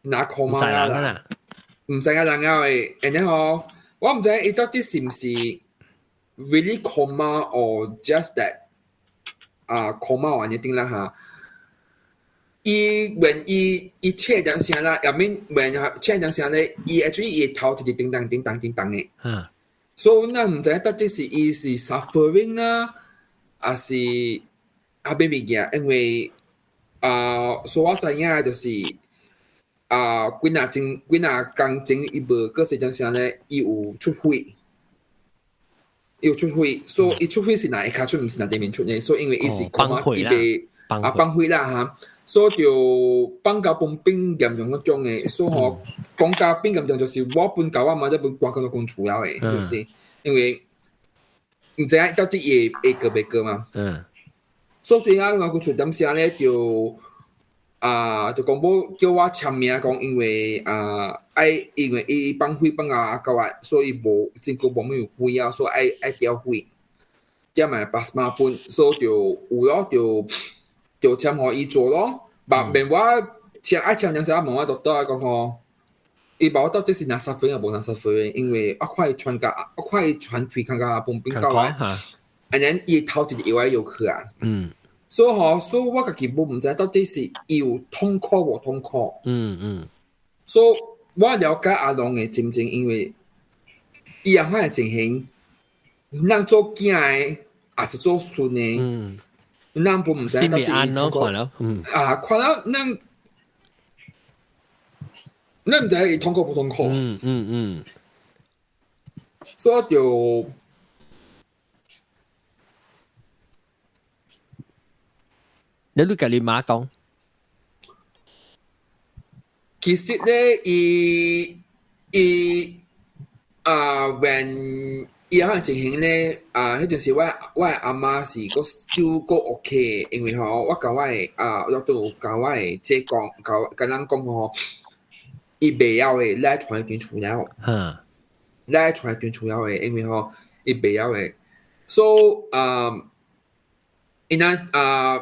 拿 coma 了啦，毋知影人了的，然後我毋知伊到底是毋是 really coma or just that 啊 coma 或者點啦嚇。伊when 伊伊切點聲啦，入面 when 切點聲咧，伊 actually 伊頭直直叮當叮當叮當的。所以咱毋知到底是伊是 suffering 啊，還是啊咩物件？因為啊，所以我知影就是啊，幾若鐘幾若工前伊無過身點聲咧，伊有出血，伊有出血，所以伊出血是哪一跤出，毋是哪頂面出的，所以因為伊是放血伊袂啊放血啦哈，所以就放到本變嚴重嗰種的，所以吼講到變嚴重就是我本舊我媽才本關到公厝了的，是毋是？因為毋知影到底會會過袂過嘛。所以對啊，我佢出點聲咧就啊，就講無叫我簽名講，因為啊愛因為伊放血放啊夠啊，所以無真久無咩有血啊，所以愛愛調血，調埋 plasma 本，所以就有咯，就就簽予伊做咯。但免我簽愛簽兩聲，問我就倒來講吼，伊無到底是哪 suffering 啊，無哪 suffering，因為我看伊傳甲，我看伊傳氣看甲崩冰到啊，and then 伊頭一直搖來搖去啊。所以吼，所以我家己無毋知到底是伊有痛苦無痛苦。所以我了解阿龍的心情，因為伊樣款的情形，咱做囝的，也是做孫的，咱本毋知到底安咯，看了，啊，看了咱，咱毋知伊痛苦無痛苦。所以就。你都共你媽講，其實咧，伊伊啊，when 伊樣情形咧，啊，彼陣時我我阿媽是閣就閣 OK，因為吼，我共我的啊，我都有共我的姐講，共共人講吼，伊袂曉的，來傳轉厝了，來傳轉厝了的，因為吼，伊袂曉的， So 啊，𪜶啊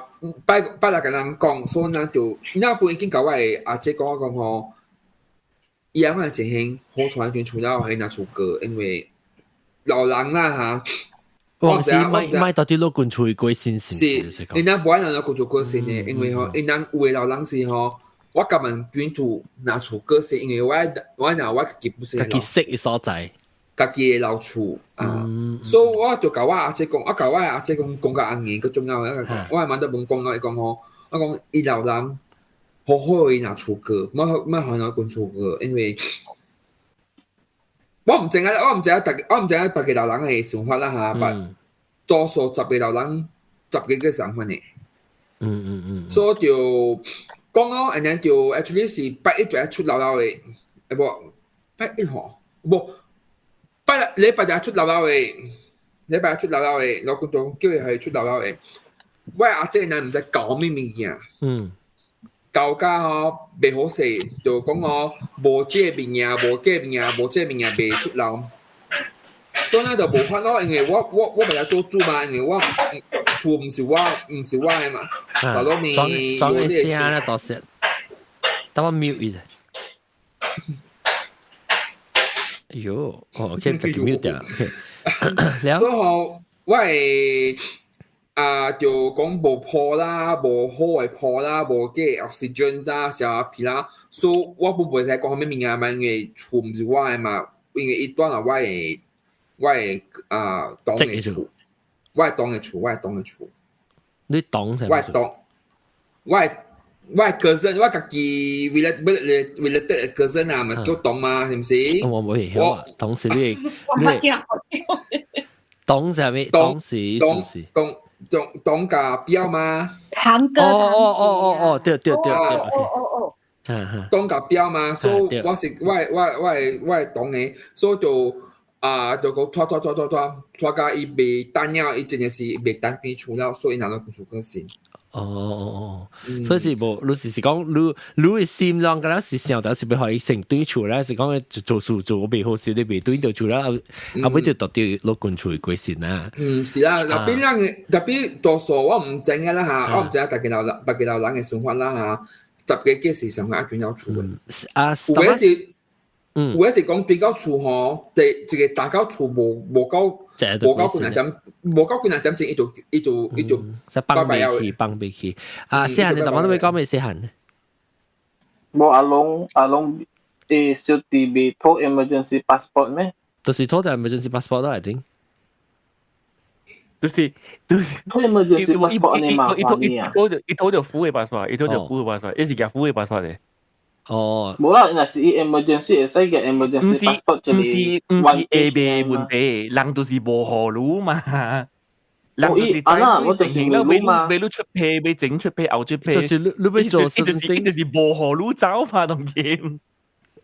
拜拜六共人講，所以咱就那本已經共我的阿姐講我講吼，伊按款情形好彩轉厝了係若厝過，因為老人啦嚇。我是買買到啲老君厝過身是，𪜶若無愛人老君厝過身的，因為吼，𪜶人有的老人是吼，我共問轉厝若厝過身，因為我我若我家己不是家己識的所在，家己的老厝啊，所以我就共我阿姐講，我共我阿姐講講較紅個重要，我係問得問講我伊講吼，我講伊老人好好伊若厝過，莫莫予老君厝過，因為。我毋知影，我毋知影，逐我毋知影別個老人的想法啦嚇，但多數十個老人十個個想法的。所以就講哦，and then 就 actually 是拜一就愛出老老的，欸無拜一吼，無拜六禮拜就愛出老老的，禮拜出老老的，老公就叫伊去出老老的。我阿姐呢毋知搞咩物件。搞甲吼袂好勢，就講吼無這個物件，無這個物件，無這個物件袂出老。所以呢就無法咯，因為我我我袂曉做主嘛，因為我厝毋是我毋是我的嘛。啥囉咪裝裝一聲咧，多謝。等我 mute 伊。哎喲，哦，OK，自己 mute 掉，OK。所以吼，我會。啊，就講無鋪啦，無好的鋪啦，無個 oxygen 啦，啥皮啦，所以我不袂使講啥物物件嘛，因為厝毋是我的嘛，因為伊住佇我的我的啊黨的厝，我的黨的厝，我的黨的厝。你黨啥？我的黨，我的我的 cousin，我家己 related 的 cousin 啊，咪叫黨嘛，是毋是？我無會曉啊，黨是你，你黨啥物？黨是黨黨。黨黨甲表嗎？堂哥，哦哦哦哦哦，對對對對，哦哦哦，黨甲表嘛，所以我是我我我我黨的，所以就啊就講拖拖拖拖拖拖甲伊袂等了，伊真的是袂等變厝了，所以若攏出個事。哦哦哦，所以是無，你是是講你你的心臟敢若是想到是欲予伊先轉厝咧，是講做事做袂好勢，你袂轉著厝啦，後尾就到底老君厝過身啦。嗯，是啦，特別人特別多數我毋知影啦嚇，我毋知影大家老人，大家老人的想法啦嚇，十個幾時想法轉到厝的。啊，有的是，有的是講轉到厝吼，第一個打到厝無無夠。無夠幾若點，無夠幾若點鐘，伊就伊就伊就放袂去，放袂去。啊，細漢你淡薄都欲講未細漢？無阿龍阿龍，伊小弟未討 emergency passport 咩？就是討 emergency passport 咯，I think。就是就是討 emergency passport 你麻煩你啊！伊討著副的 passport，伊討著副的 passport，伊是舉副的 passport 的。哦，無啦，若是伊 emergency 會使舉 emergency passport 毋是毋是下邊問題，人就是無予你嘛。人就是啊那，我就是無你嘛。欲你出批，欲前出批，後出批。就是你你欲做，伊就是無予你走嘛，當然。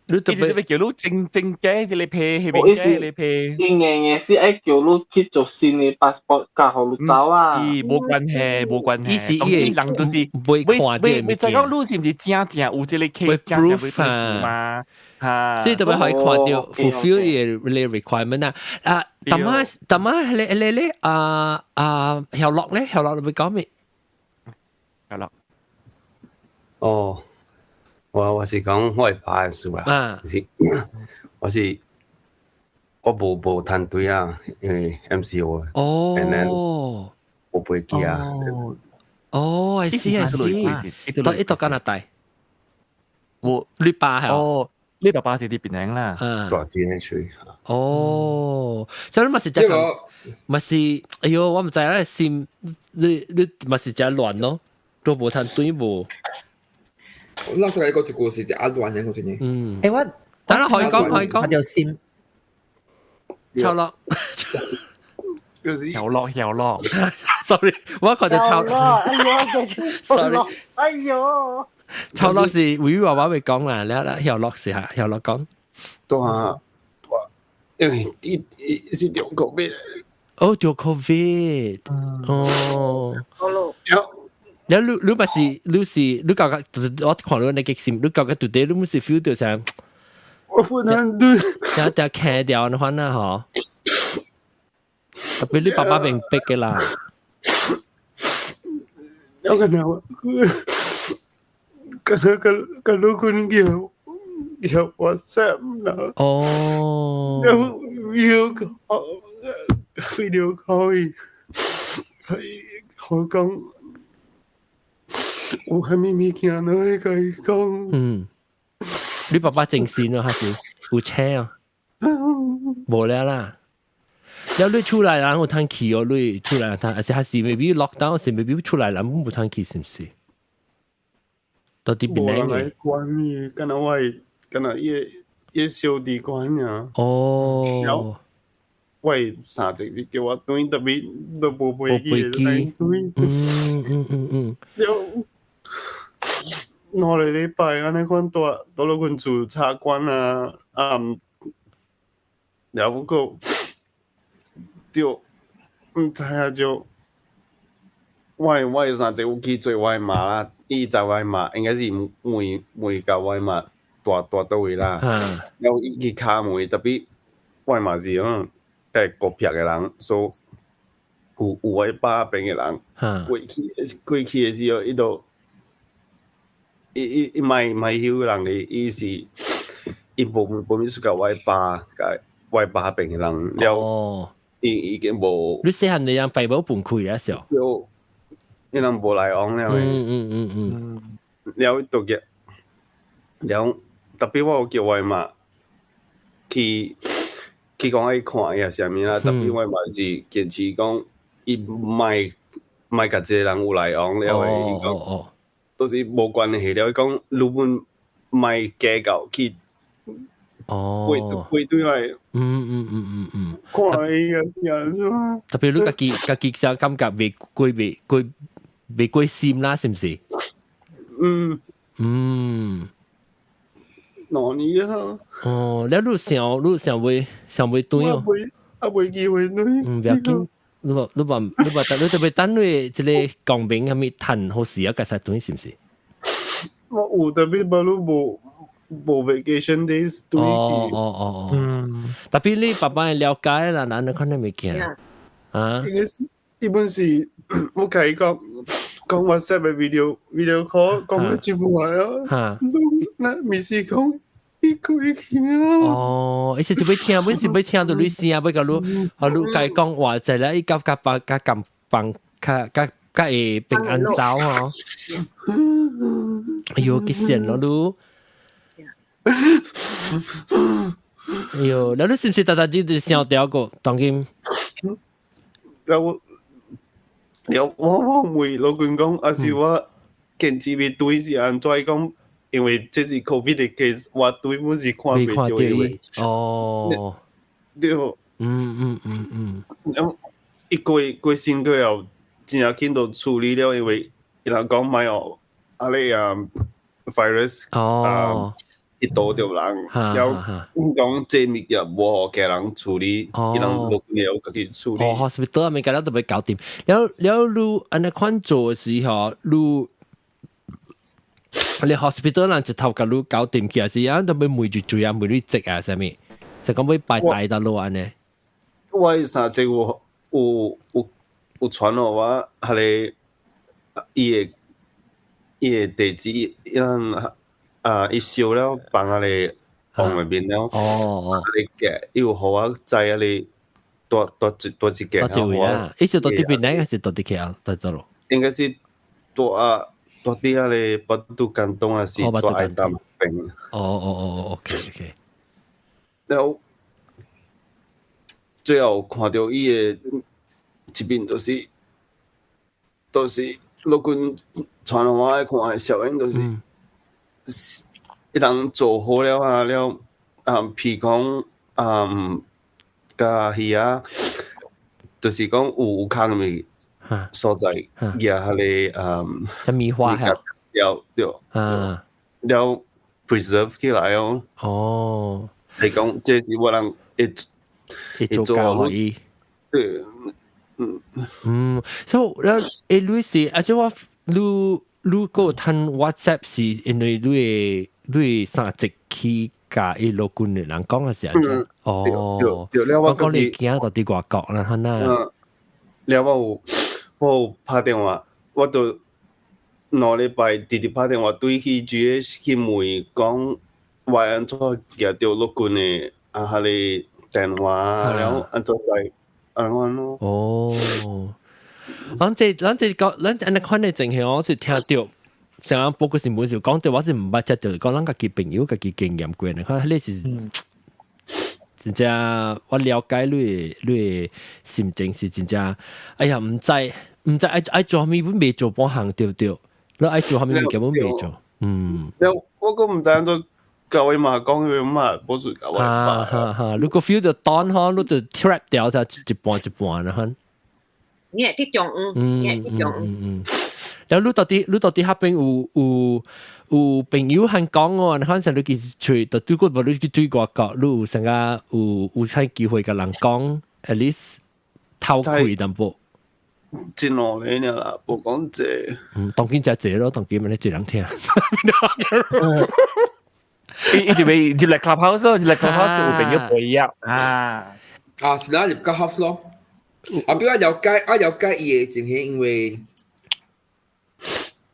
你特別欲叫你整整假一個批，彼邊假一個批。伊硬硬是愛叫你去做新的 passport，才予你走啊。無關係，無關係。伊是伊人就是袂看著袂知講你是毋是真正有這個 case，真正欲嘛？嚇，所以特別可以看著 fulfill 伊个 requirement 啊。啊，淡仔淡仔，咧咧咧啊啊，曉樂咧，曉樂你欲講咩？曉樂。哦。我我是講我爸的事啦，是我是我無無趁錢啊，因為 MCO 哦，and then 無飛機啊。哦，I see I see，到伊到加拿大，我你爸係哦，你爸爸是佇檳城啦，住佇彼處。哦，所以你嘛是這個，嘛是，哎喲，我毋知影心，你你嘛是誠亂咯，都無趁錢無。老實講，這個是阿亂嘅，我真係。嗯。欸，我等下可以講，可以講。條心。超樂。曉樂，曉樂。 Sorry，我覺得超。哎喲， Sorry。哎喲。超樂是維娃娃會講啦，了了曉樂是嚇，曉樂講。對啊，因為伊伊是中 Covid。哦，中 Covid。哦。好咯。了你你嘛是你是你感覺我看到你激心，你感覺到底你毋是 feel 到啥？我不能對。想定看掉的話呢？嗬。特別你爸爸明白嘅啦。我可能可能可可能可能叫叫 WhatsApp 啦。哦。有 video call 伊，我講有啥物物件攏會共伊講。嗯，你爸爸正線啊，還是有車啊？無了啦。了你厝內人有通去哦，你厝內人通，還是還是 maybe lockdown 是 maybe 厝內人無通去，是毋是？到底邊無人來管伊，敢若我的，敢若伊的伊的小弟管爾。哦。我的三姐是叫我轉，特別都無飛機會轉。嗯嗯嗯嗯。了2個禮拜按呢款蹛蹛落阮厝插管啊，啊，了不過就毋知影就，我的三姐有去做我的媽啦，伊知我的媽應該是問問共我的媽蹛蹛佗位啦，了伊去敲門，特別我的媽是種較孤僻的人，所以有我的爸邊的人，過去的時候，伊就伊伊伊莫莫曉人的意思，伊無無物事共我的爸，共我的爸邊的人了，伊已經無。你細漢的人爸母分開啊，是？對，伊人無來往了。了就叫，了特別我有叫我的媽去去講愛看伊抑啥物啦，特別我嘛是堅持講，伊莫莫共這個人有來往了的，伊講都是無關係了。伊講你本莫計較去。背對來。看伊個是按怎？特別你家己家己想感覺袂過袂過袂過心啦，是毋是？嗯。2年啊。哦，了你想你想袂想袂轉哦？啊袂機會轉。嗯，不要緊，你無你無你無等你特別等你這個公民啥物趁好時啊，會使轉是毋是？我有特別無你無。無 vacation days 對去。哦哦哦哦。特別你爸爸了解啦，咱可能物件。啊。應該是，伊本是我共伊講講 WhatsApp 的 video video call 講了一半啊。那毋是講伊過去啊。哦，伊是就欲聽，本是欲聽著你聲，欲共你，予你共伊講話，就咧伊甲甲爸甲共放較較較會平安走吼。哎喲，幾善咯你。哎喲，那你是毋是逐逐日就想著過當今？了我，了我我問老君講，抑是我堅持欲對是按怎講？因為這是 COVID 的 case，我對本是看袂著伊。哦，對。咁伊過過身過後，真正緊就處理了，因為伊人講莫予啊你啊 virus 哦。去倒著人，了講這物件無予家人處理，伊人落了家己處理。哦，hospital 物件了都欲搞掂。了了，你按呢款做的時候，你你 hospital 人一頭共你搞掂起，還是啊都欲問住住啊，問你職啊，啥物？就講欲擺大得落按呢？我三隻有有有有傳予我，彼个伊的伊的地址，伊人啊，伊燒了放彼个房內面了。彼個伊有予我知彼個蹛蹛一蹛一間。蹛一位啊？伊是蹛佇檳城，還是蹛佇 KL？佇佗落？應該是蹛啊，蹛佇彼個 Batu Gantung，還是蹛愛淡邊？哦哦哦哦，OK OK。了最後看著伊的一面，就是就是老君傳予我愛看的攝影，就是伊人做好了啊了，啊，譬如講啊，共魚仔，就是講有有空的所在，舉彼个啊，啥物花了對，了 preserve 起來哦。哦，你講這是我人會會做教伊。對，嗯。嗯，所以了，欸，你是，啊，這我你你閣有趁 WhatsApp 是因為你的你的三節去共伊老君的人講的是按怎？哦，對，了我講你囝佇佇外國啦，哈那。了我有拍電話，我就2禮拜直直拍電話對去 GH 去問講，我按怎舉著陸軍的啊，彼个電話，了按怎在按怎咯。哦，咱這講，咱按呢款的情形，我是聽著。上日報個新聞時講著，我是毋捌接著，講咱家己朋友家己經驗過，你看彼个是真正我了解你的心情是真正，哎呀，毋知毋知愛愛做啥物，阮未做半項對毋對？你愛做啥物物件，阮未做。嗯。了，我閣毋知按怎共我媽講，因為媽無是共我爸。哈哈，如果 feel 到當吼，你就 trap 掉就一半一半啦，吼。你係啲中午，你係啲中午。嗯。了你到底彼邊有朋友肯講哦，你可能你其實出就對過無你去對外國，你有成個有睇機會共人講，at least 透氣淡薄。真兩個爾啦，無講濟。嗯，當今真濟咯，當今咪你一人聽。伊就會入來 clubhouse 咯，入來 clubhouse 有朋友陪約啊。啊，是啦，入 clubhouse 咯。啊，比我了解，我了解伊的情形，因為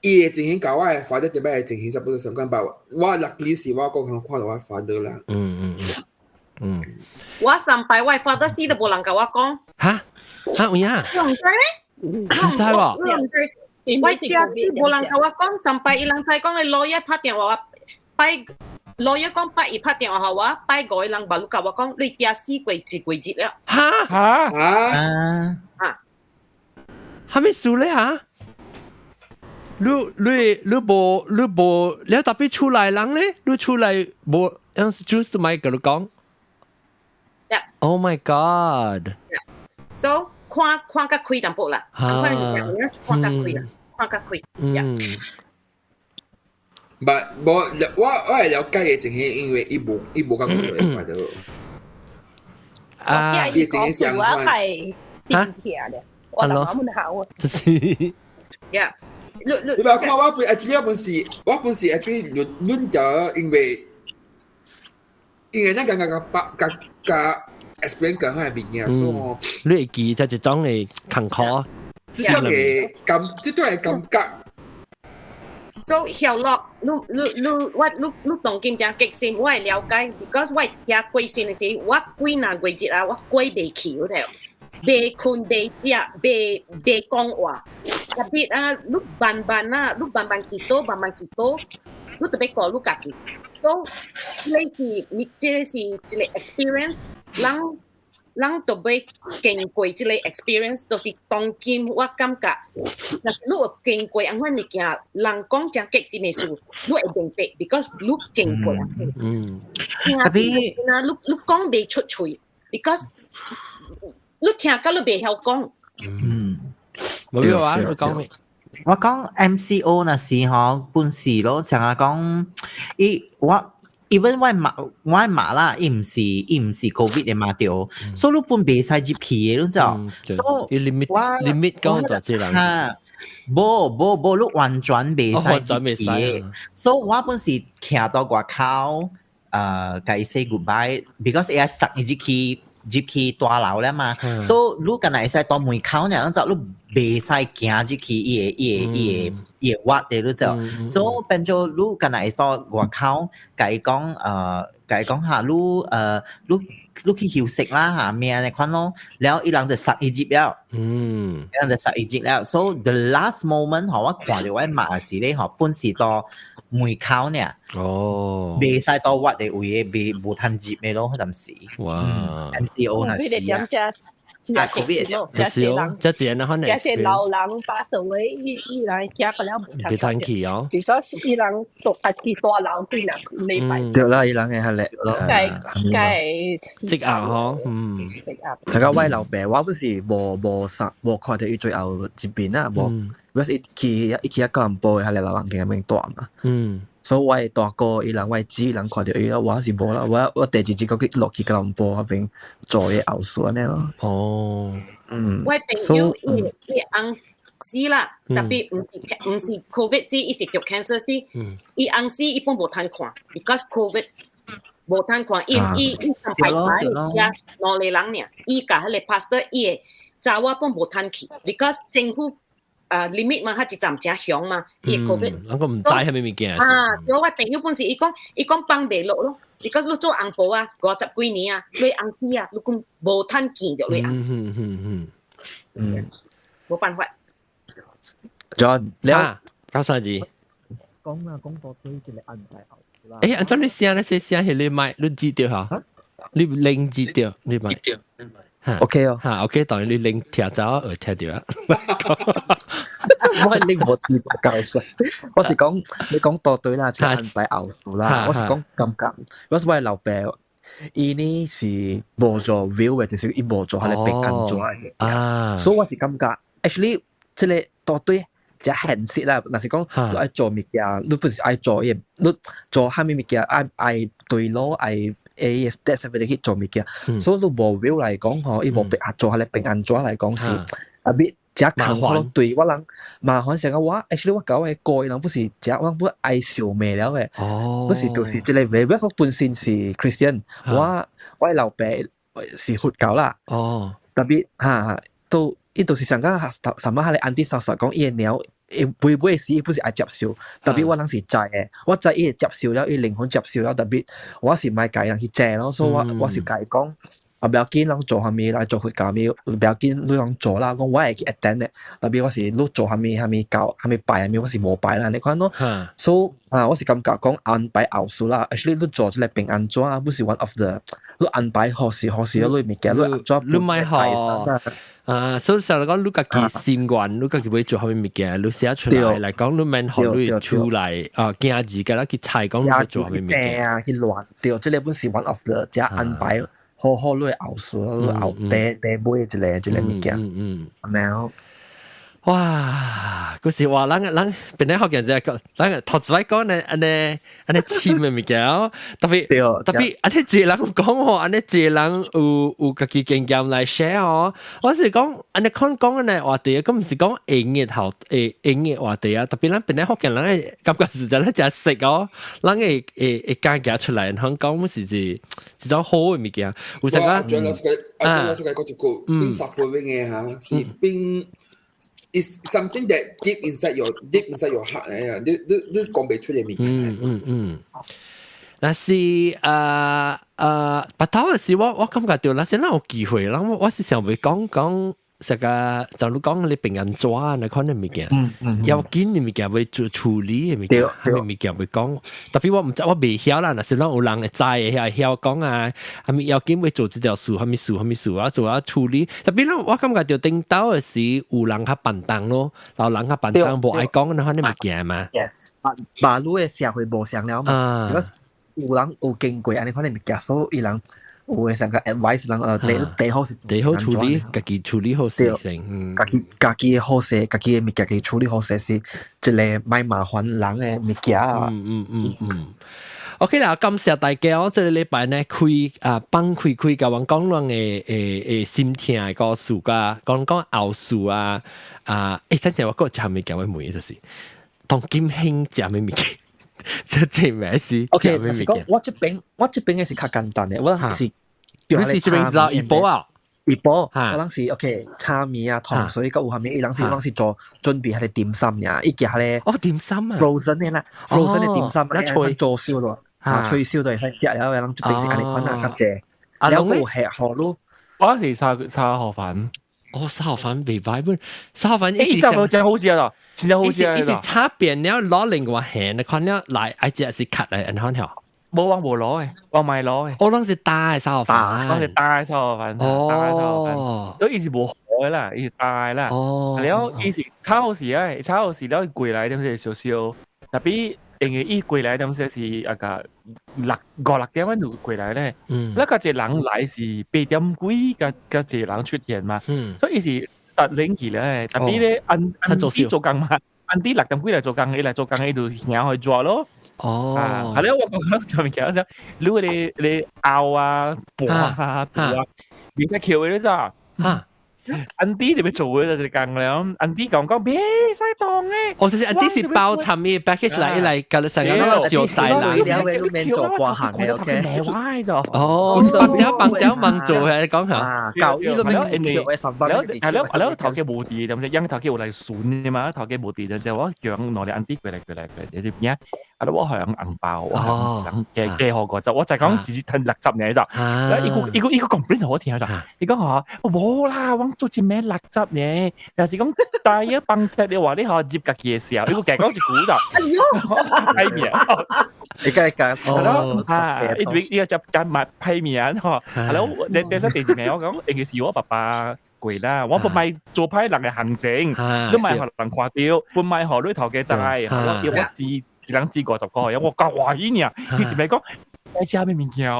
伊的情形佮我的 father 這擺的情形差不多相仝吧。我 luckily 是我講看到我 father 啦。我上擺我 father 死都無人共我講。哈？哈有影？你毋知咩？毋知喎。你毋知？我囝死無人共我講，上擺伊人知講的 lawyer 拍電話，拜 lawyer 講拜伊拍電話予我，拜五伊人嘛共我講，你囝死過一幾日了。哈？哈？啊？啊？啥物事咧哈？你無你無，你特別厝內人咧？你厝內無，樣是就是咪共你講。 Oh my god！ So 看看較開淡薄啦，看看較開啦，看較開。嗯。 But 無我會了解的情形，因為伊無講過話就。啊！伊情形相款。係變聽的，我諗我們好啊。就是。 Yeah。你無看我本，actually 我本是 actually 論論掉，因為咱剛剛共把共共 explain 講彼個物件，所以你會記得一種的坎坷。這種的感，這種的感覺。 So 曉樂，你你你我你你當今誠激心，我會了解，because 我行過身的時，我幾若月日啊，我過袂去，有聽？袂睏、袂食、袂講話，特別啊，你慢慢啊，你慢慢祈禱，慢慢祈禱，你特別顧你家己。So 你是你這是一個 experience，人都欲經過這個 experience，就是當今我感覺，若是你有經過按款物件，人講誠激心的事，你會明白，because 你經過。特別啊，你講袂出喙，because 你聽甲你袂曉講。無有啊，你講咩？我講 MCO 那時吼，本時咯，成日講，伊我 even 我媽啦，伊毋是 COVID 的嘛對，所以你本袂使入去的，你知道？所以 limit limit 講大隻人。哈，無無無，你完全袂使入去的。所以我本是徛到外口，共伊 say goodbye，because 伊愛送伊入去。入去大樓了嘛，所以你敢若會使到門口爾，就你袂使行入去伊個 ward 的，你就，所以變做你敢若會到外口，共伊講共伊講哈，你去休息啦嚇，咩按呢款咯，了伊人就殺伊入了，伊人就殺伊入了，所以 the last moment 吼，我看著我媽時咧吼，本是到門口爾，袂使到我的位的，袂無通入的咯，彼陣時。哇！MCO 那時啊。啊，COVID 就是哦，這一個可能。這些老人把所謂伊伊人行不了無通去哦。就說是伊人做家己大樓幾若禮拜。對啦，伊人會較叻咯。該該積壓嗬，嗯。積壓。成個我老爸，我不是無無啥無看著伊最後一面啊，無，because 伊去吉隆坡，彼个老人家免蹛嘛。所以我的大哥伊人，我的姊伊人看著伊咯，我是無啦。我第二日閣去落去吉隆坡彼邊做伊後事按呢咯。哦，我朋友伊翁死啦，特別毋是 COVID 死，伊是著 cancer 死。伊翁死伊本無通看，because COVID 無通看。伊伊伊上排排遐兩個人爾，伊共彼個 pastor 伊會查某本無趁去，because 政府啊 limit 嘛，佢一站誠強嘛，伊 covid。我唔知係咩物件。啊，我朋友本是伊講，伊講放袂落咯，because 你做紅婆啊，50幾年啊，你紅子啊，你講無趁見著你紅。無辦法。 John，你九三字。講啦，講到對一個安排後啦。欸，按怎你聲咧？聲聲係你麥，你知著嚇？你拎知著，你麥。 OK 哦，嚇 OK，當然你拎聽走，會聽著啊。我係拎無知教授，我是講你講多對啦，請安排後數啦。我是講感覺，我是我的老爸，伊呢是無做 will 嘅，就是伊無做彼个平安紙嘅。所以我是感覺，actually 這個多對。這現實啦，若是講你愛做物件，你不是愛做伊，你做啥物物件愛愛對路愛 A steps 去做物件，所以你無 will 來講吼，伊無別做彼个平安紙來講是啊，比這坎坷咯，對我人麻煩成個我，actually 我搞嘅個人不是這，我人不愛受命了嘅，不是就是這個話，我本身是 Christian，我老爸是佛教啦，特別哈都伊就是上個什麼彼個 auntie 叔叔講伊的鳥，伊尾尾時伊不是愛接受，特別我人是知的，我知伊會接受了，伊靈魂接受了，特別我是莫共伊人去爭咯，所以我我是共伊講。啊，不要緊，人做啥物來做佛教物，不要緊，你人做啦，講我會去 attend 的，特別我是你做啥物啥物教啥物拜啥物，我是無拜啦，你看咯。所以啊，我是感覺講安排後事啦，actually 你做這個平安紙啊，不是 one of the 你安排好事好事，你物件你安怎你莫好啊，所以上嚟講，你家己心願，你家己欲做啥物物件，你寫出來來講，你免予你出來啊，驚字個啦去猜講你欲做啥物物件啊，去亂對，這個本是 one of the 這安排。好好你後事，你後第第尾一個一個物件，係咪啊？哇！嗰時話咱咱本來學人就講，咱頭一擺講呢，按呢按呢深的物件，特別特別按呢一個人講吼，按呢一個人有有家己經驗來 share 哦。我是講按呢看講的話題，咁毋是講閒的頭會閒的話題啊。特別咱本來福建人的感覺是咱誠熟哦，咱會會會敢行出來，通講是是一種好的物件。有啥個？阿張老師阿張老師講一句，變 suffering 的嚇，是變。is something that deep inside your heart 嚟啊！你你你講袂出的物件。但是白頭的時我我感覺到，若是咱有機會，咱我我是想欲講講。這個就你講你平安紙那款的物件，要緊的物件欲做處理的物件，啥物物件欲講，特別我毋知我袂曉啦，若是咱有人會知的，會曉講啊，啥物要緊欲做這條事，啥物事，啥物事啊做啊處理。特別咱我感覺著頂頭的時有人較笨重咯，老人較笨重無愛講那款的物件嘛。 Yes，馬路的社會無相了嘛，如果有人有經過按呢款的物件，所以伊人。有會成個 advice 人第第好是第好處理，家己處理好事情，家己家己好勢，家己的物件家己處理好勢是一個莫麻煩人的物件啊。OK 啦，感謝大家，我這個禮拜呢開啊放開開，共阮講阮的的的心痛的故事甲講講後事啊啊！欸，等陣我閣有一項物件欲問，就是當今興食啥物物件？這這咩事？OK，是講我這邊我這邊的是較簡單的，我是。你是這邊是怡保啊？怡保，我人是 OK 炒麵啊，糖水閣有啥物？伊人是人是做準備彼個點心爾，伊寄彼個哦點心啊，frozen 的啦，frozen 的點心，那脆做燒咯，啊脆燒都會使食了，人這邊是按呢款啊較濟。啊，了有吃河滷，我是沙沙河粉。哦，沙河粉袂歹本，沙河粉欸，真真好食啦，真正好食啦。伊是炒扁了攞另外芡，你看了來愛食是較來按款條。無往無攞的，我莫攞的。我攏是焦的沙河粉，攏是焦的沙河粉，焦的沙河粉。所以伊是無糊的啦，伊是焦的啦。了伊是炒好時啊，炒好時了過來點是燒燒，特別因為伊過來點是是啊個六五六點鐘就過來咧。那個一個人來是8點幾，佮佮一個人出現嘛。所以伊是突冷去咧，特別咧按按啲做工嘛，按啲6點幾來做工，伊來做工伊就行去抓咯。係咧，我講講上面其實如果你你拗啊、盤啊、肚啊，袂使抾的你知？Auntie 就欲做的就是講了，auntie 講講袂使動，嘅。哦，就是 auntie 是包參伊 package 來來，教你成個嗰個招待人。了嘅都免做掛行嘅，OK。咩歪咗？哦，放掉放掉忙做係講下。教育都免叫嘅上班。係咯係咯，頭家無佇，對唔對？因頭家有來巡嘅嘛，頭家無佇就我叫攞嚟 auntie 過來過來過來，這邊啊，我向紅包，我向加加好個就我就講只是吞60年就，一個一個一個 complain 好聽就，伊講嗬，無啦，我做一咩60年，但是講大約幫車你話你嗬接家己嘅時候，伊個加講一句就，哎喲，批面，你梗係講，係咯，啊，伊伊個就加埋批面嗬，係咯，你第三第二名我講，應該是我爸爸。過啦，我不賣做歹人嘅陷阱，都賣予人看著，不賣予你頭家知，我要我知一人知50塊，我夠懷疑呢，佢一邊講愛食咩物件？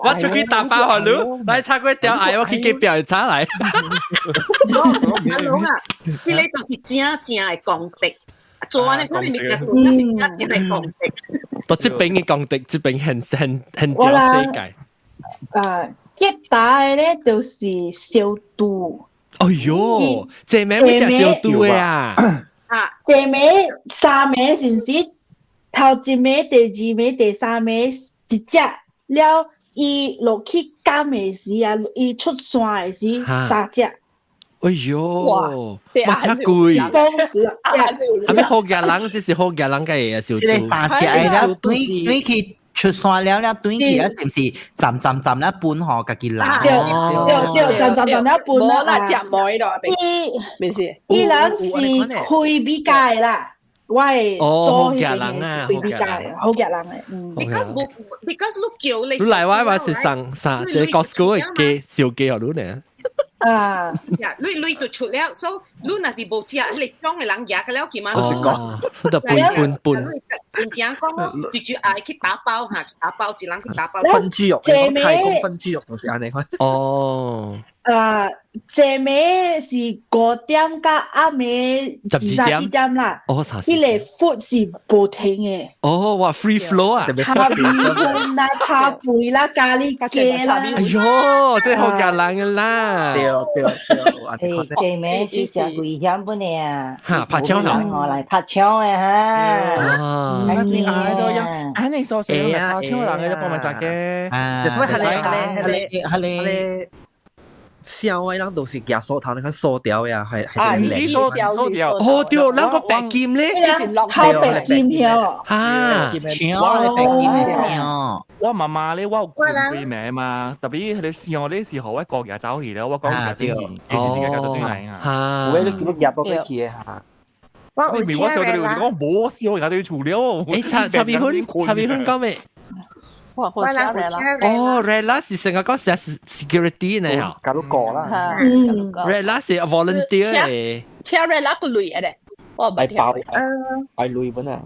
我出去打包予你，來炒粿條，哎，我去隔壁炒來。阿龍啊，這個就是正正的功德，做完呢款物件是正正的功德。到這邊嘅功德，這邊很很很屌世界。啊！吉打的咧就是燒豬。哎喲，這名咩叫燒豬的啊？啊，這暝三暝是毋是？頭一暝、第二暝、第三暝一隻了，伊落去監的時啊，伊出山的時三隻。哎喲，哇，真貴！係咪好嘅人？這是好嘅人嘅嘢，燒豬。這個三隻了，對對去。出山了了，轉去啊，是毋是站站站了半吼，家己來？對對對，站站站了半啦。無啦，食糜咯，伊毋是。伊人是開比價的啦，我會做彼個是開比價的，好額人的。 Because because 你叫你。你來我話是上上，這個 Costco 的雞燒雞予你呢？啊！呀，你你就出了，所以你若是無食，彼個種的人食了去嘛？哦，就半半半。真正講，就就愛去打包哈，去打包，一人去打包。分豬肉，你講泰國分豬肉就是按呢款。哦。啊，這暝是5點到暗暝二三點啦。哦，彼個 food 是無停的。哦，哇，free flow 啊！炒米粉啦，炒飯啦，咖喱雞啦。哎喲，這好夾人的啦。對對對。這暝是誠危險本的啊！哈，拍槍啊！我來拍槍的哈。啊，真愛咗樣，按呢所說，拍槍人嘅就幫埋殺嘅。啊，就是係咧係咧係咧係咧。痟的人都是舉鎖頭，你看鎖掉呀，係係唔是鎖鎖掉？哦對，咱個白金咧，靠白金曉。啊，搶白金的痟。我媽媽咧，我有管幾名嘛，特別彼个痟咧是予我哥舉走去了，我講舉轉去，舉轉去舉轉來啊。有的你叫你舉倒去的哈。我我燒到你，我無燒，而家都厝了。欸，炒炒米粉，炒米粉講咩？我哦，Rela 是成個講是 security 呢嚇，搞到過啦。 Rela 是 volunteer 的。請 Rela 個鐳的，我唔聽。愛鐳本啊。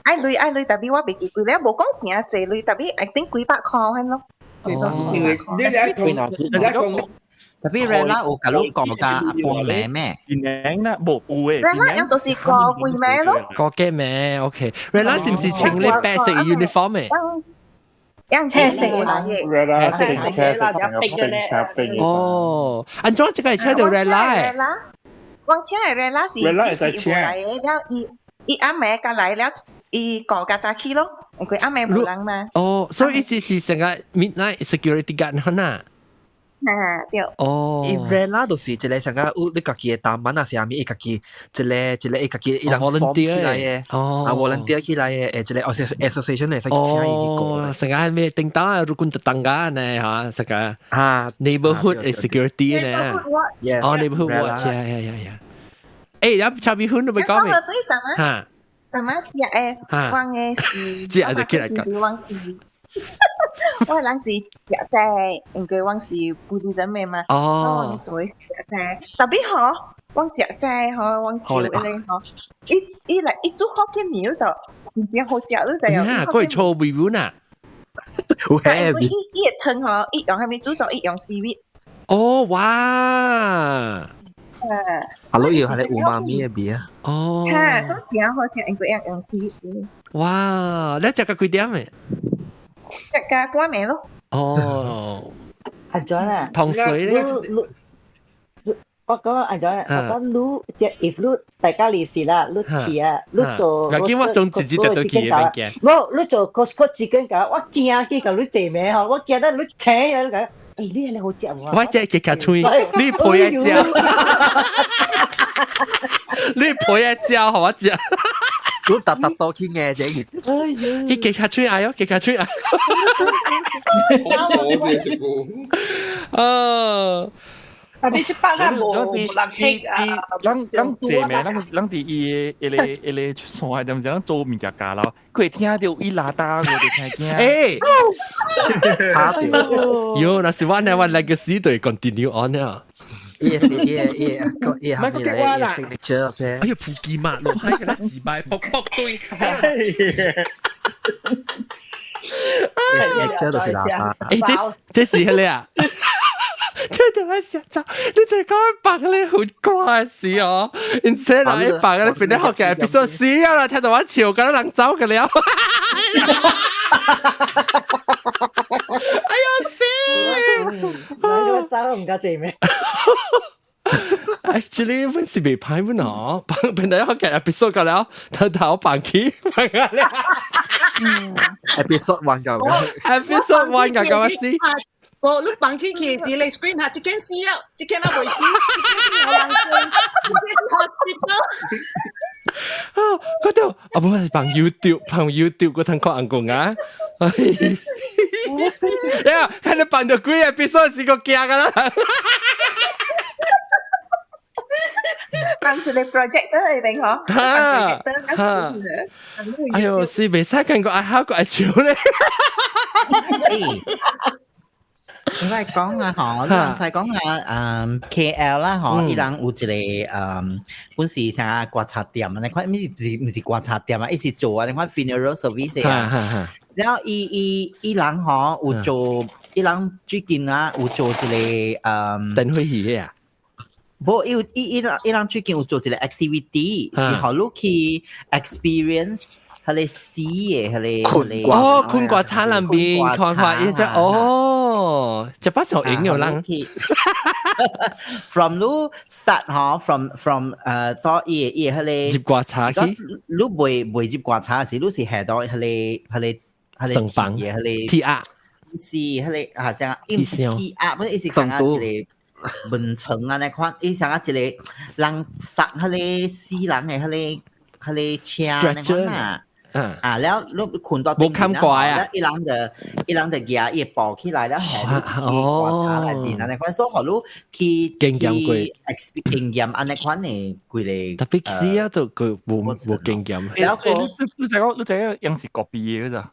愛鐳愛鐳，特別我袂記幾咧，無講真濟鐳，特別 I think 幾百塊款咯。因為你來講，你來講。特別 Rela 有甲你講甲阿半名咩？名啦，無有誒。 Rela 樣就是個幾名咯。個幾名？OK。Rela 是毋是穿咧白色 uniform 的？樣青色嘅，Rela 是青色，冰冰。哦，按怎這個係請著 Rela 的？我請的 Rela 是只是無來的，了伊伊暗暝才來了，伊顧較早起咯，因為暗暝無人嘛。哦，所以伊是成個 midnight security guard 可能。啊，對。哦。伊 Rela 就是一個上個有你家己的單板啊，是啥物？伊家己一個一個伊家己伊人 form 起來的，啊 volunteer 起來的，誒一個 association 會使請伊去過。成個咩叮當啊，rukun tetangga 呢嚇，成個啊 neighborhood security 呢。哦，neighborhood watch 呀呀呀呀。欸，有炒米粉都未講咩？嚇。大媽食的，我的是，食就起來講。我是。我人是食齋，因為我是 Buddhism 的嘛，哦，我做的食齋，特別吼，我食齋吼，我叫伊咧吼，伊伊來伊煮福建麵就真正好食，你知影？啊，佢醋味本啊，有伊伊的湯吼，伊用啥物煮做？伊用 seaweed。哦，哇！啊，老要係你有媽咪的味啊！哦，哈，所以真好食，因為用用 seaweed。哇！你食到幾點的？食甲半暝咯。哦，阿 John 啊，糖水咧。你我講按怎，我講你即 if 你大家利是啦，你去啊，你做。我見我總直接得到去嘅物件。無，你做 Costco 自己搞，我驚去共你坐咩吼，我驚得你請啊，你講，欸，你係好食無？我食夾夾脆，你陪一食，你陪一食，予我食。你特特多去嘅啫。伊夾夾脆啊喲，夾夾脆啊。好這一個。啊。啊！你是百啊無無人去啊？咱咱坐咩？咱咱佇伊個一個一個出山，點知做物件教咯？佢會聽著伊拉達，我就聽驚。欸，喲，若是我呢，我 legacy 就會 continue on 啊。伊是伊伊伊係咪來 signature？哎呀，普吉嘛，落海給他幾擺，卜卜對。 signature 就是喇叭。欸，這這是彼個啊？這就我想走，你就講白咧好怪事哦，而且來白咧變得好嘅，別說死啊啦，聽到我笑，覺得人走嘅了。哎呀死！我走唔夠濟咩？ Actually，阮是袂歹阮哦，本來學嘅 episode 個了，頭頭放起，放個了。 Episode 1 個，episode 1 個咁死。無，你放起去時，你 screen 下，這間死啊，這間啊未死，這間有人追，這間是 hospital。啊，嗰度啊，不是放 YouTube，放 YouTube 嗰通看紅公啊。呀，看你放到幾 episode 是個驚噶啦。放一個 projector 嚟定嗬？哈哈，哎呦，是袂使看過愛好過愛笑咧。應該講啊，嗬，你人才講啊，嗯，KL 啦，嗬，伊人有一個嗯，本是啥棺材店啊，你看，毋是毋是棺材店啊，伊是做啊，你看 funeral service 啊。然後伊伊伊人嗬有做，伊人最近啊有做一個嗯，燈會戲啊。無，伊有伊伊人伊人最近有做一個 activity，是予你去 experience 彼個死的彼個困哦，困棺材內面看看伊只哦，這把上影有人。 From 你 start 嗬，from 誒到伊伊彼個入棺材去，你未未入棺材時，你是下到彼個彼個彼個床房嘅彼個鐵壓，是彼個啊啥，伊毋是鐵壓，不是伊是講一個。門床啊，那款，伊像啊一個人塞彼個死人的彼個彼個車那款啊，啊了你睏到無看過啊，伊人就伊人就舉伊抱起來了，下你去棺材內面按呢款，所以予你去經驗過，經驗按呢款的規個。特別死啊，都佢無無經驗。你你知講你知影樣是國幣的咋？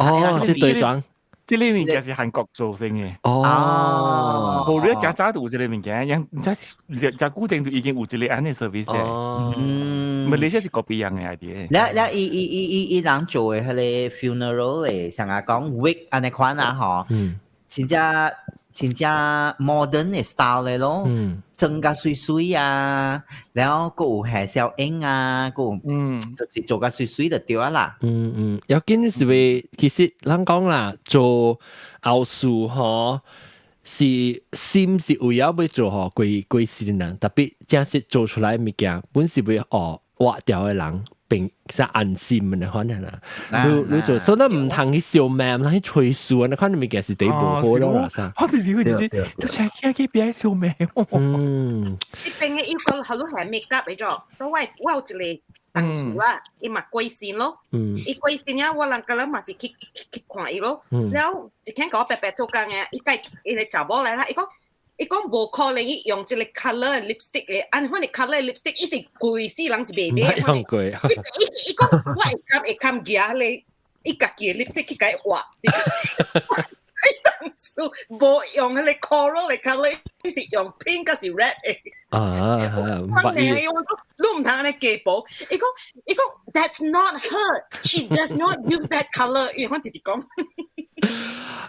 哦，是對裝。這個物件是韓國做成的。哦，無你誠早就有這個物件，樣唔知誠古前就已經有這個按呢 service 嘅。嗯，馬來西亞是 copy 樣的 idea。了了，伊伊伊伊伊人做的彼個 funeral 的，像啊講 wake 按呢款啊吼，真正真正 modern 的 style 的咯，妝甲媠媠啊，然後閣有下小影啊，閣有就是做甲媠媠就對啊啦。嗯嗯，要緊是為其實咱講啦，做後事吼是心是為了欲做予規規世人，特別正式做出來物件，本是欲予活著的人。並啥安心的款啦，你你做，所以毋通去燒命，毋通去吹數，那款物件是第無好咯啦，啥？我就是會就是，都請起去別燒命。嗯，這邊的伊個好多係 make up 的咗，所以我有一個同事啊，伊嘛過身咯，伊過身了，我人個人嘛是去去看伊咯，了一天共我白白做工的，伊共伊個查某來啦，伊講。伊講無可能，伊用這個 colour lipstick 的，按款的 colour lipstick，伊是規世人是袂買。用過。伊伊講我會堪會堪舉彼個，伊家己的 lipstick 去共伊畫。伊當初無用彼個 coral 的 colour，伊是用 pink 抑是 red 的。啊，我我你毋通按呢加薄。伊講伊講 That's not her. She does not use that colour。伊反直直講。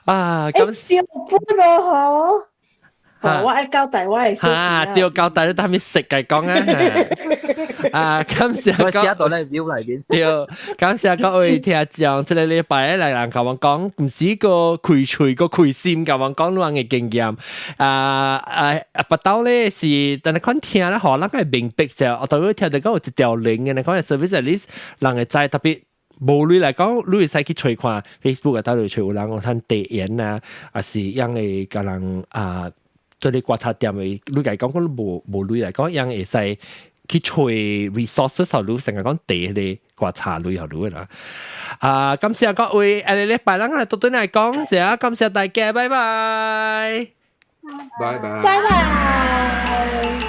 啊，咁燒本咯，嗬。播，我愛交代我的小啊，對，交代你等咪食嘅講啊。啊，感謝我寫到咧表裏邊。對，感謝各位聽眾，這個禮拜來人共我講，毋是個開喙個開心，共我講阮的經驗。啊啊啊！不到咧是，但係看聽咧，可能會明白就，我特別聽到講有一條鏈嘅，你講 service at least 人會知，特別無鐳來講，你會使去揣看 Facebook 啊，到底揣有人有趁地緣啊，還是樣會共人啊，對你觀察點的，你家講講無無鐳來講，樣會使去揣 resources 予你，成日講地彼個觀察鐳予你啦。啊，感謝各位，下個禮拜咱來倒轉來講者，感謝大家，拜拜，拜拜，拜拜。